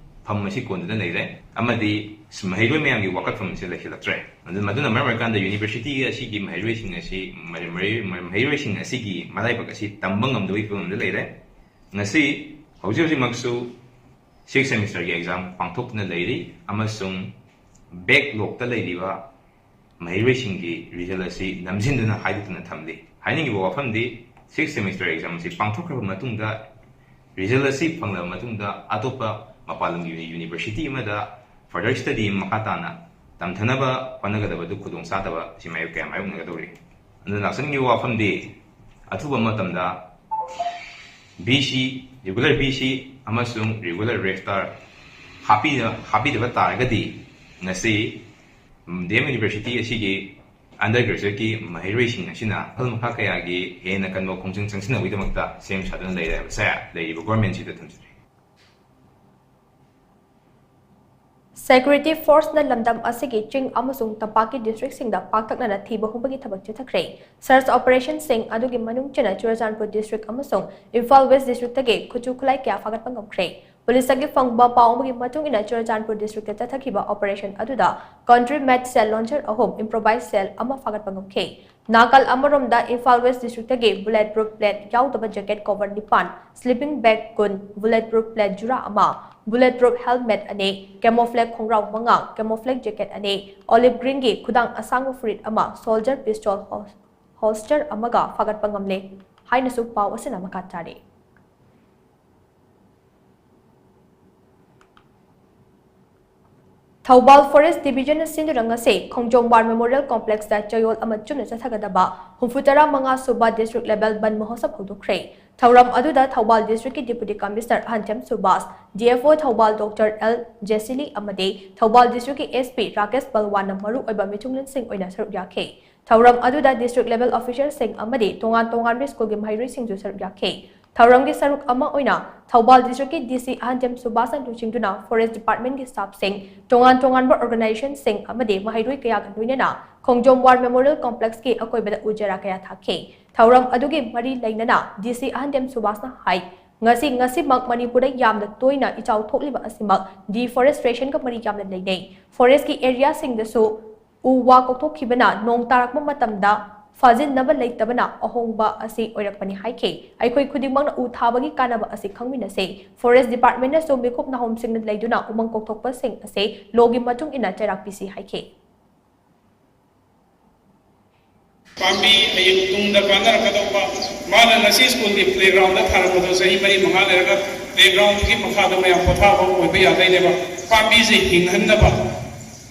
ꯐꯝ ꯑꯁꯤ ꯀꯣꯟꯗꯨꯅ ꯂꯩꯔꯦ, ꯑꯃꯗꯤ ꯃꯍꯩꯔꯣꯏ ꯃꯌꯥꯝꯒꯤ ꯋꯥꯀꯠꯐꯝ ꯑꯁꯤ ꯂꯩꯁꯤꯜꯂꯛꯇ꯭ꯔꯦ꯫ ꯑꯗꯨ, ꯃꯗꯨꯅ ꯃꯔꯝ ꯑꯣꯏꯔꯀꯥꯟꯗ ꯌꯨꯅꯤꯚꯔꯁꯤꯇꯤ ꯑꯁꯤꯒꯤ ꯃꯍꯩꯔꯣꯏꯁꯤꯡ ꯑꯁꯤ ꯃꯔꯩ-, ꯃꯔꯩ-, ꯃꯍꯩꯔꯣꯏꯁꯤꯡ ꯑꯁꯤꯒꯤ ꯃꯔꯥꯏꯕꯛ ꯑꯁꯤ ꯇꯝꯕ ꯉꯝꯗꯕꯒꯤ ꯐꯤꯕꯝꯗ ꯂꯩꯔꯦ꯫ ꯉꯁꯤ ꯍꯧꯖꯤꯛ ꯍꯧꯖꯤꯛꯃꯛꯁꯨ ꯁꯤꯛꯁ ꯁꯦꯃꯤꯁꯇꯔꯒꯤ ꯑꯦꯛꯖꯥꯝ ꯄꯥꯡꯊꯣꯛꯇꯨꯅ ꯂꯩꯔꯤ, ꯑꯃꯁꯨꯡ ꯕꯦꯛꯂꯣꯛꯇ ꯂꯩꯔꯤꯕ ꯃꯍꯩꯔꯣꯏꯁꯤꯡꯒꯤ ꯔꯤꯖꯜ ꯑꯁꯤ ꯅꯝꯁꯤꯟꯗꯨꯅ ꯍꯥꯏꯗꯣꯛꯇꯨꯅ ꯊꯝꯂꯤ꯫ ꯍꯥꯏꯅꯤꯡꯉꯤꯕ ꯋꯥꯐꯝꯗꯤ, ꯁꯤꯛꯁ ꯁꯦꯃꯤꯁꯇꯔ ꯑꯦꯛꯖꯥꯝ ꯑꯁꯤ ꯄꯥꯡꯊꯣꯛꯈ꯭ꯔꯕ ꯃꯇꯨꯡꯗ ꯔꯤꯖꯜ ꯑꯁꯤ ꯐꯪꯂꯕ ꯃꯇꯨꯡꯗ ꯑꯇꯣꯞꯄ ꯃꯄꯥꯟ ꯂꯝꯒꯤ ꯌꯨꯅꯤꯚꯔꯁꯤꯇꯤ ꯑꯃꯗ ꯐꯔꯗꯔ ꯁ꯭ꯇꯗꯤ ꯃꯈꯥ ꯇꯥꯅ ꯇꯝꯊꯅꯕ ꯍꯣꯠꯅꯒꯗꯕꯗꯨ ꯈꯨꯗꯣꯡ ꯆꯥꯗꯕ ꯑꯁꯤ ꯃꯥꯌꯣꯛ ꯀꯌꯥ ꯃꯥꯌꯣꯛꯅꯒꯗꯧꯔꯤ꯫ ꯑꯗꯨꯅ ꯂꯥꯛꯁꯟꯈꯤꯕ ꯋꯥꯐꯝꯗꯤ ꯑꯊꯨꯕ ꯃꯇꯝꯗ B C, regular B C ꯑꯃꯁꯨꯡ ꯔꯤꯒꯨꯂꯔ ꯔꯦꯖꯤꯁꯇꯥꯔ ꯍꯥꯞꯄꯤꯗ-, ꯍꯥꯞꯄꯤꯗꯕ ꯇꯥꯔꯒꯗꯤ ꯉꯁꯤ ꯗꯤ ꯑꯦꯝ ꯌꯨꯅꯤꯚꯔꯁꯤꯇꯤ ꯑꯁꯤꯒꯤ ꯑꯟꯗꯔ ꯒ꯭ꯔꯦꯖꯨꯋꯦꯠꯀꯤ ꯃꯍꯩꯔꯣꯏꯁꯤꯡ ꯑꯁꯤꯅ ꯃꯈꯜ ꯃꯈꯥ ꯀꯌꯥꯒꯤ ꯍꯦꯟꯅ ꯀꯟꯕ ꯈꯣꯡꯖꯪ ꯆꯪꯁꯤꯟꯅꯕꯒꯤꯗꯃꯛꯇ ꯁꯦꯝ ꯁꯥꯗꯨꯅ ꯂꯩꯔꯦ ꯍꯥꯏꯕꯁꯦ ꯂꯩꯔꯤꯕ ꯒꯣꯔꯃꯦꯟꯁꯤꯗ ꯊꯝꯖꯒꯦ꯫ ꯁꯦꯀ꯭ꯌꯨꯔꯤꯇꯤ ꯐꯣꯔꯁꯅ ꯂꯝꯗꯝ ꯑꯁꯤꯒꯤ ꯆꯤꯡ ꯑꯃꯁꯨꯡ ꯇꯝꯄꯥꯛꯀꯤ ꯗꯤꯁꯇ꯭ꯔꯤꯛꯁꯤꯡꯗ ꯄꯥꯛꯇꯛꯅꯅ ꯊꯤꯕ ꯍꯨꯝꯕꯒꯤ ꯊꯕꯛ ꯆꯠꯊꯈ꯭ꯔꯦ꯫ ꯁꯔꯆ ꯑꯣꯄꯔꯦꯁꯟꯁꯤꯡ ꯑꯗꯨꯒꯤ ꯃꯅꯨꯡ ꯆꯟꯅ ꯆꯨꯔꯆꯥꯟꯄꯨꯔ ꯗꯤꯁꯇ꯭ꯔꯤꯛ ꯑꯃꯁꯨꯡ ꯏꯝꯐꯥꯜ ꯋꯦꯁ ꯗꯤꯁꯇ꯭ꯔꯤꯛꯇꯒꯤ ꯈꯨꯠꯁꯨ ꯈꯨꯠꯂꯥꯏ ꯀꯌꯥ ꯐꯥꯒꯠꯄ ꯉꯝꯈ꯭ꯔꯦ꯫ ꯄꯨꯂꯤꯁꯇꯒꯤ ꯐꯪꯕ ꯄꯥꯎ ꯑꯃꯒꯤ ꯃꯇꯨꯡ ꯏꯟꯅ, ꯆꯨꯔꯆꯥꯟꯄꯨꯔ ꯗꯤꯁꯇ꯭ꯔꯤꯛꯇ ꯆꯠꯊꯈꯤꯕ ꯑꯣꯄꯔꯦꯁꯟ ꯑꯗꯨꯗ ꯀꯟꯇ꯭ꯔꯤ ꯃꯦꯠ ꯁꯦꯜ ꯂꯣꯟꯆꯔ ꯑꯍꯨꯝ, ꯏꯝꯄ꯭ꯔꯣꯚꯥꯏꯖ ꯁꯦꯜ ꯑꯃ ꯐꯥꯒꯠꯄ ꯉꯝꯈꯤ꯫ ꯅꯥꯀꯜ ꯑꯃꯔꯣꯝꯗ, ꯏꯝꯐꯥꯜ ꯋꯦꯁ ꯗꯤꯁꯇ꯭ꯔꯤꯛꯇꯒꯤ ꯕꯨꯂꯦꯠ ꯄ꯭ꯔꯨꯐ ꯄ꯭ꯂꯦꯠ ꯌꯥꯎꯗꯕ ꯖꯦꯀꯦꯠ ꯀꯣꯚꯔ ꯅꯤꯄꯥꯟ, ꯁ꯭ꯂꯤꯄꯤꯡ ꯕꯦꯒ ꯀꯨꯟ, ꯕꯨꯂꯦꯠ ꯄ꯭ꯔꯨꯐ ꯄ꯭ꯂꯦꯠ ꯖꯨꯔꯥ ꯑꯃ, ꯕꯨꯂꯦꯠ ꯄ꯭ꯔꯨꯐ ꯍꯦꯜꯃꯦꯠ ꯑꯅꯤ, ꯀꯦꯃꯣꯐ꯭ꯂꯦꯒ ꯈꯣꯡꯒ꯭ꯔꯥꯎ ꯃꯉꯥ, ꯀꯦꯃꯣꯐ꯭ꯂꯦꯒ ꯖꯦꯀꯦꯠ ꯑꯅꯤ, ꯑꯣꯂꯤꯚ ꯒ꯭ꯔꯤꯟꯒꯤ ꯈꯨꯗꯥꯡ ꯑꯁꯥꯡꯕ ꯐꯨꯔꯤꯠ ꯑꯃ, ꯁꯣꯜꯖꯔ ꯄꯤꯁꯇꯣꯜ ꯍꯣꯜ-, ꯍꯣꯜꯁꯇꯔ ꯑꯃꯒ ꯐꯥꯒꯠꯄ ꯉꯝꯂꯦ ꯍꯥꯏꯅꯁꯨ ꯄꯥꯎ ꯑꯁꯤꯅ ꯃꯈꯥ ꯇꯥꯔꯤ꯫ ꯊꯧꯕꯥꯜ ꯐꯣꯔꯦꯁ ꯗꯤꯚꯤꯖꯟꯅ ꯁꯤꯟꯗꯨꯅ ꯉꯁꯤ ꯈꯣꯡꯖꯣꯝ ꯋꯥꯔ ꯃꯦꯃꯣꯔꯤꯌꯦꯜ ꯀꯣꯝꯄ꯭ꯂꯦꯛꯁꯇ ꯆꯌꯣꯜ ꯑꯃ ꯆꯨꯞꯅ ꯆꯠꯊꯒꯗꯕ ꯍꯨꯝꯐꯨꯇꯔꯥ ꯃꯉꯥ ꯁꯨꯕ ꯗꯤꯁꯇ꯭ꯔꯤꯛ ꯂꯦꯚꯦꯜ ꯕꯟ ꯃꯍꯣꯠꯁꯕ ꯍꯧꯗꯣꯛꯈ꯭ꯔꯦ꯫ ꯊꯧꯔꯝ ꯑꯗꯨꯗ ꯊꯧꯕꯥꯜ ꯗꯤꯁꯇ꯭ꯔꯤꯛꯀꯤ ꯗꯤꯄꯨꯇꯤ ꯀꯃꯤꯁꯅꯔ ꯑꯍꯟꯊꯦꯝ ꯁꯨꯕꯥꯁ, D F O Thoubal doctor L ꯖꯦꯁꯤꯂꯤ ꯑꯃꯗꯤ ꯊꯧꯕꯥꯜ ꯗꯤꯁꯇ꯭ꯔꯤꯛꯀꯤ ꯑꯦꯁ ꯄꯤ ꯔꯥꯀꯦꯁ ꯕꯜꯋꯥꯟꯅ ꯃꯔꯨ ꯑꯣꯏꯕ ꯃꯤꯊꯨꯡꯂꯦꯟꯁꯤꯡ ꯑꯣꯏꯅ ꯁꯔꯨꯛ ꯌꯥꯈꯤ꯫ ꯊꯧꯔꯝ ꯑꯗꯨꯗ ꯗꯤꯁꯇ꯭ꯔꯤꯛ ꯂꯦꯚꯦꯜ ꯑꯣꯐꯤꯁꯔꯁꯤꯡ ꯑꯃꯗꯤ ꯇꯣꯉꯥꯟ ꯇꯣꯉꯥꯟꯕ ꯁ꯭ꯀꯨꯜꯒꯤ ꯃꯍꯩꯔꯣꯏꯁꯤꯡꯁꯨ ꯁꯔꯨꯛ ꯌꯥꯈꯤ꯫ ꯊꯧꯔꯝꯒꯤ ꯁꯔꯨꯛ ꯑꯃ ꯑꯣꯏꯅ ꯊꯧꯕꯥꯜ ꯗꯤꯁꯇ꯭ꯔꯤꯛꯀꯤ ꯗꯤ ꯁꯤ ꯑꯍꯟꯊꯦꯝ ꯁꯨꯕꯥꯁꯅ ꯂꯨꯆꯤꯡꯗꯨꯅ ꯐꯣꯔꯦꯁ ꯗꯤꯄꯥꯔꯠꯃꯦꯟꯒꯤ ꯁ꯭ꯇꯥꯐꯁꯤꯡ, ꯇꯣꯉꯥꯟ ꯇꯣꯉꯥꯟꯕ ꯑꯣꯔꯒꯅꯥꯏꯖꯦꯁꯟꯁꯤꯡ ꯑꯃꯗꯤ ꯃꯍꯩꯔꯣꯏ ꯀꯌꯥꯒ ꯂꯣꯏꯅꯅ ꯈꯣꯡꯖꯣꯝ ꯋꯥꯔ ꯃꯦꯃꯣꯔꯤꯌꯦꯜ ꯀꯣꯝꯄ꯭ꯂꯦꯛꯁꯀꯤ ꯑꯀꯣꯏꯕꯗ ꯎ ꯆꯥꯔꯥ ꯀꯌꯥ ꯊꯥꯈꯤ꯫ ꯊꯧꯔꯝ ꯑꯗꯨꯒꯤ ꯃꯔꯤ ꯂꯩꯅꯅ ꯗꯤ ꯁꯤ ꯑꯍꯟꯊꯦꯝ ꯁꯨꯕꯥꯁꯅ ꯍꯥꯏ, ꯉꯁꯤ, ꯉꯁꯤꯃꯛ ꯃꯅꯤꯄꯨꯔꯗ ꯌꯥꯝꯅ ꯇꯣꯏꯅ ꯏꯆꯥꯎ ꯊꯣꯛꯂꯤꯕ ꯑꯁꯤꯃꯛ ꯗꯤꯐꯣꯔꯦꯁꯇ꯭ꯔꯦꯁꯟꯒ ꯃꯔꯤ ꯌꯥꯝꯅ ꯂꯩꯅꯩ꯫ ꯐꯣꯔꯦꯁꯀꯤ ꯑꯦꯔꯤꯌꯥꯁꯤꯡꯗꯁꯨ ꯎ ꯋꯥ ꯀꯣꯛꯊꯣꯛꯈꯤꯕꯅ ꯅꯣꯡ ꯇꯥꯔꯛꯄ ꯃꯇꯝꯗ ꯐꯥꯖꯤꯟꯅꯕ ꯂꯩꯇꯕꯅ ꯑꯍꯣꯡꯕ ꯑꯁꯤ ꯑꯣꯏꯔꯛꯄꯅꯤ ꯍꯥꯏꯈꯤ꯫ ꯑꯩꯈꯣꯏ ꯈꯨꯗꯤꯡꯃꯛꯅ ꯎ ꯊꯥꯕꯒꯤ ꯀꯥꯟꯅꯕ ꯑꯁꯤ ꯈꯪꯃꯤꯟꯅꯁꯤ꯫ ꯐꯣꯔꯦꯁ ꯗꯤꯄꯥꯔꯠꯃꯦꯟꯅꯁꯨ ꯃꯤꯈꯨꯞ ꯅꯥꯍꯣꯝꯁꯤꯡꯅ ꯂꯩꯗꯨꯅ ꯎꯃꯪ ꯀꯣꯛꯊꯣꯛꯄꯁꯤꯡ ꯑꯁꯤ ꯂꯣꯒꯤ ꯃꯇꯨꯡ ꯏꯟꯅ ꯆꯩꯔꯥꯛ ꯄꯤꯁꯤ ꯍꯥꯏꯈꯤ꯫ ꯄꯥꯝꯕꯤ ꯍꯌꯦꯡ ꯇꯨꯡꯗ ꯀꯥꯟꯅꯔꯛꯀꯗꯧꯕ, ꯃꯥꯅ ꯉꯁꯤ ꯁ꯭ꯀꯨꯜꯒꯤ ꯄ꯭ꯂꯦꯒ꯭ꯔꯥꯎꯟꯗ ꯊꯥꯔꯝꯕꯗꯣ ꯆꯍꯤ ꯃꯔꯤ ꯃꯉꯥ ꯂꯩꯔꯒ ꯄ꯭ꯂꯦꯒ꯭ꯔꯥꯎꯟꯗꯨꯒꯤ ꯃꯈꯥꯗ ꯃꯌꯥꯝ ꯄꯣꯊꯥꯕ ꯑꯣꯏꯕ ꯌꯥꯗꯣꯏꯅꯦꯕ꯫ ꯄꯥꯝꯕꯤꯁꯦ ꯍꯤꯡꯍꯟꯅꯕ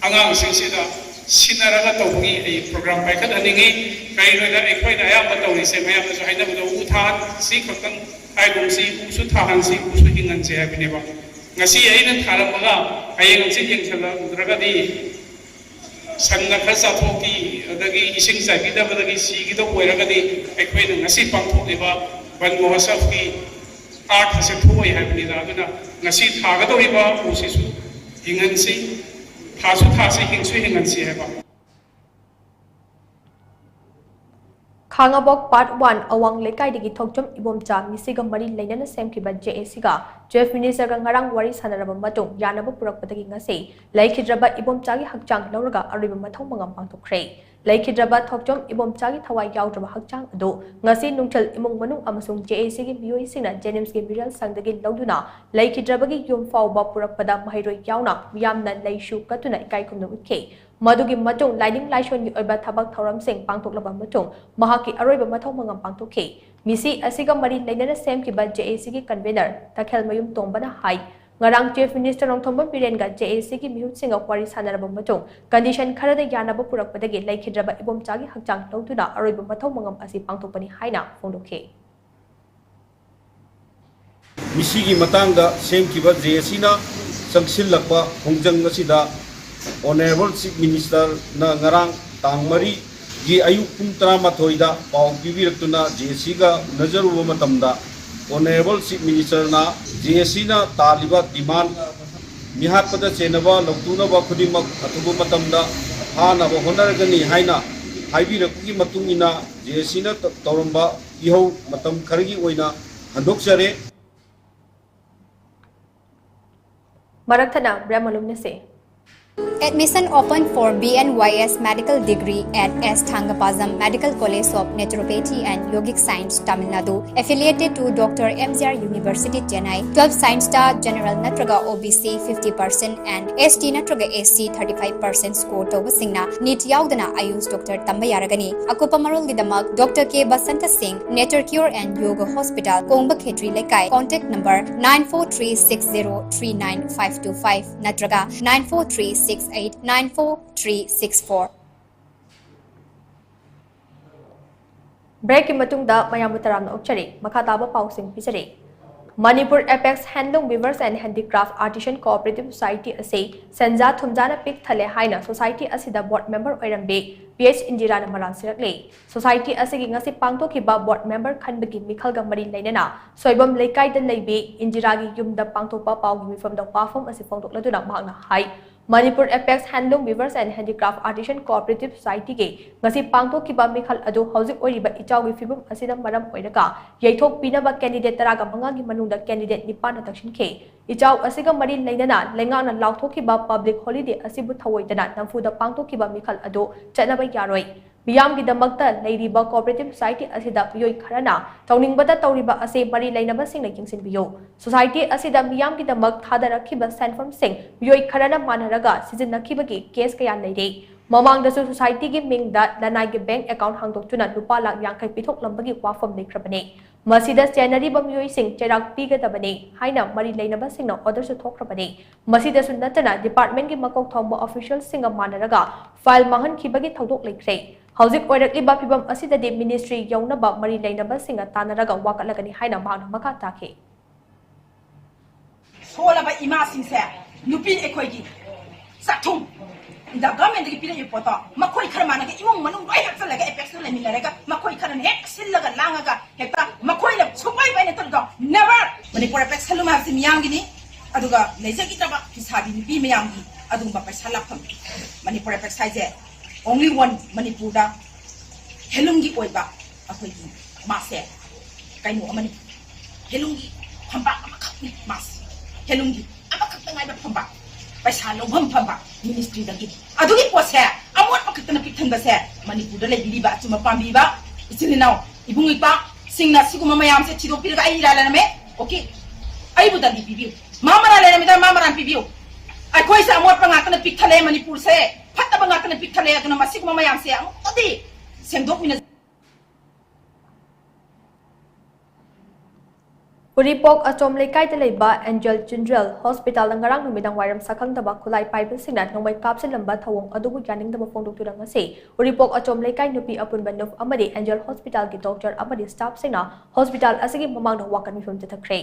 ꯑꯉꯥꯡꯁꯤꯡꯁꯤꯗ ꯁꯤꯟꯅꯔꯒ ꯇꯧꯕꯒꯤ ꯑꯩ ꯄ꯭ꯔꯣꯒ꯭ꯔꯥꯝ ꯄꯥꯏꯈꯠꯍꯟꯅꯤꯡꯉꯤ꯫ ꯀꯔꯤꯅꯣꯗ ꯑꯩꯈꯣꯏꯅ ꯑꯌꯥꯝꯕ ꯇꯧꯔꯤꯁꯦ, ꯃꯌꯥꯝꯅꯁꯨ ꯍꯥꯏꯅꯕꯗ ꯎ ꯊꯥꯍꯟꯁꯤ ꯈꯛꯇꯪ ꯍꯥꯏꯒꯨꯝꯁꯤ, ꯎꯁꯨ ꯊꯥꯍꯟꯁꯤ, ꯎꯁꯨ ꯍꯤꯡꯍꯟꯁꯤ ꯍꯥꯏꯕꯅꯦꯕ꯫ ꯉꯁꯤ ꯑꯩꯅ ꯊꯥꯔꯝꯃꯒ ꯍꯌꯦꯡ ꯍꯪꯆꯤꯠ ꯌꯦꯡꯁꯤꯜꯂꯛꯇ꯭ꯔꯒꯗꯤ ꯁꯟꯅ ꯈꯔ ꯆꯥꯊꯣꯛꯈꯤ, ꯑꯗꯒꯤ ꯏꯁꯤꯡ ꯆꯥꯏꯕꯤꯗꯕꯗꯒꯤ ꯁꯤꯒꯗꯧꯕ ꯑꯣꯏꯔꯒꯗꯤ ꯑꯩꯈꯣꯏꯅ ꯉꯁꯤ ꯄꯥꯡꯊꯣꯛꯂꯤꯕ ꯕꯟ ꯃꯍꯣꯠꯁꯕꯀꯤ ꯑꯥꯔꯊ ꯑꯁꯦ ꯊꯣꯛꯑꯣꯏ ꯍꯥꯏꯕꯅꯤꯗ꯫ ꯑꯗꯨꯅ ꯉꯁꯤ ꯊꯥꯒꯗꯧꯔꯤꯕ ꯎꯁꯤꯁꯨ ꯍꯤꯡꯍꯟꯁꯤ, ꯊꯥꯁꯨ ꯊꯥꯁꯤ, ꯍꯤꯡꯁꯨ ꯍꯤꯡꯍꯟꯁꯤ ꯍꯥꯏꯕ꯫ ꯈꯥꯉꯕꯣꯛ ꯄꯥꯔꯠ ꯋꯥꯟ ꯑꯋꯥꯡ ꯂꯩꯀꯥꯏꯗꯒꯤ ꯊꯣꯛꯆꯣꯝ ꯏꯕꯣꯝꯆꯥ ꯃꯤꯁꯤꯒ ꯃꯔꯤ ꯂꯩꯅꯅ ꯁꯦꯝꯈꯤꯕ ꯖꯦ ꯑꯦ ꯁꯤꯒ ꯆꯤꯐ ꯃꯤꯅꯤꯁꯇꯔꯒ ꯉꯔꯥꯡ ꯋꯥꯔꯤ ꯁꯥꯟꯅꯔꯕ ꯃꯇꯨꯡ ꯌꯥꯅꯕ ꯄꯨꯔꯛꯄꯗꯒꯤ ꯉꯁꯤ ꯂꯩꯈꯤꯗ꯭ꯔꯕ ꯏꯕꯣꯝꯆꯥꯒꯤ ꯍꯛꯆꯥꯡ ꯂꯧꯔꯒ ꯑꯔꯣꯏꯕ ꯃꯊꯧ ꯃꯉꯝ ꯄꯥꯡꯊꯣꯛꯈ꯭ꯔꯦ꯫ ꯂꯩꯈꯤꯗ꯭ꯔꯕ ꯊꯣꯛꯆꯣꯝ ꯏꯕꯣꯝꯆꯥꯒꯤ ꯊꯋꯥꯏ ꯌꯥꯎꯗ꯭ꯔꯕ ꯍꯛꯆꯥꯡ ꯑꯗꯨ ꯉꯁꯤ ꯅꯨꯡꯊꯤꯜ ꯏꯃꯨꯡ ꯃꯅꯨꯡ ꯑꯃꯁꯨꯡ ꯖꯦ ꯑꯦ ꯁꯤꯒꯤ ꯃꯤꯑꯣꯏꯁꯤꯡꯅ ꯖꯦꯅꯤꯝꯁꯀꯤ ꯃꯤꯔꯦꯜ ꯁꯪꯗꯒꯤ ꯂꯧꯗꯨꯅ ꯂꯩꯈꯤꯗ꯭ꯔꯕꯒꯤ ꯌꯨꯝ ꯐꯥꯎꯕ ꯄꯨꯔꯛꯄꯗ ꯃꯍꯩꯔꯣꯏ ꯌꯥꯎꯅ ꯃꯤꯌꯥꯝꯅ ꯂꯩꯁꯨ ꯀꯠꯇꯨꯅ ꯏꯀꯥꯏ ꯈꯨꯝꯅꯕ ꯎꯠꯈꯤ꯫ ꯃꯗꯨꯒꯤ ꯃꯇꯨꯡ ꯂꯥꯏꯅꯤꯡ ꯂꯥꯏꯁꯣꯟꯒꯤ ꯑꯣꯏꯕ ꯊꯕꯛ ꯊꯧꯔꯝꯁꯤꯡ ꯄꯥꯡꯊꯣꯛꯂꯕ ꯃꯇꯨꯡ ꯃꯍꯥꯛꯀꯤ ꯑꯔꯣꯏꯕ ꯃꯊꯧ ꯃꯉꯝ ꯄꯥꯡꯊꯣꯛꯈꯤ꯫ ꯃꯤꯁꯤ ꯑꯁꯤꯒ ꯃꯔꯤ ꯂꯩꯅꯅ ꯁꯦꯝꯈꯤꯕ ꯖꯦ ꯑꯦ ꯁꯤꯒꯤ ꯀꯟꯚꯦꯅꯔ ꯇꯈꯦꯜꯃꯌꯨꯝ ꯇꯣꯝꯕꯅ ꯍꯥꯏ, ꯉꯔꯥꯡ ꯆꯤꯐ ꯃꯤꯅꯤꯁꯇꯔ ꯅꯣꯡꯊꯣꯝꯕꯝ ꯕꯤꯔꯦꯟꯒ ꯖꯦ ꯑꯦ ꯁꯤꯒꯤ ꯃꯤꯍꯨꯠꯁꯤꯡꯒ ꯋꯥꯔꯤ ꯁꯥꯟꯅꯔꯕ ꯃꯇꯨꯡ ꯀꯟꯗꯤꯁꯟ ꯈꯔꯗ ꯌꯥꯅꯕ ꯄꯨꯔꯛꯄꯗꯒꯤ ꯂꯩꯈꯤꯗ꯭ꯔꯕ ꯏꯕꯣꯝꯆꯥꯒꯤ ꯍꯛꯆꯥꯡ ꯂꯧꯗꯨꯅ ꯑꯔꯣꯏꯕ ꯃꯊꯧ ꯃꯉꯝ ꯑꯁꯤ ꯄꯥꯡꯊꯣꯛꯄꯅꯤ ꯍꯥꯏꯅ ꯐꯣꯡꯗꯣꯛꯈꯤ꯫ ꯃꯤꯁꯤꯒꯤ ꯃꯇꯥꯡꯗ ꯁꯦꯝꯈꯤꯕ ꯖꯦ ꯑꯦ ꯁꯤꯅ ꯆꯪꯁꯤꯜꯂꯛꯄ ꯈꯣꯡꯖꯪ ꯑꯁꯤꯗ ꯑꯣꯅꯔꯦꯕꯜ ꯆꯤꯐ ꯃꯤꯅꯤꯁꯇꯔꯅ ꯉꯔꯥꯡ ꯇꯥꯡ ꯃꯔꯤꯒꯤ ꯑꯌꯨꯛ ꯄꯨꯡ ꯇꯔꯥꯃꯥꯊꯣꯏꯗ ꯄꯥꯎ ꯄꯤꯕꯤꯔꯛꯇꯨꯅ ꯖꯦ ꯑꯦ ꯁꯤꯒ ꯎꯅꯖꯔꯨꯕ ꯃꯇꯝꯗ ꯑꯣꯅꯔꯦꯕꯜ ꯆꯤꯐ ꯃꯤꯅꯤꯁꯇꯔꯅ ꯖꯦ ꯑꯦ ꯁꯤꯅ ꯇꯥꯜꯂꯤꯕ ꯗꯤꯃꯥꯟ ꯃꯤꯍꯥꯠꯄꯗ ꯆꯦꯟꯅꯕ ꯂꯧꯇꯨꯅꯕ ꯈꯨꯗꯤꯡꯃꯛ ꯑꯊꯨꯕ ꯃꯇꯝꯗ ꯐꯥꯅꯕ ꯍꯣꯠꯅꯔꯒꯅꯤ ꯍꯥꯏꯅ ꯍꯥꯏꯕꯤꯔꯛꯄꯒꯤ ꯃꯇꯨꯡ ꯏꯟꯅ ꯖꯦ ꯑꯦ ꯁꯤꯅ ꯇꯧꯔꯝꯕ ꯏꯍꯧ ꯃꯇꯝ ꯈꯔꯒꯤ ꯑꯣꯏꯅ ꯍꯟꯗꯣꯛꯆꯔꯦ꯫ ꯃꯔꯛ ꯊꯠꯅ break ꯃꯅꯨꯡꯅꯁꯦ꯫ Admission open for B N Y S medical degree at S Thangapazam Medical College of Naturopathy and Yogic Science, Tamil Nadu, affiliated to Doctor M G R University, Chennai. Twelve Science ta General ꯅꯠꯇ꯭ꯔꯒ O B C fifty percent and S T ꯅꯠꯇ꯭ꯔꯒ S C thirty-five percent score ꯇꯧꯕꯁꯤꯡꯅ NEET ꯌꯥꯎꯗꯅ ꯑꯌꯨꯁ ꯗꯣꯛꯇꯔ ꯇꯝꯕ ꯌꯥꯔꯒꯅꯤ꯫ ꯑꯀꯨꯞꯄ ꯃꯔꯣꯜꯒꯤꯗꯃꯛ Doctor K ꯕꯁꯟꯇ ꯁꯤꯡ, Nature Cure and Yoga Hospital, ꯀꯣꯡꯕ ꯈꯦꯇ꯭ꯔꯤ ꯂꯩꯀꯥꯏ, contact number nine four three six zero three nine five two five ꯅꯠꯇ꯭ꯔꯒ nine four three six eight nine four three six four. Breakꯀꯤ ꯃꯇꯨꯡꯗ ꯃꯌꯥꯝꯕꯨ ꯇꯔꯥꯝꯅ ꯑꯣꯛꯆꯔꯤ꯫ ꯃꯈꯥ ꯇꯥꯕ ꯄꯥꯎꯁꯤꯡ ꯄꯤꯖꯔꯤ꯫ Manipur Apex Handloom Weavers and Handicraft Artisan Cooperative Society ꯑꯁꯤ ꯁꯦꯟꯖꯥ ꯊꯨꯝꯖꯥꯅ ꯄꯤꯛ ꯊꯜꯂꯦ ꯍꯥꯏꯅ society ꯑꯁꯤꯗ board member ꯑꯣꯏꯔꯝꯕꯤ ꯄꯤ ꯑꯩꯆ ꯏꯟꯗꯤꯔꯥꯅ ꯃꯔꯥꯜ ꯁꯤꯔꯛꯂꯤ꯫ Society ꯑꯁꯤꯒꯤ ꯉꯁꯤ ꯄꯥꯡꯊꯣꯛꯈꯤꯕ board member ꯈꯟꯕꯒꯤ ꯃꯤꯈꯜꯒ ꯃꯔꯤ ꯂꯩꯅꯅ ꯁꯣꯏꯕꯝ ꯂꯩꯀꯥꯏꯗ ꯂꯩꯕꯤ ꯏꯟꯗꯤꯔꯥꯒꯤ ꯌꯨꯝꯗ ꯄꯥꯡꯊꯣꯛꯄ ꯄꯥꯎꯒꯤ ꯃꯤꯐꯝꯗ ꯋꯥꯐꯝ ꯑꯁꯤ ꯐꯣꯡꯗꯣꯛꯂꯗꯨꯅ ꯃꯍꯥꯛꯅ ꯍꯥꯏ, Manipur Apex Handloom Weavers and Handicraft Artisan Cooperative Societyꯒꯤ ꯉꯁꯤ ꯄꯥꯡꯊꯣꯛꯈꯤꯕ ꯃꯤꯈꯜ ꯑꯗꯨ ꯍꯧꯖꯤꯛ ꯑꯣꯏꯔꯤꯕ ꯏꯆꯥꯎꯒꯤ ꯐꯤꯕꯝ ꯑꯁꯤꯅ ꯃꯔꯝ ꯑꯣꯏꯔꯒ ꯌꯩꯊꯣꯛꯄꯤꯅꯕ candidate ꯇꯔꯥꯒ ꯃꯉꯥꯒꯤ ꯃꯅꯨꯡꯗ candidate ꯅꯤꯄꯥꯟꯅ ꯇꯛꯁꯤꯟꯈꯤ꯫ ꯏꯆꯥꯎ ꯑꯁꯤꯒ ꯃꯔꯤ ꯂꯩꯅꯅ ꯂꯩꯉꯥꯛꯅ ꯂꯥꯎꯊꯣꯛꯈꯤꯕ public holiday ꯑꯁꯤꯕꯨ ꯊꯧꯑꯣꯏꯗꯅ ꯅꯝꯐꯨꯗ ꯄꯥꯡꯊꯣꯛꯈꯤꯕ ꯃꯤꯈꯜ ꯑꯗꯨ ꯆꯠꯅꯕ ꯌꯥꯔꯣꯏ꯫ ꯃꯤꯌꯥꯝꯒꯤꯗꯃꯛꯇ ꯂꯩꯔꯤꯕ cooperative society ꯑꯁꯤꯗ ꯃꯤꯑꯣꯏ ꯈꯔꯅ ꯇꯧꯅꯤꯡꯕꯇ ꯇꯧꯔꯤꯕ ꯑꯁꯤ ꯃꯔꯤ ꯂꯩꯅꯕꯁꯤꯡꯅ ꯌꯦꯡꯁꯤꯟꯕꯤꯌꯨ꯫ Society ꯑꯁꯤꯗ ꯃꯤꯌꯥꯝꯒꯤꯗꯃꯛ ꯊꯥꯗꯔꯛꯈꯤꯕ ꯁꯦꯟꯐꯝꯁꯤꯡ ꯃꯤꯑꯣꯏ ꯈꯔꯅ ꯃꯥꯟꯅꯔꯒ ꯁꯤꯖꯤꯟꯅꯈꯤꯕꯒꯤ case ꯀꯌꯥ ꯂꯩꯔꯤ꯫ ꯃꯃꯥꯡꯗꯁꯨ societyꯒꯤ ꯃꯤꯡꯗ ꯂꯅꯥꯏꯒꯤ bank account ꯍꯥꯡꯗꯣꯛꯇꯨꯅ ꯂꯨꯄꯥ ꯂꯥꯈ ꯌꯥꯡꯈꯩ ꯄꯤꯊꯣꯛꯂꯝꯕꯒꯤ ꯋꯥꯐꯝ ꯂꯩꯈ꯭ꯔꯕꯅꯤ꯫ ꯃꯁꯤꯗ ꯆꯦꯟꯅꯔꯤꯕ ꯃꯤꯑꯣꯏꯁꯤꯡ ꯆꯩꯔꯥꯛ ꯄꯤꯒꯗꯕꯅꯤ ꯍꯥꯏꯅ ꯃꯔꯤ ꯂꯩꯅꯕꯁꯤꯡꯅ orderꯁꯨ ꯊꯣꯛꯈ꯭ꯔꯕꯅꯤ꯫ ꯃꯁꯤꯗꯁꯨ ꯅꯠꯇꯅ departmentꯀꯤ ꯃꯀꯣꯛ ꯊꯣꯡꯕ officialꯁꯤꯡꯒ ꯃꯥꯟꯅꯔꯒ file ꯃꯥꯡꯍꯟꯈꯤꯕꯒꯤ ꯊꯧꯗꯣꯛ ꯂꯩꯈ꯭ꯔꯦ꯫ ꯍꯧꯖꯤꯛ ꯑꯣꯏꯔꯛꯂꯤꯕ ꯐꯤꯕꯝ ꯑꯁꯤꯗꯗꯤ ministry ꯌꯧꯅꯕ ꯃꯔꯤ ꯂꯩꯅꯕꯁꯤꯡꯒ ꯇꯥꯟꯅꯔꯒ ꯋꯥꯀꯠꯂꯒꯅꯤ ꯍꯥꯏꯅ ꯃꯍꯥꯛꯅ ꯃꯈꯥ ꯇꯥꯈꯤ꯫ ꯁꯣꯜꯂꯕ ꯏꯃꯥꯁꯤꯡꯁꯦ, ꯅꯨꯄꯤ ꯑꯩꯈꯣꯏꯒꯤ ꯆꯥꯛꯊꯨꯝ, ꯏꯟꯗꯤꯌꯥ governmentꯗꯒꯤ ꯄꯤꯔꯛꯏꯕ ꯄꯣꯠꯇꯣ ꯃꯈꯣꯏ ꯈꯔ ꯃꯥꯟꯅꯒ ꯏꯃꯨꯡ ꯃꯅꯨꯡ ꯂꯣꯏ ꯍꯥꯞꯆꯜꯂꯒ Apexꯇ ꯂꯩꯃꯤꯟꯅꯔꯒ ꯃꯈꯣꯏ ꯈꯔꯅ ꯍꯦꯛ ꯁꯤꯜꯂꯒ ꯂꯥꯡꯉꯒ ꯍꯦꯛꯇ ꯃꯈꯣꯏꯅ ꯁꯨꯡꯄꯥꯏ ꯄꯥꯏꯅ ꯇꯧꯔꯤꯗꯣ never꯫ ꯃꯅꯤꯄꯨꯔ Apex ꯍꯦꯟꯂꯨꯝ ꯍꯥꯏꯕꯁꯤ ꯃꯤꯌꯥꯝꯒꯤꯅꯤ, ꯑꯗꯨꯒ ꯂꯩꯖꯈꯤꯗ꯭ꯔꯕ ꯐꯤꯁꯥꯕꯤ ꯅꯨꯄꯤ ꯃꯌꯥꯝꯒꯤ ꯑꯗꯨꯒꯨꯝꯕ ꯄꯩꯁꯥ ꯂꯥꯛꯐꯝ꯫ ꯃꯅꯤꯄꯨꯔ Apex ꯍꯥꯏꯁꯦ only one ꯃꯅꯤꯄꯨꯔꯗ ꯍꯦꯟꯂꯨꯝꯒꯤ ꯑꯣꯏꯕ ꯑꯩꯈꯣꯏꯒꯤ ꯃꯥꯁꯦ ꯀꯩꯅꯣ ꯑꯃꯅꯤ, ꯍꯦꯟꯂꯨꯝꯒꯤ ꯐꯝꯕꯥꯛ ꯑꯃꯈꯛꯅꯤ ꯃꯥꯁꯦ, ꯍꯦꯟꯂꯨꯝꯒꯤ ꯑꯃꯈꯛꯇ ꯉꯥꯏꯕ ꯐꯝꯕꯥꯛ, ꯄꯩꯁꯥ ꯂꯧꯐꯝ ꯐꯝꯕ ministryꯗꯒꯤ꯫ ꯑꯗꯨꯒꯤ ꯄꯣꯠꯁꯦ ꯑꯃꯣꯠꯄ ꯈꯛꯇꯅ ꯄꯤꯛ ꯊꯟꯕꯁꯦ ꯃꯅꯤꯄꯨꯔꯗ ꯂꯩꯕꯤꯔꯤꯕ ꯑꯆꯨꯝꯕ ꯄꯥꯝꯕꯤꯕ ꯏꯆꯤꯜ ꯏꯅꯥꯎ ꯏꯕꯨꯡ ꯏꯄ꯭ꯋꯥꯁꯤꯡꯅ ꯁꯤꯒꯨꯝꯕ ꯃꯌꯥꯝꯁꯦ ꯊꯤꯗꯣꯛꯄꯤꯔꯒ ꯑꯩ ꯏꯔꯥ ꯂꯩꯔꯝꯃꯦ꯫ Okay, ꯑꯩꯕꯨ ꯗꯟꯗꯤ ꯄꯤꯕꯤꯌꯨ, ꯃꯥ ꯃꯔꯥ ꯂꯩꯔꯝꯃꯤꯗ ꯃꯥ ꯃꯔꯥ ꯄꯤꯕꯤꯌꯨ꯫ ꯑꯩꯈꯣꯏꯁꯦ ꯑꯃꯣꯠꯄ ꯉꯥꯛꯇꯅ ꯄꯤꯛ ꯊꯜꯂꯦ, ꯃꯅꯤꯄꯨꯔꯁꯦ ꯐꯠꯇꯕ ꯉꯥꯛꯇꯅ ꯄꯤꯛ ꯊꯜꯂꯦ꯫ ꯑꯗꯨꯅ ꯃꯁꯤꯒꯨꯝꯕ ꯃꯌꯥꯝꯁꯦ ꯑꯃꯨꯛꯇꯗꯤ ꯁꯦꯡꯗꯣꯛꯃꯤꯟꯅ ꯎꯔꯤꯄꯣꯛ ꯑꯆꯣꯝ ꯂꯩꯀꯥꯏꯗ ꯂꯩꯕ ꯑꯦꯟꯖꯦꯜ ꯆꯤꯜꯗ꯭ꯔꯦꯟ ꯍꯣꯁꯄꯤꯇꯥꯜꯗ ꯉꯔꯥꯡ ꯅꯨꯃꯤꯗꯥꯡ ꯋꯥꯏꯔꯝ ꯁꯛꯈꯪꯗꯕ ꯈꯨꯠꯂꯥꯏ ꯄꯥꯏꯕꯁꯤꯡꯅ ꯅꯣꯡꯃꯩ ꯀꯥꯞꯁꯤꯜꯂꯝꯕ ꯊꯧꯑꯣꯡ ꯑꯗꯨꯕꯨ ꯌꯥꯅꯤꯡꯗꯕ ꯐꯣꯡꯗꯣꯛꯇꯨꯅ ꯉꯁꯤ ꯎꯔꯤꯄꯣꯛ ꯑꯆꯣꯝ ꯂꯩꯀꯥꯏ ꯅꯨꯄꯤ ꯑꯄꯨꯟꯕ ꯅꯨꯞ ꯑꯃꯗꯤ ꯑꯦꯟꯖꯦꯜ ꯍꯣꯁꯄꯤꯇꯥꯜꯒꯤ ꯗꯣꯛꯇꯔ ꯑꯃꯗꯤ ꯁ꯭ꯇꯥꯐꯁꯤꯡꯅ ꯍꯣꯁꯄꯤꯇꯥꯜ ꯑꯁꯤꯒꯤ ꯃꯃꯥꯡꯗ ꯋꯥꯀꯠ ꯃꯤꯐꯝ ꯆꯠꯊꯈ꯭ꯔꯦ꯫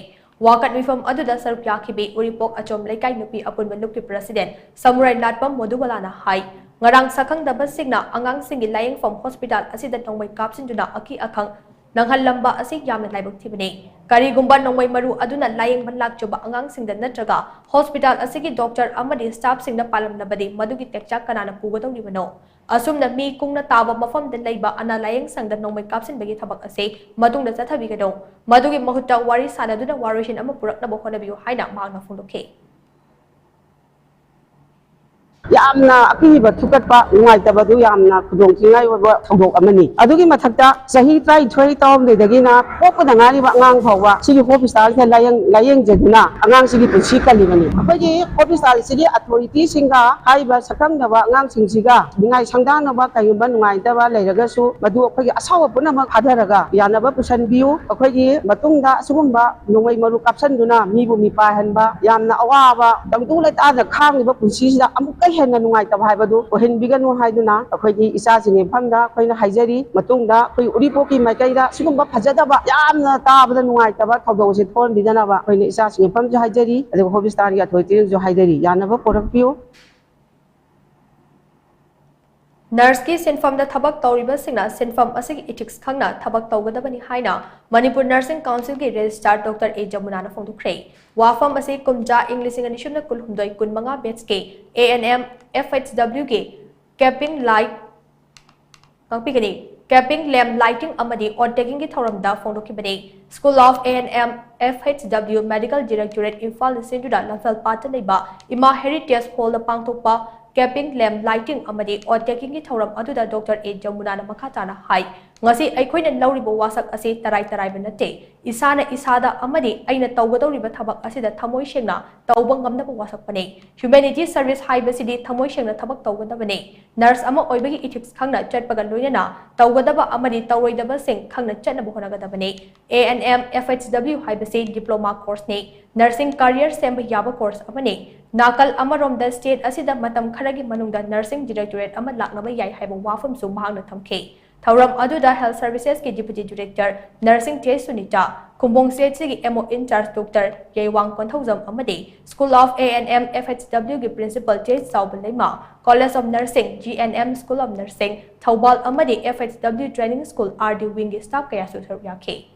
ꯋꯥꯀꯠ ꯃꯤꯐꯝ ꯑꯗꯨꯗ ꯁꯔꯨꯛ ꯌꯥꯈꯤꯕꯤ ꯎꯔꯤꯄꯣꯛ ꯑꯆꯣꯝ ꯂꯩꯀꯥꯏ ꯅꯨꯄꯤ ꯑꯄꯨꯟꯕ ꯅꯨꯞꯀꯤ ꯄ꯭ꯔꯦꯁꯤꯗꯦꯟ ꯁꯃꯨꯔꯥꯏ ꯅꯥꯠꯄꯝ ꯃꯣꯗꯨꯕꯂꯥꯅ ꯍꯥꯏ, ꯉꯔꯥꯡ ꯁꯛꯈꯪꯗꯕꯁꯤꯡꯅ ꯑꯉꯥꯡꯁꯤꯡꯒꯤ ꯂꯥꯌꯦꯡꯐꯝ ꯍꯣꯁꯄꯤꯇꯥꯜ ꯑꯁꯤꯗ ꯅꯣꯡꯃꯩ ꯀꯥꯞꯁꯤꯟꯗꯨꯅ ꯑꯀꯤ ꯑꯈꯪ ꯅꯪꯍꯜꯂꯝꯕ ꯑꯁꯤ ꯌꯥꯝꯅ ꯂꯥꯏꯕꯛ ꯊꯤꯕꯅꯤ꯫ ꯀꯔꯤꯒꯨꯝꯕ ꯅꯣꯡꯃꯩ ꯃꯔꯨ ꯑꯗꯨꯅ ꯂꯥꯌꯦꯡꯕ ꯂꯥꯛꯆꯕ ꯑꯉꯥꯡꯁꯤꯡꯗ ꯅꯠꯇ꯭ꯔꯒ ꯍꯣꯁꯄꯤꯇꯥꯜ ꯑꯁꯤꯒꯤ ꯗꯣꯛꯇꯔ ꯑꯃꯗꯤ ꯁ꯭ꯇꯥꯐꯁꯤꯡꯗ ꯄꯥꯜꯂꯝꯂꯕꯗꯤ ꯃꯗꯨꯒꯤ ꯇꯦꯛꯆꯥꯛ ꯀꯅꯥꯅ ꯄꯨꯒꯗꯧꯔꯤꯕꯅꯣ? ꯑꯁꯨꯝꯅ ꯃꯤ ꯀꯨꯡꯅ ꯇꯥꯕ ꯃꯐꯝꯗ ꯂꯩꯕ ꯑꯅꯥ ꯂꯥꯌꯦꯡ ꯁꯪꯗ ꯅꯣꯡꯃꯩ ꯀꯥꯞꯁꯤꯟꯕꯒꯤ ꯊꯕꯛ ꯑꯁꯤ ꯃꯇꯨꯡꯗ ꯆꯠꯊꯕꯤꯒꯅꯨ꯫ ꯃꯗꯨꯒꯤ ꯃꯍꯨꯠꯇ ꯋꯥꯔꯤ ꯁꯥꯅꯗꯨꯅ ꯋꯥꯔꯣꯏꯁꯤꯟ ꯑꯃ ꯄꯨꯔꯛꯅꯕ ꯍꯣꯠꯅꯕꯤꯌꯨ ꯍꯥꯏꯅ ꯃꯍꯥꯛꯅ ꯐꯣꯡꯗꯣꯛꯈꯤ꯫ ꯌꯥꯝꯅ ꯑꯀꯤꯕ ꯊꯨꯀꯠꯄ, ꯅꯨꯡꯉꯥꯏꯇꯕꯗꯨ ꯌꯥꯝꯅ ꯈꯨꯗꯣꯡ ꯊꯤꯅꯤꯡꯉꯥꯏ ꯑꯣꯏꯕ ꯊꯧꯗꯣꯛ ꯑꯃꯅꯤ꯫ ꯑꯗꯨꯒꯤ ꯃꯊꯛꯇ ꯆꯍꯤ ꯇꯔꯥꯅꯤꯊꯣꯏ, ꯇꯔꯥꯍꯨꯝꯗꯣꯏꯗꯒꯤꯅ ꯄꯣꯛꯄꯗ ꯉꯥꯏꯔꯤꯕ ꯑꯉꯥꯡ ꯐꯥꯎꯕ ꯁꯤꯒꯤ ꯍꯣꯁꯄꯤꯇꯥꯜꯁꯤꯗ ꯂꯥꯌꯦꯡ-, ꯂꯥꯌꯦꯡꯖꯗꯨꯅ ꯑꯉꯥꯡꯁꯤꯒꯤ ꯄꯨꯟꯁꯤ ꯀꯜꯂꯤꯕꯅꯤ꯫ ꯑꯩꯈꯣꯏꯒꯤ ꯍꯣꯁꯄꯤꯇꯥꯜꯁꯤꯒꯤ ꯑꯊꯣꯔꯤꯇꯤꯁꯤꯡꯒ ꯍꯥꯏꯔꯤꯕ ꯁꯛꯈꯪꯗꯕ ꯑꯉꯥꯡꯁꯤꯡꯁꯤꯒ ꯅꯤꯡꯉꯥꯏ ꯁꯪꯗꯥꯅꯕ ꯀꯔꯤꯒꯨꯝꯕ ꯅꯨꯡꯉꯥꯏꯇꯕ ꯂꯩꯔꯒꯁꯨ ꯃꯗꯨ ꯑꯩꯈꯣꯏꯒꯤ ꯑꯁꯥꯎꯕ ꯄꯨꯝꯅꯃꯛ ꯊꯥꯗꯔꯒ ꯌꯥꯅꯕ ꯄꯨꯁꯤꯟꯕꯤꯌꯨ꯫ ꯑꯩꯈꯣꯏꯒꯤ ꯃꯇꯨꯡꯗ ꯑꯁꯤꯒꯨꯝꯕ ꯅꯣꯡꯃꯩ ꯃꯔꯨ ꯀꯥꯞꯁꯤꯟꯗꯨꯅ ꯃꯤꯕꯨ ꯃꯤꯄꯥꯏꯍꯟꯕ, ꯌꯥꯝꯅ ꯑꯋꯥꯕ ꯇꯪꯗꯨ ꯂꯩꯇꯥꯗ ꯈꯥꯡꯂꯤꯕ ꯄꯨꯟꯁꯤꯁꯤꯗ ꯑꯃꯨꯛꯀ ꯍꯦꯟꯅ ꯅꯨꯡꯉꯥꯏꯇꯕ ꯍꯥꯏꯕꯗꯨ ꯑꯣꯏꯍꯟꯕꯤꯒꯅꯨ ꯍꯥꯏꯗꯨꯅ ꯑꯩꯈꯣꯏꯒꯤ ꯏꯆꯥꯁꯤꯡꯒꯤ ꯃꯐꯝꯗ ꯑꯩꯈꯣꯏꯅ ꯍꯥꯏꯖꯔꯤ꯫ ꯃꯇꯨꯡꯗ ꯑꯩꯈꯣꯏ ꯎꯔꯤꯄꯣꯛꯀꯤ ꯃꯥꯏꯀꯩꯗ ꯁꯤꯒꯨꯝꯕ ꯐꯖꯗꯕ, ꯌꯥꯝꯅ ꯇꯥꯕꯗ ꯅꯨꯡꯉꯥꯏꯇꯕ ꯊꯧꯗꯣꯛ ꯑꯁꯤ ꯊꯣꯛꯍꯟꯕꯤꯗꯅꯕ ꯑꯩꯈꯣꯏꯅ ꯏꯆꯥꯁꯤꯡꯒꯤ ꯃꯐꯝꯁꯨ ꯍꯥꯏꯖꯔꯤ, ꯑꯗꯨꯒ ꯍꯣꯁꯄꯤꯇꯥꯜꯒꯤ ꯑꯊꯣꯔꯤꯇꯤꯗꯁꯨ ꯍꯥꯏꯖꯔꯤ, ꯌꯥꯅꯕ ꯄꯨꯔꯛꯄꯤꯌꯨ꯫ ꯅꯔꯁꯀꯤ ꯁꯤꯟꯐꯝꯗ ꯊꯕꯛ ꯇꯧꯔꯤꯕꯁꯤꯡꯅ ꯁꯤꯟꯐꯝ ꯑꯁꯤꯒꯤ ꯏꯊꯤꯛꯁ ꯈꯪꯅ ꯊꯕꯛ ꯇꯧꯒꯗꯕꯅꯤ ꯍꯥꯏꯅ ꯃꯅꯤꯄꯨꯔ ꯅꯔꯁꯤꯡ ꯀꯥꯎꯟꯁꯤꯜꯒꯤ ꯔꯦꯖꯤꯁꯇ꯭ꯔꯥꯔ ꯗꯣꯛꯇꯔ ꯑꯦ ꯖꯃꯨꯅꯥꯅ ꯐꯣꯡꯗꯣꯛꯈ꯭ꯔꯦ꯫ ꯋꯥꯐꯝ ꯑꯁꯤ ꯀꯨꯝꯖꯥ ꯏꯪ ꯂꯤꯁꯤꯡ ꯑꯅꯤ ꯁꯨꯞꯅ ꯀꯨꯟꯍꯨꯝꯗꯣꯏ ꯀꯨꯟꯃꯉꯥ ꯕꯦꯠꯁꯀꯤ A N M F H ꯗꯕ꯭ꯂꯤꯎꯒꯤ ꯀꯦꯄꯤꯡ ꯂꯥꯏꯠ ꯉꯥꯛꯄꯤꯒꯅꯤ꯫ ꯀꯦꯄꯤꯡ, ꯂꯦꯝ ꯂꯥꯏꯇꯤꯡ ꯑꯃꯗꯤ ꯑꯣꯠ ꯇꯦꯀꯤꯡꯒꯤ ꯊꯧꯔꯝꯗ ꯐꯣꯡꯗꯣꯛꯈꯤꯕꯅꯤ꯫ School of A N M F H W Medical Directorate ꯏꯝꯐꯥꯜꯅ ꯁꯤꯟꯗꯨꯅ ꯂꯝꯐꯦꯜ ꯄꯥꯠꯇ ꯂꯩꯕ ꯏꯃꯥ ꯍꯦꯔꯤꯇꯦꯖ ꯍꯣꯜꯗ ꯄꯥꯡꯊꯣꯛꯄ ꯀꯦꯄꯤꯡ, ꯂꯦꯝ ꯂꯥꯏꯇꯤꯡ ꯑꯃꯗꯤ ꯑꯣꯠ ꯇꯦꯀꯤꯡꯒꯤ ꯊꯧꯔꯝ ꯑꯗꯨꯗ ꯗꯣꯛꯇꯔ ꯑꯦ ꯖꯃꯨꯅꯥꯅ ꯃꯈꯥ ꯇꯥꯅ ꯍꯥꯏ, ꯉꯁꯤ ꯑꯩꯈꯣꯏꯅ ꯂꯧꯔꯤꯕ ꯋꯥꯁꯛ ꯑꯁꯤ ꯇꯔꯥꯏ ꯇꯔꯥꯏꯕ ꯅꯠꯇꯦ꯫ ꯏꯁꯥꯅ ꯏꯁꯥꯗ ꯑꯃꯗꯤ ꯑꯩꯅ ꯇꯧꯒꯗꯧꯔꯤꯕ ꯊꯕꯛ ꯑꯁꯤꯗ ꯊꯃꯣꯏ ꯁꯦꯡꯅ ꯇꯧꯕ ꯉꯝꯅꯕ ꯋꯥꯁꯛꯄꯅꯤ꯫ Humanity service ꯍꯥꯏꯕꯁꯤꯗꯤ ꯊꯃꯣꯏ ꯁꯦꯡꯅ ꯊꯕꯛ ꯇꯧꯒꯗꯕꯅꯤ꯫ Nurse ꯑꯃ ꯑꯣꯏꯕꯒꯤ ethics ꯈꯪꯅ ꯆꯠꯄꯒ ꯂꯣꯏꯅꯅ ꯇꯧꯒꯗꯕ ꯑꯃꯗꯤ ꯇꯧꯔꯣꯏꯗꯕꯁꯤꯡ ꯈꯪꯅ ꯆꯠꯅꯕ ꯍꯣꯠꯅꯒꯗꯕꯅꯤ꯫ A N M F H W ꯍꯥꯏꯕꯁꯤ diploma course ꯅꯤ꯫ Nursing career ꯁꯦꯝꯕ ꯌꯥꯕ course ꯑꯃꯅꯤ꯫ ꯅꯥꯀꯜ ꯑꯃꯔꯣꯝꯗ state ꯑꯁꯤꯗ ꯃꯇꯝ ꯈꯔꯒꯤ ꯃꯅꯨꯡꯗ nursing directorate ꯑꯃ ꯂꯥꯛꯅꯕ ꯌꯥꯏ ꯍꯥꯏꯕ ꯋꯥꯐꯝꯁꯨ ꯃꯍꯥꯛꯅ ꯊꯝꯈꯤ꯫ ꯊꯧꯔꯝ ꯑꯗꯨꯗ Health Services ꯀꯤ Deputy Director Nursing J Sunita, Khumbong C H C ꯒꯤ M O in charge Doctor ꯌꯥꯏꯋꯥꯡ Konthoujam ꯑꯃꯗꯤ School of A N M F H W ꯒꯤ Principal J ꯆꯥꯎꯕ ꯂꯩꯃ, College of Nursing, G N M School of Nursing, Thoubal ꯑꯃꯗꯤ F H W Training School R D wing ꯒꯤ staff ꯀꯌꯥꯁꯨ ꯁꯔꯨꯛ ꯌꯥꯈꯤ꯫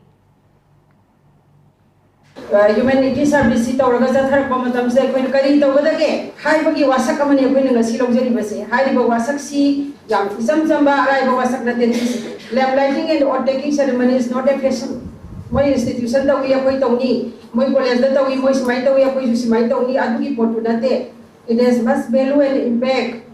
Humanity service ꯁꯤ ꯇꯧꯔꯒ ꯆꯠꯊꯔꯛꯄ ꯃꯇꯝꯁꯤꯗ ꯑꯩꯈꯣꯏꯅ ꯀꯔꯤ ꯇꯧꯒꯗꯒꯦ ꯍꯥꯏꯕꯒꯤ ꯋꯥꯁꯛ ꯑꯃꯅꯤ ꯑꯩꯈꯣꯏꯅ ꯉꯁꯤ ꯂꯧꯖꯔꯤꯕꯁꯦ꯫ ꯍꯥꯏꯔꯤꯕ ꯋꯥꯁꯛꯁꯤ ꯌꯥꯝ ꯏꯆꯝ ꯆꯝꯕ ꯑꯔꯥꯏꯕ ꯋꯥꯁꯛ ꯅꯠꯇꯦ꯫ Lamp lighting and oath taking ceremony is not a fashion. ꯃꯣꯏ institution ꯇꯧꯏ, ꯑꯩꯈꯣꯏ ꯇꯧꯅꯤ, ꯃꯣꯏ college ꯇ ꯇꯧꯏ, ꯃꯣꯏ ꯁꯨꯃꯥꯏꯅ ꯇꯧꯏ, ꯑꯩꯈꯣꯏꯁꯨ ꯁꯨꯃꯥꯏꯅ ꯇꯧꯅꯤ, ꯑꯗꯨꯒꯤ ꯄꯣꯠꯇꯨ ꯅꯠꯇꯦ꯫ It has much value and impact.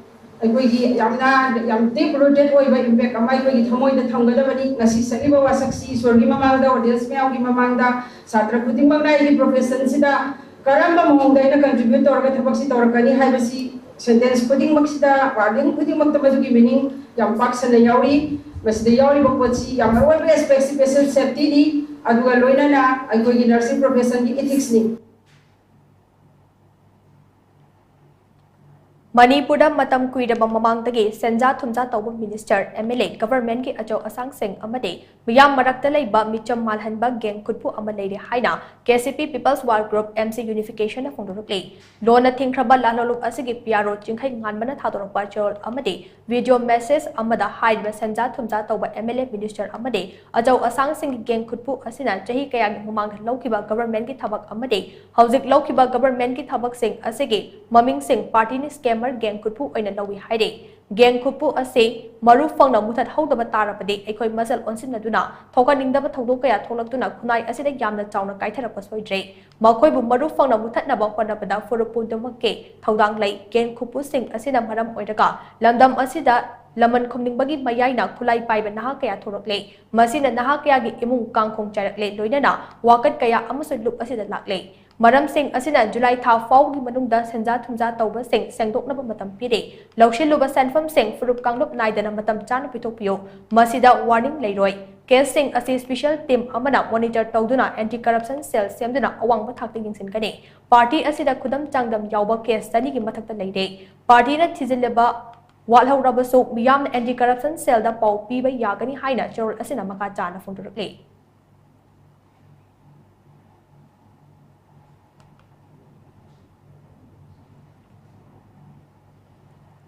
ꯑꯩꯈꯣꯏꯒꯤ ꯌꯥꯝꯅ ꯌꯥꯝ deep rooted ꯑꯣꯏꯕ impact ꯑꯃ ꯑꯩꯈꯣꯏꯒꯤ ꯊꯃꯣꯏꯗ ꯊꯝꯒꯗꯕꯅꯤ꯫ ꯉꯁꯤ ꯁꯛꯂꯤꯕ ꯋꯥꯁꯛꯁꯤ ꯏꯁꯣꯔꯒꯤ ꯃꯃꯥꯡꯗ, audience ꯃꯌꯥꯝꯒꯤ ꯃꯃꯥꯡꯗ, ꯁꯥꯇ꯭ꯔ ꯈꯨꯗꯤꯡꯃꯛꯅ ꯑꯩꯒꯤ profession ꯁꯤꯗ ꯀꯔꯝꯕ ꯃꯑꯣꯡꯗ ꯑꯩꯅ contribute ꯇꯧꯔꯒ ꯊꯕꯛꯁꯤ ꯇꯧꯔꯛꯀꯅꯤ ꯍꯥꯏꯕꯁꯤ sentence ꯈꯨꯗꯤꯡꯃꯛꯁꯤꯗ, wording ꯈꯨꯗꯤꯡꯃꯛꯇ ꯃꯗꯨꯒꯤ meaning ꯌꯥꯝ ꯄꯥꯛ ꯁꯟꯅ ꯌꯥꯎꯔꯤ꯫ ꯃꯁꯤꯗ ꯌꯥꯎꯔꯤꯕ ꯄꯣꯠꯁꯤ ꯌꯥꯝ ꯃꯔꯨꯑꯣꯏꯕ aspect ꯁꯤ patient safety ꯅꯤ, ꯑꯗꯨꯒ ꯂꯣꯏꯅꯅ ꯑꯩꯈꯣꯏꯒꯤ nursing profession ꯒꯤ ethics ꯅꯤ꯫ ꯃꯅꯤꯄꯨꯔꯗ ꯃꯇꯝ ꯀꯨꯏꯔꯕ ꯃꯃꯥꯡꯗꯒꯤ ꯁꯦꯟꯖꯥ ꯊꯨꯝꯖꯥ ꯇꯧꯕ minister, M L A, government ꯀꯤ ꯑꯆꯧ ꯑꯁꯥꯡꯁꯤꯡ ꯑꯃꯗꯤ ꯃꯤꯌꯥꯝ ꯃꯔꯛꯇ ꯂꯩꯕ ꯃꯤꯆꯝ ꯃꯥꯜꯍꯟꯕ ꯒꯦꯡ ꯈꯨꯠꯄꯨ ꯑꯃ ꯂꯩꯔꯦ ꯍꯥꯏꯅ K C P People's War Group, M C Unification ꯅ ꯐꯣꯡꯗꯣꯔꯛꯂꯤ꯫ ꯂꯣꯟꯅ ꯊꯤꯡꯈ꯭ꯔꯕ ꯂꯥꯂꯣꯡꯂꯨꯞ ꯑꯁꯤꯒꯤ P R O ꯆꯤꯡꯈꯩ ꯉꯥꯟꯕꯅ ꯊꯥꯗꯣꯔꯛꯄ ꯆꯦꯔꯣꯜ ꯑꯃꯗꯤ video message ꯑꯃꯗ ꯍꯥꯏꯔꯤꯕ ꯁꯦꯟꯖꯥ ꯊꯨꯝꯖꯥ ꯇꯧꯕ M L A, minister ꯑꯃꯗꯤ ꯑꯆꯧ ꯑꯁꯥꯡꯁꯤꯡꯒꯤ ꯒꯦꯡ ꯈꯨꯠꯄꯨ ꯑꯁꯤꯅ ꯆꯍꯤ ꯀꯌꯥꯒꯤ ꯃꯃꯥꯡꯗ ꯂꯧꯈꯤꯕ government ꯀꯤ ꯊꯕꯛ ꯑꯃꯗꯤ ꯍꯧꯖꯤꯛ ꯂꯧꯈꯤꯕ government ꯀꯤ ꯊꯕꯛꯁꯤꯡ ꯑꯁꯤꯒꯤ ꯃꯃꯤꯡꯁꯤꯡ party ꯅ scammer ꯒꯦꯡ ꯈꯨꯠꯄꯨ ꯑꯣꯏꯅ ꯂꯧꯏ ꯍꯥꯏꯔꯤ꯫ ꯒꯦꯡ ꯈꯨꯠꯄꯨ ꯑꯁꯤ ꯃꯔꯨ ꯐꯪꯅ ꯃꯨꯊꯠꯍꯧꯗꯕ ꯇꯥꯔꯕꯗꯤ ꯑꯩꯈꯣꯏ ꯃꯁꯦꯜ ꯑꯣꯟꯁꯤꯟꯅꯗꯨꯅ ꯊꯣꯛꯍꯟꯅꯤꯡꯗꯕ ꯊꯧꯗꯣꯛ ꯀꯌꯥ ꯊꯣꯛꯂꯛꯇꯨꯅ ꯈꯨꯟꯅꯥꯏ ꯑꯁꯤꯗ ꯌꯥꯝꯅ ꯆꯥꯎꯅ ꯀꯥꯏꯊꯔꯛꯄ ꯁꯣꯏꯗ꯭ꯔꯦ꯫ ꯃꯈꯣꯏꯕꯨ ꯃꯔꯨ ꯐꯪꯅ ꯃꯨꯊꯠꯅꯕ ꯍꯣꯠꯅꯕꯗ ꯐꯨꯔꯨꯞ ꯄꯨꯝꯅꯃꯛꯀꯤ ꯊꯧꯗꯥꯡ ꯂꯩ꯫ ꯒꯦꯡ ꯈꯨꯠꯄꯨꯁꯤꯡ ꯑꯁꯤꯅ ꯃꯔꯝ ꯑꯣꯏꯔꯒ ꯂꯝꯗꯝ ꯑꯁꯤꯗ ꯂꯃꯟ ꯈꯨꯝꯅꯤꯡꯕꯒꯤ ꯃꯌꯥꯏꯅ ꯈꯨꯠꯂꯥꯏ ꯄꯥꯏꯕ ꯅꯍꯥ ꯀꯌꯥ ꯊꯣꯔꯛꯂꯦ꯫ ꯃꯁꯤꯅ ꯅꯍꯥ ꯀꯌꯥꯒꯤ ꯏꯃꯨꯡ ꯀꯥꯡꯈꯣꯡ ꯆꯥꯏꯔꯛꯂꯦ, ꯂꯣꯏꯅꯅ ꯋꯥꯀꯠ ꯀꯌꯥ ꯑꯃꯁꯨ ꯂꯨꯞ ꯑꯁꯤꯗ ꯂꯥꯛꯂꯦ꯫ ꯃꯔꯝꯁꯤꯡ ꯑꯁꯤꯅ ꯖꯨꯂꯥꯏ ꯊꯥ ꯐꯥꯎꯒꯤ ꯃꯅꯨꯡꯗ ꯁꯦꯟꯖꯥ ꯊꯨꯝꯖꯥ ꯇꯧꯕꯁꯤꯡ ꯁꯦꯡꯗꯣꯛꯅꯕ ꯃꯇꯝ ꯄꯤꯔꯦ꯫ ꯂꯧꯁꯤꯜꯂꯨꯕ ꯁꯦꯟꯐꯝꯁꯤꯡ ꯐꯨꯔꯨꯞ ꯀꯥꯡꯂꯨꯞ ꯅꯥꯏꯗꯅ ꯃꯇꯝ ꯆꯥꯅ ꯄꯤꯊꯣꯛꯄꯤꯌꯨ꯫ ꯃꯁꯤꯗ ꯋꯥꯔꯅꯤꯡ ꯂꯩꯔꯣꯏ꯫ ꯀꯦꯁꯁꯤꯡ ꯑꯁꯤ ꯁ꯭ꯄꯤꯁꯦꯜ ꯇꯤꯝ ꯑꯃꯅ ꯃꯣꯅꯤꯇꯔ ꯇꯧꯗꯨꯅ ꯑꯦꯟꯇꯤ ꯀꯔꯞꯁꯟ ꯁꯦꯜ ꯁꯦꯝꯗꯨꯅ ꯑꯋꯥꯡꯕ ꯊꯥꯛꯇ ꯌꯦꯡꯁꯤꯟꯒꯅꯤ꯫ ꯄꯥꯔꯇꯤ ꯑꯁꯤꯗ ꯈꯨꯗꯝ ꯆꯥꯡꯗꯝ ꯌꯥꯎꯕ ꯀꯦꯁ ꯆꯅꯤꯒꯤ ꯃꯊꯛꯇ ꯂꯩꯔꯦ꯫ ꯄꯥꯔꯇꯤꯅ ꯊꯤꯖꯤꯜꯂꯕ ꯋꯥꯠꯍꯧꯔꯕꯁꯨ ꯃꯤꯌꯥꯝꯅ ꯑꯦꯟꯇꯤ ꯀꯔꯞꯁꯟ ꯁꯦꯜꯗ ꯄꯥꯎ ꯄꯤꯕ ꯌꯥꯒꯅꯤ ꯍꯥꯏꯅ ꯆꯦꯔꯣꯜ ꯑꯁꯤꯅ ꯃꯈꯥ ꯇꯥꯅ ꯐꯣꯡꯗꯣꯔꯛꯂꯤ꯫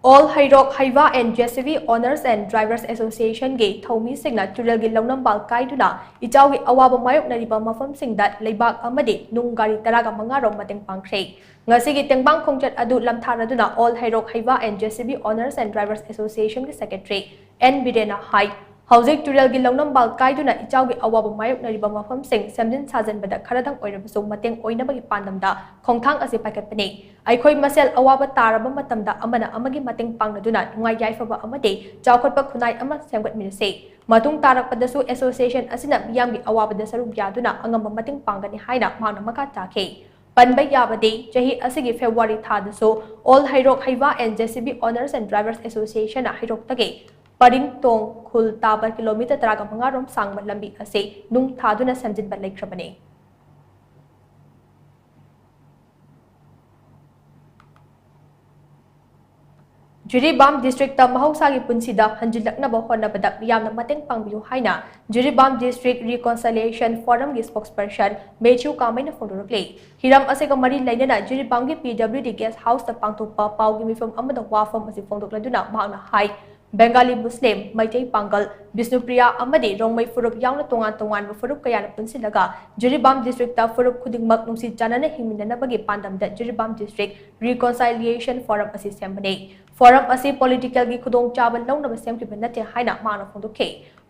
All Heirok Heiva and J C B Owners and Drivers Association ꯒꯤ ꯊꯧꯃꯤꯁꯤꯡꯅ ꯇꯨꯔꯦꯜꯒꯤ ꯂꯧꯅꯝꯕꯥꯜ ꯀꯥꯏꯗꯨꯅ ꯏꯆꯥꯎꯒꯤ ꯑꯋꯥꯕ ꯃꯥꯌꯣꯛꯅꯔꯤꯕ ꯃꯐꯝꯁꯤꯡꯗ ꯂꯩꯕꯥꯛ ꯑꯃꯗꯤ ꯅꯨꯡ ꯒꯥꯔꯤ ꯇꯔꯥꯒ ꯃꯉꯥ ꯔꯣꯝ ꯃꯇꯦꯡ ꯄꯥꯡꯈ꯭ꯔꯦ꯫ ꯉꯁꯤꯒꯤ ꯇꯦꯡꯕꯥꯡ ꯈꯣꯡꯆꯠ ꯑꯗꯨ ꯂꯝꯊꯥꯔꯗꯨꯅ All Heirok Heiva and J C B Owners and Drivers Association ꯒꯤ Secretary N ꯕꯤꯔꯦꯟꯅ ꯍꯥꯏ, ꯍꯧꯖꯤꯛ ꯇꯨꯔꯦꯜꯒꯤ ꯂꯧꯅꯝꯕꯥꯜ ꯀꯥꯏꯗꯨꯅ ꯏꯆꯥꯎꯒꯤ ꯑꯋꯥꯕ ꯃꯥꯌꯣꯛꯅꯔꯤꯕ ꯃꯐꯝꯁꯤꯡ ꯁꯦꯝꯖꯤꯟ ꯁꯥꯖꯤꯟꯕꯗ ꯈꯔꯗꯪ ꯑꯣꯏꯔꯕꯁꯨ ꯃꯇꯦꯡ ꯑꯣꯏꯅꯕꯒꯤ ꯄꯥꯟꯗꯝꯗ ꯈꯣꯡꯊꯥꯡ ꯑꯁꯤ ꯄꯥꯏꯈꯠꯄꯅꯤ꯫ ꯑꯩꯈꯣꯏ ꯃꯁꯦꯜ ꯑꯋꯥꯕ ꯇꯥꯔꯕ ꯃꯇꯝꯗ ꯑꯃꯅ ꯑꯃꯒꯤ ꯃꯇꯦꯡ ꯄꯥꯡꯅꯗꯨꯅ ꯅꯨꯡꯉꯥꯏ ꯌꯥꯏꯐꯕ ꯑꯃꯗꯤ ꯆꯥꯎꯈꯠꯄ ꯈꯨꯟꯅꯥꯏ ꯑꯃ ꯁꯦꯝꯒꯠꯃꯤꯟꯅꯁꯤ꯫ ꯃꯇꯨꯡ ꯇꯥꯔꯛꯄꯗꯁꯨ association ꯑꯁꯤꯅ ꯃꯤꯌꯥꯝꯒꯤ ꯑꯋꯥꯕꯗ ꯁꯔꯨꯛ ꯌꯥꯗꯨꯅ ꯑꯉꯝꯕ ꯃꯇꯦꯡ ꯄꯥꯡꯒꯅꯤ ꯍꯥꯏꯅ ꯃꯍꯥꯛꯅ ꯃꯈꯥ ꯇꯥꯈꯤ꯫ ꯄꯟꯕ ꯌꯥꯕꯗꯤ, ꯆꯍꯤ ꯑꯁꯤꯒꯤ February ꯊꯥꯗꯁꯨ All Heirok Heiva and J C B Owners and Drivers Association ꯅ ꯍꯩꯔꯣꯛꯇꯒꯤ ꯄꯔꯤꯡꯇꯣꯡ ꯈꯨꯜ ꯇꯥꯕ ꯀꯤꯂꯣꯃꯤꯇꯔ ꯇꯔꯥꯒ ꯃꯉꯥ ꯔꯣꯝ ꯁꯥꯡꯕ ꯂꯝꯕꯤ ꯑꯁꯤ ꯅꯨꯡ ꯊꯥꯗꯨꯅ ꯁꯦꯝꯖꯤꯟꯕ ꯂꯩꯈ꯭ꯔꯕꯅꯤ꯫ ꯖꯤꯔꯤꯕꯥꯝ ꯗꯤꯁꯇ꯭ꯔꯤꯛꯇ ꯃꯍꯧꯁꯥꯒꯤ ꯄꯨꯟꯁꯤꯗ ꯍꯟꯖꯤꯜꯂꯛꯅꯕ ꯍꯣꯠꯅꯕꯗ ꯃꯤꯌꯥꯝꯅ ꯃꯇꯦꯡ ꯄꯥꯡꯕꯤꯌꯨ ꯍꯥꯏꯅ ꯖꯤꯔꯤꯕꯥꯝ ꯗꯤꯁꯇ꯭ꯔꯤꯛ ꯔꯤꯀꯣꯟꯁꯤꯂꯤꯌꯦꯁꯟ ꯐꯣꯔꯝꯒꯤ spokesperson ꯃꯦꯊ꯭ꯌꯨ ꯀꯥꯃꯩꯅ ꯐꯣꯡꯗꯣꯔꯛꯂꯤ꯫ ꯍꯤꯔꯝ ꯑꯁꯤꯒ ꯃꯔꯤ ꯂꯩꯅꯅ ꯖꯤꯔꯤꯕꯥꯝꯒꯤ P W D guest house ꯇ ꯄꯥꯡꯊꯣꯛꯄ ꯄꯥꯎꯒꯤ ꯃꯤꯐꯝ ꯑꯃꯗ ꯋꯥꯐꯝ ꯑꯁꯤ ꯐꯣꯡꯗꯣꯛꯂꯗꯨꯅ ꯃꯍꯥꯛꯅ ꯍꯥꯏ, ꯕꯦꯡꯒꯥꯂꯤ, ꯃꯨꯁꯂꯤꯝ, ꯃꯩꯇꯩ ꯄꯥꯡꯒꯜ, ꯕꯤꯁꯅꯨꯄ꯭ꯔꯤꯌꯥ ꯑꯃꯗꯤ ꯔꯣꯡꯃꯩ ꯐꯨꯔꯨꯞ ꯌꯥꯎꯅ ꯇꯣꯉꯥꯟ ꯇꯣꯉꯥꯟꯕ ꯐꯨꯔꯨꯞ ꯀꯌꯥꯅ ꯄꯨꯟꯁꯤꯜꯂꯒ ꯖꯤꯔꯤꯕꯥꯝ ꯗꯤꯁꯇ꯭ꯔꯤꯛꯇ ꯐꯨꯔꯨꯞ ꯈꯨꯗꯤꯡꯃꯛ ꯅꯨꯡꯁꯤ ꯆꯥꯟꯅꯅ ꯍꯤꯡꯃꯤꯟꯅꯅꯕꯒꯤ ꯄꯥꯟꯗꯝꯗ ꯖꯤꯔꯤꯕꯥꯝ ꯗꯤꯁꯇ꯭ꯔꯤꯛ ꯔꯤꯀꯣꯟꯁꯥꯏꯂꯤꯌꯦꯁꯟ ꯐꯣꯔꯝ ꯑꯁꯤ ꯁꯦꯝꯕꯅꯤ꯫ ꯐꯣꯔꯝ ꯑꯁꯤ ꯄꯣꯂꯤꯇꯤꯀꯦꯜꯒꯤ ꯈꯨꯗꯣꯡꯆꯥꯕ ꯂꯧꯅꯕ ꯁꯦꯝꯈꯤꯕ ꯅꯠꯇꯦ ꯍꯥꯏꯅ ꯃꯥꯅ ꯐꯣꯡꯗꯣꯛꯈꯤ꯫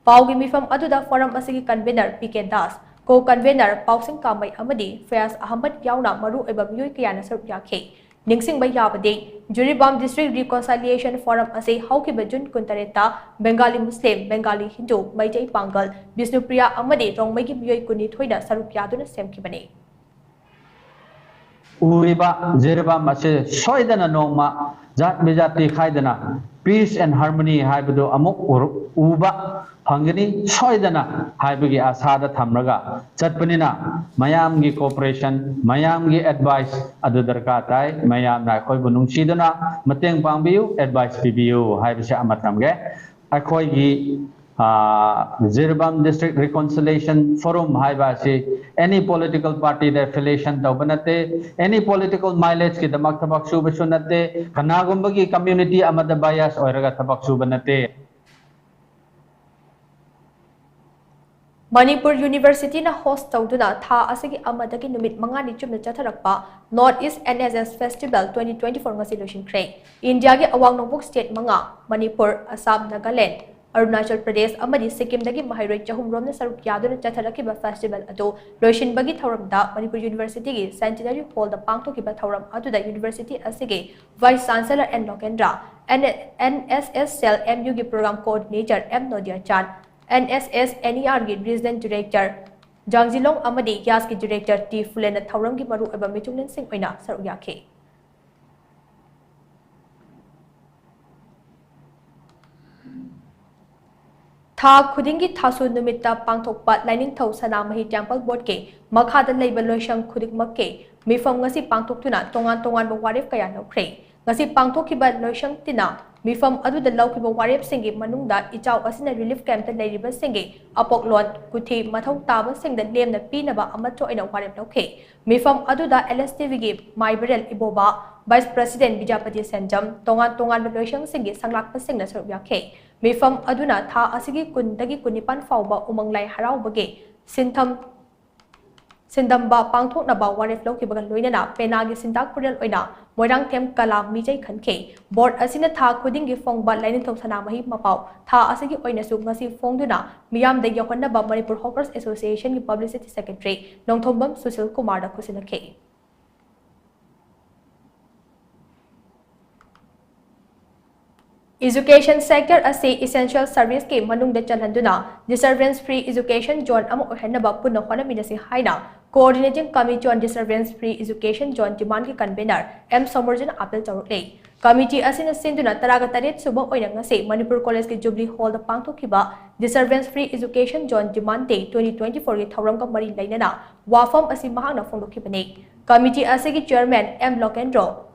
ꯄꯥꯎꯒꯤ ꯃꯤꯐꯝ ꯑꯗꯨꯗ ꯐꯣꯔꯝ ꯑꯁꯤꯒꯤ ꯀꯟꯚꯤꯅꯔ ꯄꯤ ꯀꯦ ꯗꯥꯁ, ꯀꯣ ꯀꯟꯚꯤꯅꯔ ꯄꯥꯎꯁꯤꯡ ꯀꯥꯃꯩ ꯑꯃꯗꯤ ꯐꯌꯥꯖ ꯑꯍꯃꯗ ꯌꯥꯎꯅ ꯃꯔꯨꯑꯣꯏꯕ ꯃꯤꯑꯣꯏ ꯀꯌꯥꯅ ꯁꯔꯨꯛ ꯌꯥꯈꯤ꯫ ꯅꯤꯡꯁꯤꯡꯕ ꯌꯥꯕꯗꯤ, ꯖꯤꯔꯤꯕꯥꯝ District Reconciliation Forum ꯑꯁꯤ ꯍꯧꯈꯤꯕ June ꯀꯨꯟꯇꯔꯦꯠꯇ ꯕꯦꯡꯒꯥꯂꯤ ꯃꯨꯁꯂꯤꯝ, ꯕꯦꯡꯒꯥꯂꯤ ꯍꯤꯟꯗꯨ, ꯃꯩꯇꯩ ꯄꯥꯡꯒꯜ, ꯕꯤꯁꯅꯨꯄ꯭ꯔꯤꯌꯥ ꯑꯃꯗꯤ ꯔꯣꯡꯃꯩꯒꯤ ꯃꯤꯑꯣꯏ ꯀꯨꯟꯅꯤꯊꯣꯏꯅ ꯁꯔꯨꯛ ꯌꯥꯗꯨꯅ ꯁꯦꯝꯈꯤꯕꯅꯤ꯫ ꯎꯔꯤꯕ ꯖꯤꯔꯤꯕꯥꯝ ꯑꯁꯤ ꯁꯣꯏꯗꯅ ꯅꯣꯡꯃ ꯖꯥꯠ ꯕꯤꯖꯥꯠꯇꯤ ꯈꯥꯏꯗꯅ peace and harmony ꯍꯥꯏꯕꯗꯨ ꯑꯃꯨꯛ ꯎꯔ-, ꯎꯕ ꯐꯪꯒꯅꯤ ꯁꯣꯏꯗꯅ ꯍꯥꯏꯕꯒꯤ ꯑꯁꯥꯗ ꯊꯝꯂꯒ ꯆꯠꯄꯅꯤꯅ, ꯃꯌꯥꯝꯒꯤ cooperation, ꯃꯌꯥꯝꯒꯤ advice ꯑꯗꯨ ꯗꯔꯀꯥꯔ ꯇꯥꯏ꯫ ꯃꯌꯥꯝꯅ ꯑꯩꯈꯣꯏꯕꯨ ꯅꯨꯡꯁꯤꯗꯨꯅ ꯃꯇꯦꯡ ꯄꯥꯡꯕꯤꯌꯨ, advice ꯄꯤꯕꯤꯌꯨ ꯍꯥꯏꯕꯁꯦ ꯑꯃ ꯊꯝꯒꯦ꯫ ꯑꯩꯈꯣꯏꯒꯤ, ꯑꯥ, ꯖꯤꯔꯤꯕꯥꯝ District Reconciliation Forum ꯍꯥꯏꯕ ꯑꯁꯤ any political party ꯗ affiliation ꯇꯧꯕ ꯅꯠꯇꯦ, any political mileage ꯀꯤꯗꯃꯛ ꯊꯕꯛ ꯁꯨꯕꯁꯨ ꯅꯠꯇꯦ, ꯀꯅꯥꯒꯨꯝꯕꯒꯤ community ꯑꯃꯗ bias ꯑꯣꯏꯔꯒ ꯊꯕꯛ ꯁꯨꯕ ꯅꯠꯇꯦ꯫ ꯃꯅꯤꯄꯨꯔ University ꯅ host ꯇꯧꯗꯨꯅ ꯊꯥ ꯑꯁꯤꯒꯤ ꯑꯃꯗꯒꯤ ꯅꯨꯃꯤꯠ ꯃꯉꯥꯅꯤ ꯆꯨꯞꯅ ꯆꯠꯊꯔꯛꯄ North East NSS Festival twenty twenty-four ꯉꯁꯤ ꯂꯣꯏꯁꯤꯟꯈ꯭ꯔꯦ꯫ ꯏꯟꯗꯤꯌꯥꯒꯤ ꯑꯋꯥꯡ ꯅꯣꯡꯄꯣꯛ state ꯃꯉꯥ, ꯃꯅꯤꯄꯨꯔ, ꯑꯁꯥꯝ, ꯅꯥꯒꯥꯂꯦꯟ, ꯑꯔꯨꯅꯥꯆꯜ ꯄ꯭ꯔꯗꯦꯁ ꯑꯃꯗꯤ ꯁꯤꯛꯀꯤꯝꯗꯒꯤ ꯃꯍꯩꯔꯣꯏ ꯆꯍꯨꯝ ꯔꯣꯝꯅ ꯁꯔꯨꯛ ꯌꯥꯗꯨꯅ ꯆꯠꯊꯔꯛꯈꯤꯕ festival ꯑꯗꯨ ꯂꯣꯏꯁꯤꯟꯕꯒꯤ ꯊꯧꯔꯝꯗ ꯃꯅꯤꯄꯨꯔ University ꯒꯤ Centenary Hall ꯗ ꯄꯥꯡꯊꯣꯛꯈꯤꯕ ꯊꯧꯔꯝ ꯑꯗꯨꯗ University ꯑꯁꯤꯒꯤ Vice Chancellor N ꯂꯣꯀꯦꯟꯗ꯭ꯔ, N-, NSS Cell MU ꯒꯤ Program Coordinator M ꯅꯣꯗꯤꯌꯥ ꯆꯥꯟ, NSS NER ꯒꯤ Regional Director ꯖꯥꯡꯖꯤꯂꯣꯡ ꯑꯃꯗꯤ ꯌꯥꯁꯀꯤ Director ꯇꯤ ꯐꯨꯂꯦꯟꯅ ꯊꯧꯔꯝꯒꯤ ꯃꯔꯨꯑꯣꯏꯕ ꯃꯤꯊꯨꯡꯂꯦꯟꯁꯤꯡ ꯑꯣꯏꯅ ꯁꯔꯨꯛ ꯌꯥꯈꯤ꯫ ꯊꯥ ꯈꯨꯗꯤꯡꯒꯤ ꯊꯥꯁꯨ ꯅꯨꯃꯤꯠꯇ ꯄꯥꯡꯊꯣꯛꯄ ꯂꯥꯏꯅꯤꯡꯊꯧ ꯁꯅꯥꯃꯍꯤ Temple Board ꯀꯤ ꯃꯈꯥꯗ ꯂꯩꯕ ꯂꯣꯏꯁꯪ ꯈꯨꯗꯤꯡꯃꯛꯀꯤ ꯃꯤꯐꯝ ꯉꯁꯤ ꯄꯥꯡꯊꯣꯛꯇꯨꯅ ꯇꯣꯉꯥꯟ ꯇꯣꯉꯥꯟꯕ ꯋꯥꯔꯦꯞ ꯀꯌꯥ ꯂꯧꯈ꯭ꯔꯦ꯫ ꯉꯁꯤ ꯄꯥꯡꯊꯣꯛꯈꯤꯕ ꯂꯣꯏꯁꯪ ꯇꯤꯟꯅ ꯃꯤꯐꯝ ꯑꯗꯨꯗ ꯂꯧꯈꯤꯕ ꯋꯥꯔꯦꯞꯁꯤꯡꯒꯤ ꯃꯅꯨꯡꯗ ꯏꯆꯥꯎ ꯑꯁꯤꯅ relief camp ꯇ ꯂꯩꯔꯤꯕꯁꯤꯡꯒꯤ ꯑꯄꯣꯛꯂꯣꯟ, ꯀꯨꯊꯤ, ꯃꯊꯧ ꯇꯥꯕꯁꯤꯡꯗ ꯂꯦꯝꯅ ꯄꯤꯅꯕ ꯑꯃꯠꯇ ꯑꯣꯏꯅ ꯋꯥꯔꯦꯞ ꯂꯧꯈꯤ꯫ ꯃꯤꯐꯝ ꯑꯗꯨꯗ LSTV ꯒꯤ ꯃꯥꯏꯕꯔꯦꯜ ꯏꯕꯣꯕꯥ, Vice President ꯕꯤꯗ꯭ꯌꯥꯄꯇꯤ ꯁꯦꯟꯖꯝ, ꯇꯣꯉꯥꯟ ꯇꯣꯉꯥꯟꯕ ꯂꯣꯏꯁꯪꯁꯤꯡꯒꯤ ꯁꯪꯂꯥꯛꯄꯁꯤꯡꯅ ꯁꯔꯨꯛ ꯌꯥꯈꯤ꯫ ꯃꯤꯐꯝ ꯑꯗꯨꯅ ꯊꯥ ꯑꯁꯤꯒꯤ ꯀꯨꯟꯗꯒꯤ ꯀꯨꯟꯅꯤꯄꯥꯟ ꯐꯥꯎꯕ ꯎꯃꯪ ꯂꯥꯏ ꯍꯔꯥꯎꯕꯒꯤ ꯁꯤꯟꯊꯝ, ꯁꯤꯟꯗꯝꯕ ꯄꯥꯡꯊꯣꯛꯅꯕ ꯋꯥꯔꯦꯞ ꯂꯧꯈꯤꯕꯒ ꯂꯣꯏꯅꯅ ꯄꯦꯅꯥꯒꯤ ꯁꯤꯟꯇꯥꯛ ꯄꯨꯔꯦꯜ ꯑꯣꯏꯅ ꯃꯣꯏꯔꯥꯡꯊꯦꯝ ꯀꯂꯥ ꯃꯤꯖꯩ ꯈꯟꯈꯤ꯫ Board ꯑꯁꯤꯅ ꯊꯥ ꯈꯨꯗꯤꯡꯒꯤ ꯐꯣꯡꯕ ꯂꯥꯏꯅꯤꯡꯊꯧ ꯁꯅꯥꯃꯍꯤ ꯃꯄꯥꯎ ꯊꯥ ꯑꯁꯤꯒꯤ ꯑꯣꯏꯅꯁꯨ ꯉꯁꯤ ꯐꯣꯡꯗꯨꯅ ꯃꯤꯌꯥꯝꯗ ꯌꯧꯍꯟꯅꯕ Manipur Hawkers Association ꯒꯤ Publicity Secretary Nongthombam Sushil ꯀꯨꯃꯥꯔꯗ ꯈꯨꯠꯁꯤꯟꯅꯈꯤ꯫ Education sector ꯑꯁꯤ essential service ꯀꯤ ꯃꯅꯨꯡꯗ ꯆꯜꯍꯟꯗꯨꯅ disturbance free education zone ꯑꯃ ꯑꯣꯏꯍꯟꯅꯕ ꯄꯨꯟꯅ ꯍꯣꯠꯅꯃꯤꯟꯅꯁꯤ ꯍꯥꯏꯅ Coordinating Committee on Disturbance Free Education Zone demand ꯀꯤ convener ꯑꯦꯝ ꯁꯣꯃꯔꯖꯤꯠꯅ appeal ꯇꯧꯔꯛꯂꯤ꯫ Committee ꯑꯁꯤꯅ ꯁꯤꯟꯗꯨꯅ ꯇꯔꯥꯒ ꯇꯔꯦꯠ ꯁꯨꯕ ꯑꯣꯏꯅ ꯉꯁꯤ ꯃꯅꯤꯄꯨꯔ ꯀꯣꯂꯦꯖꯀꯤ ꯖꯨꯕꯂꯤ ꯍꯣꯜꯗ ꯄꯥꯡꯊꯣꯛꯈꯤꯕ disturbance free education zone demand day twenty twenty-four ꯒꯤ ꯊꯧꯔꯝꯒ ꯃꯔꯤ ꯂꯩꯅꯅ ꯋꯥꯐꯝ ꯑꯁꯤ ꯃꯍꯥꯛꯅ ꯐꯣꯡꯗꯣꯛꯈꯤꯕꯅꯤ꯫ Committee ꯑꯁꯤꯒꯤ chairman ꯑꯦꯝ ꯂꯣꯀꯦꯟꯗ꯭ꯔꯣ,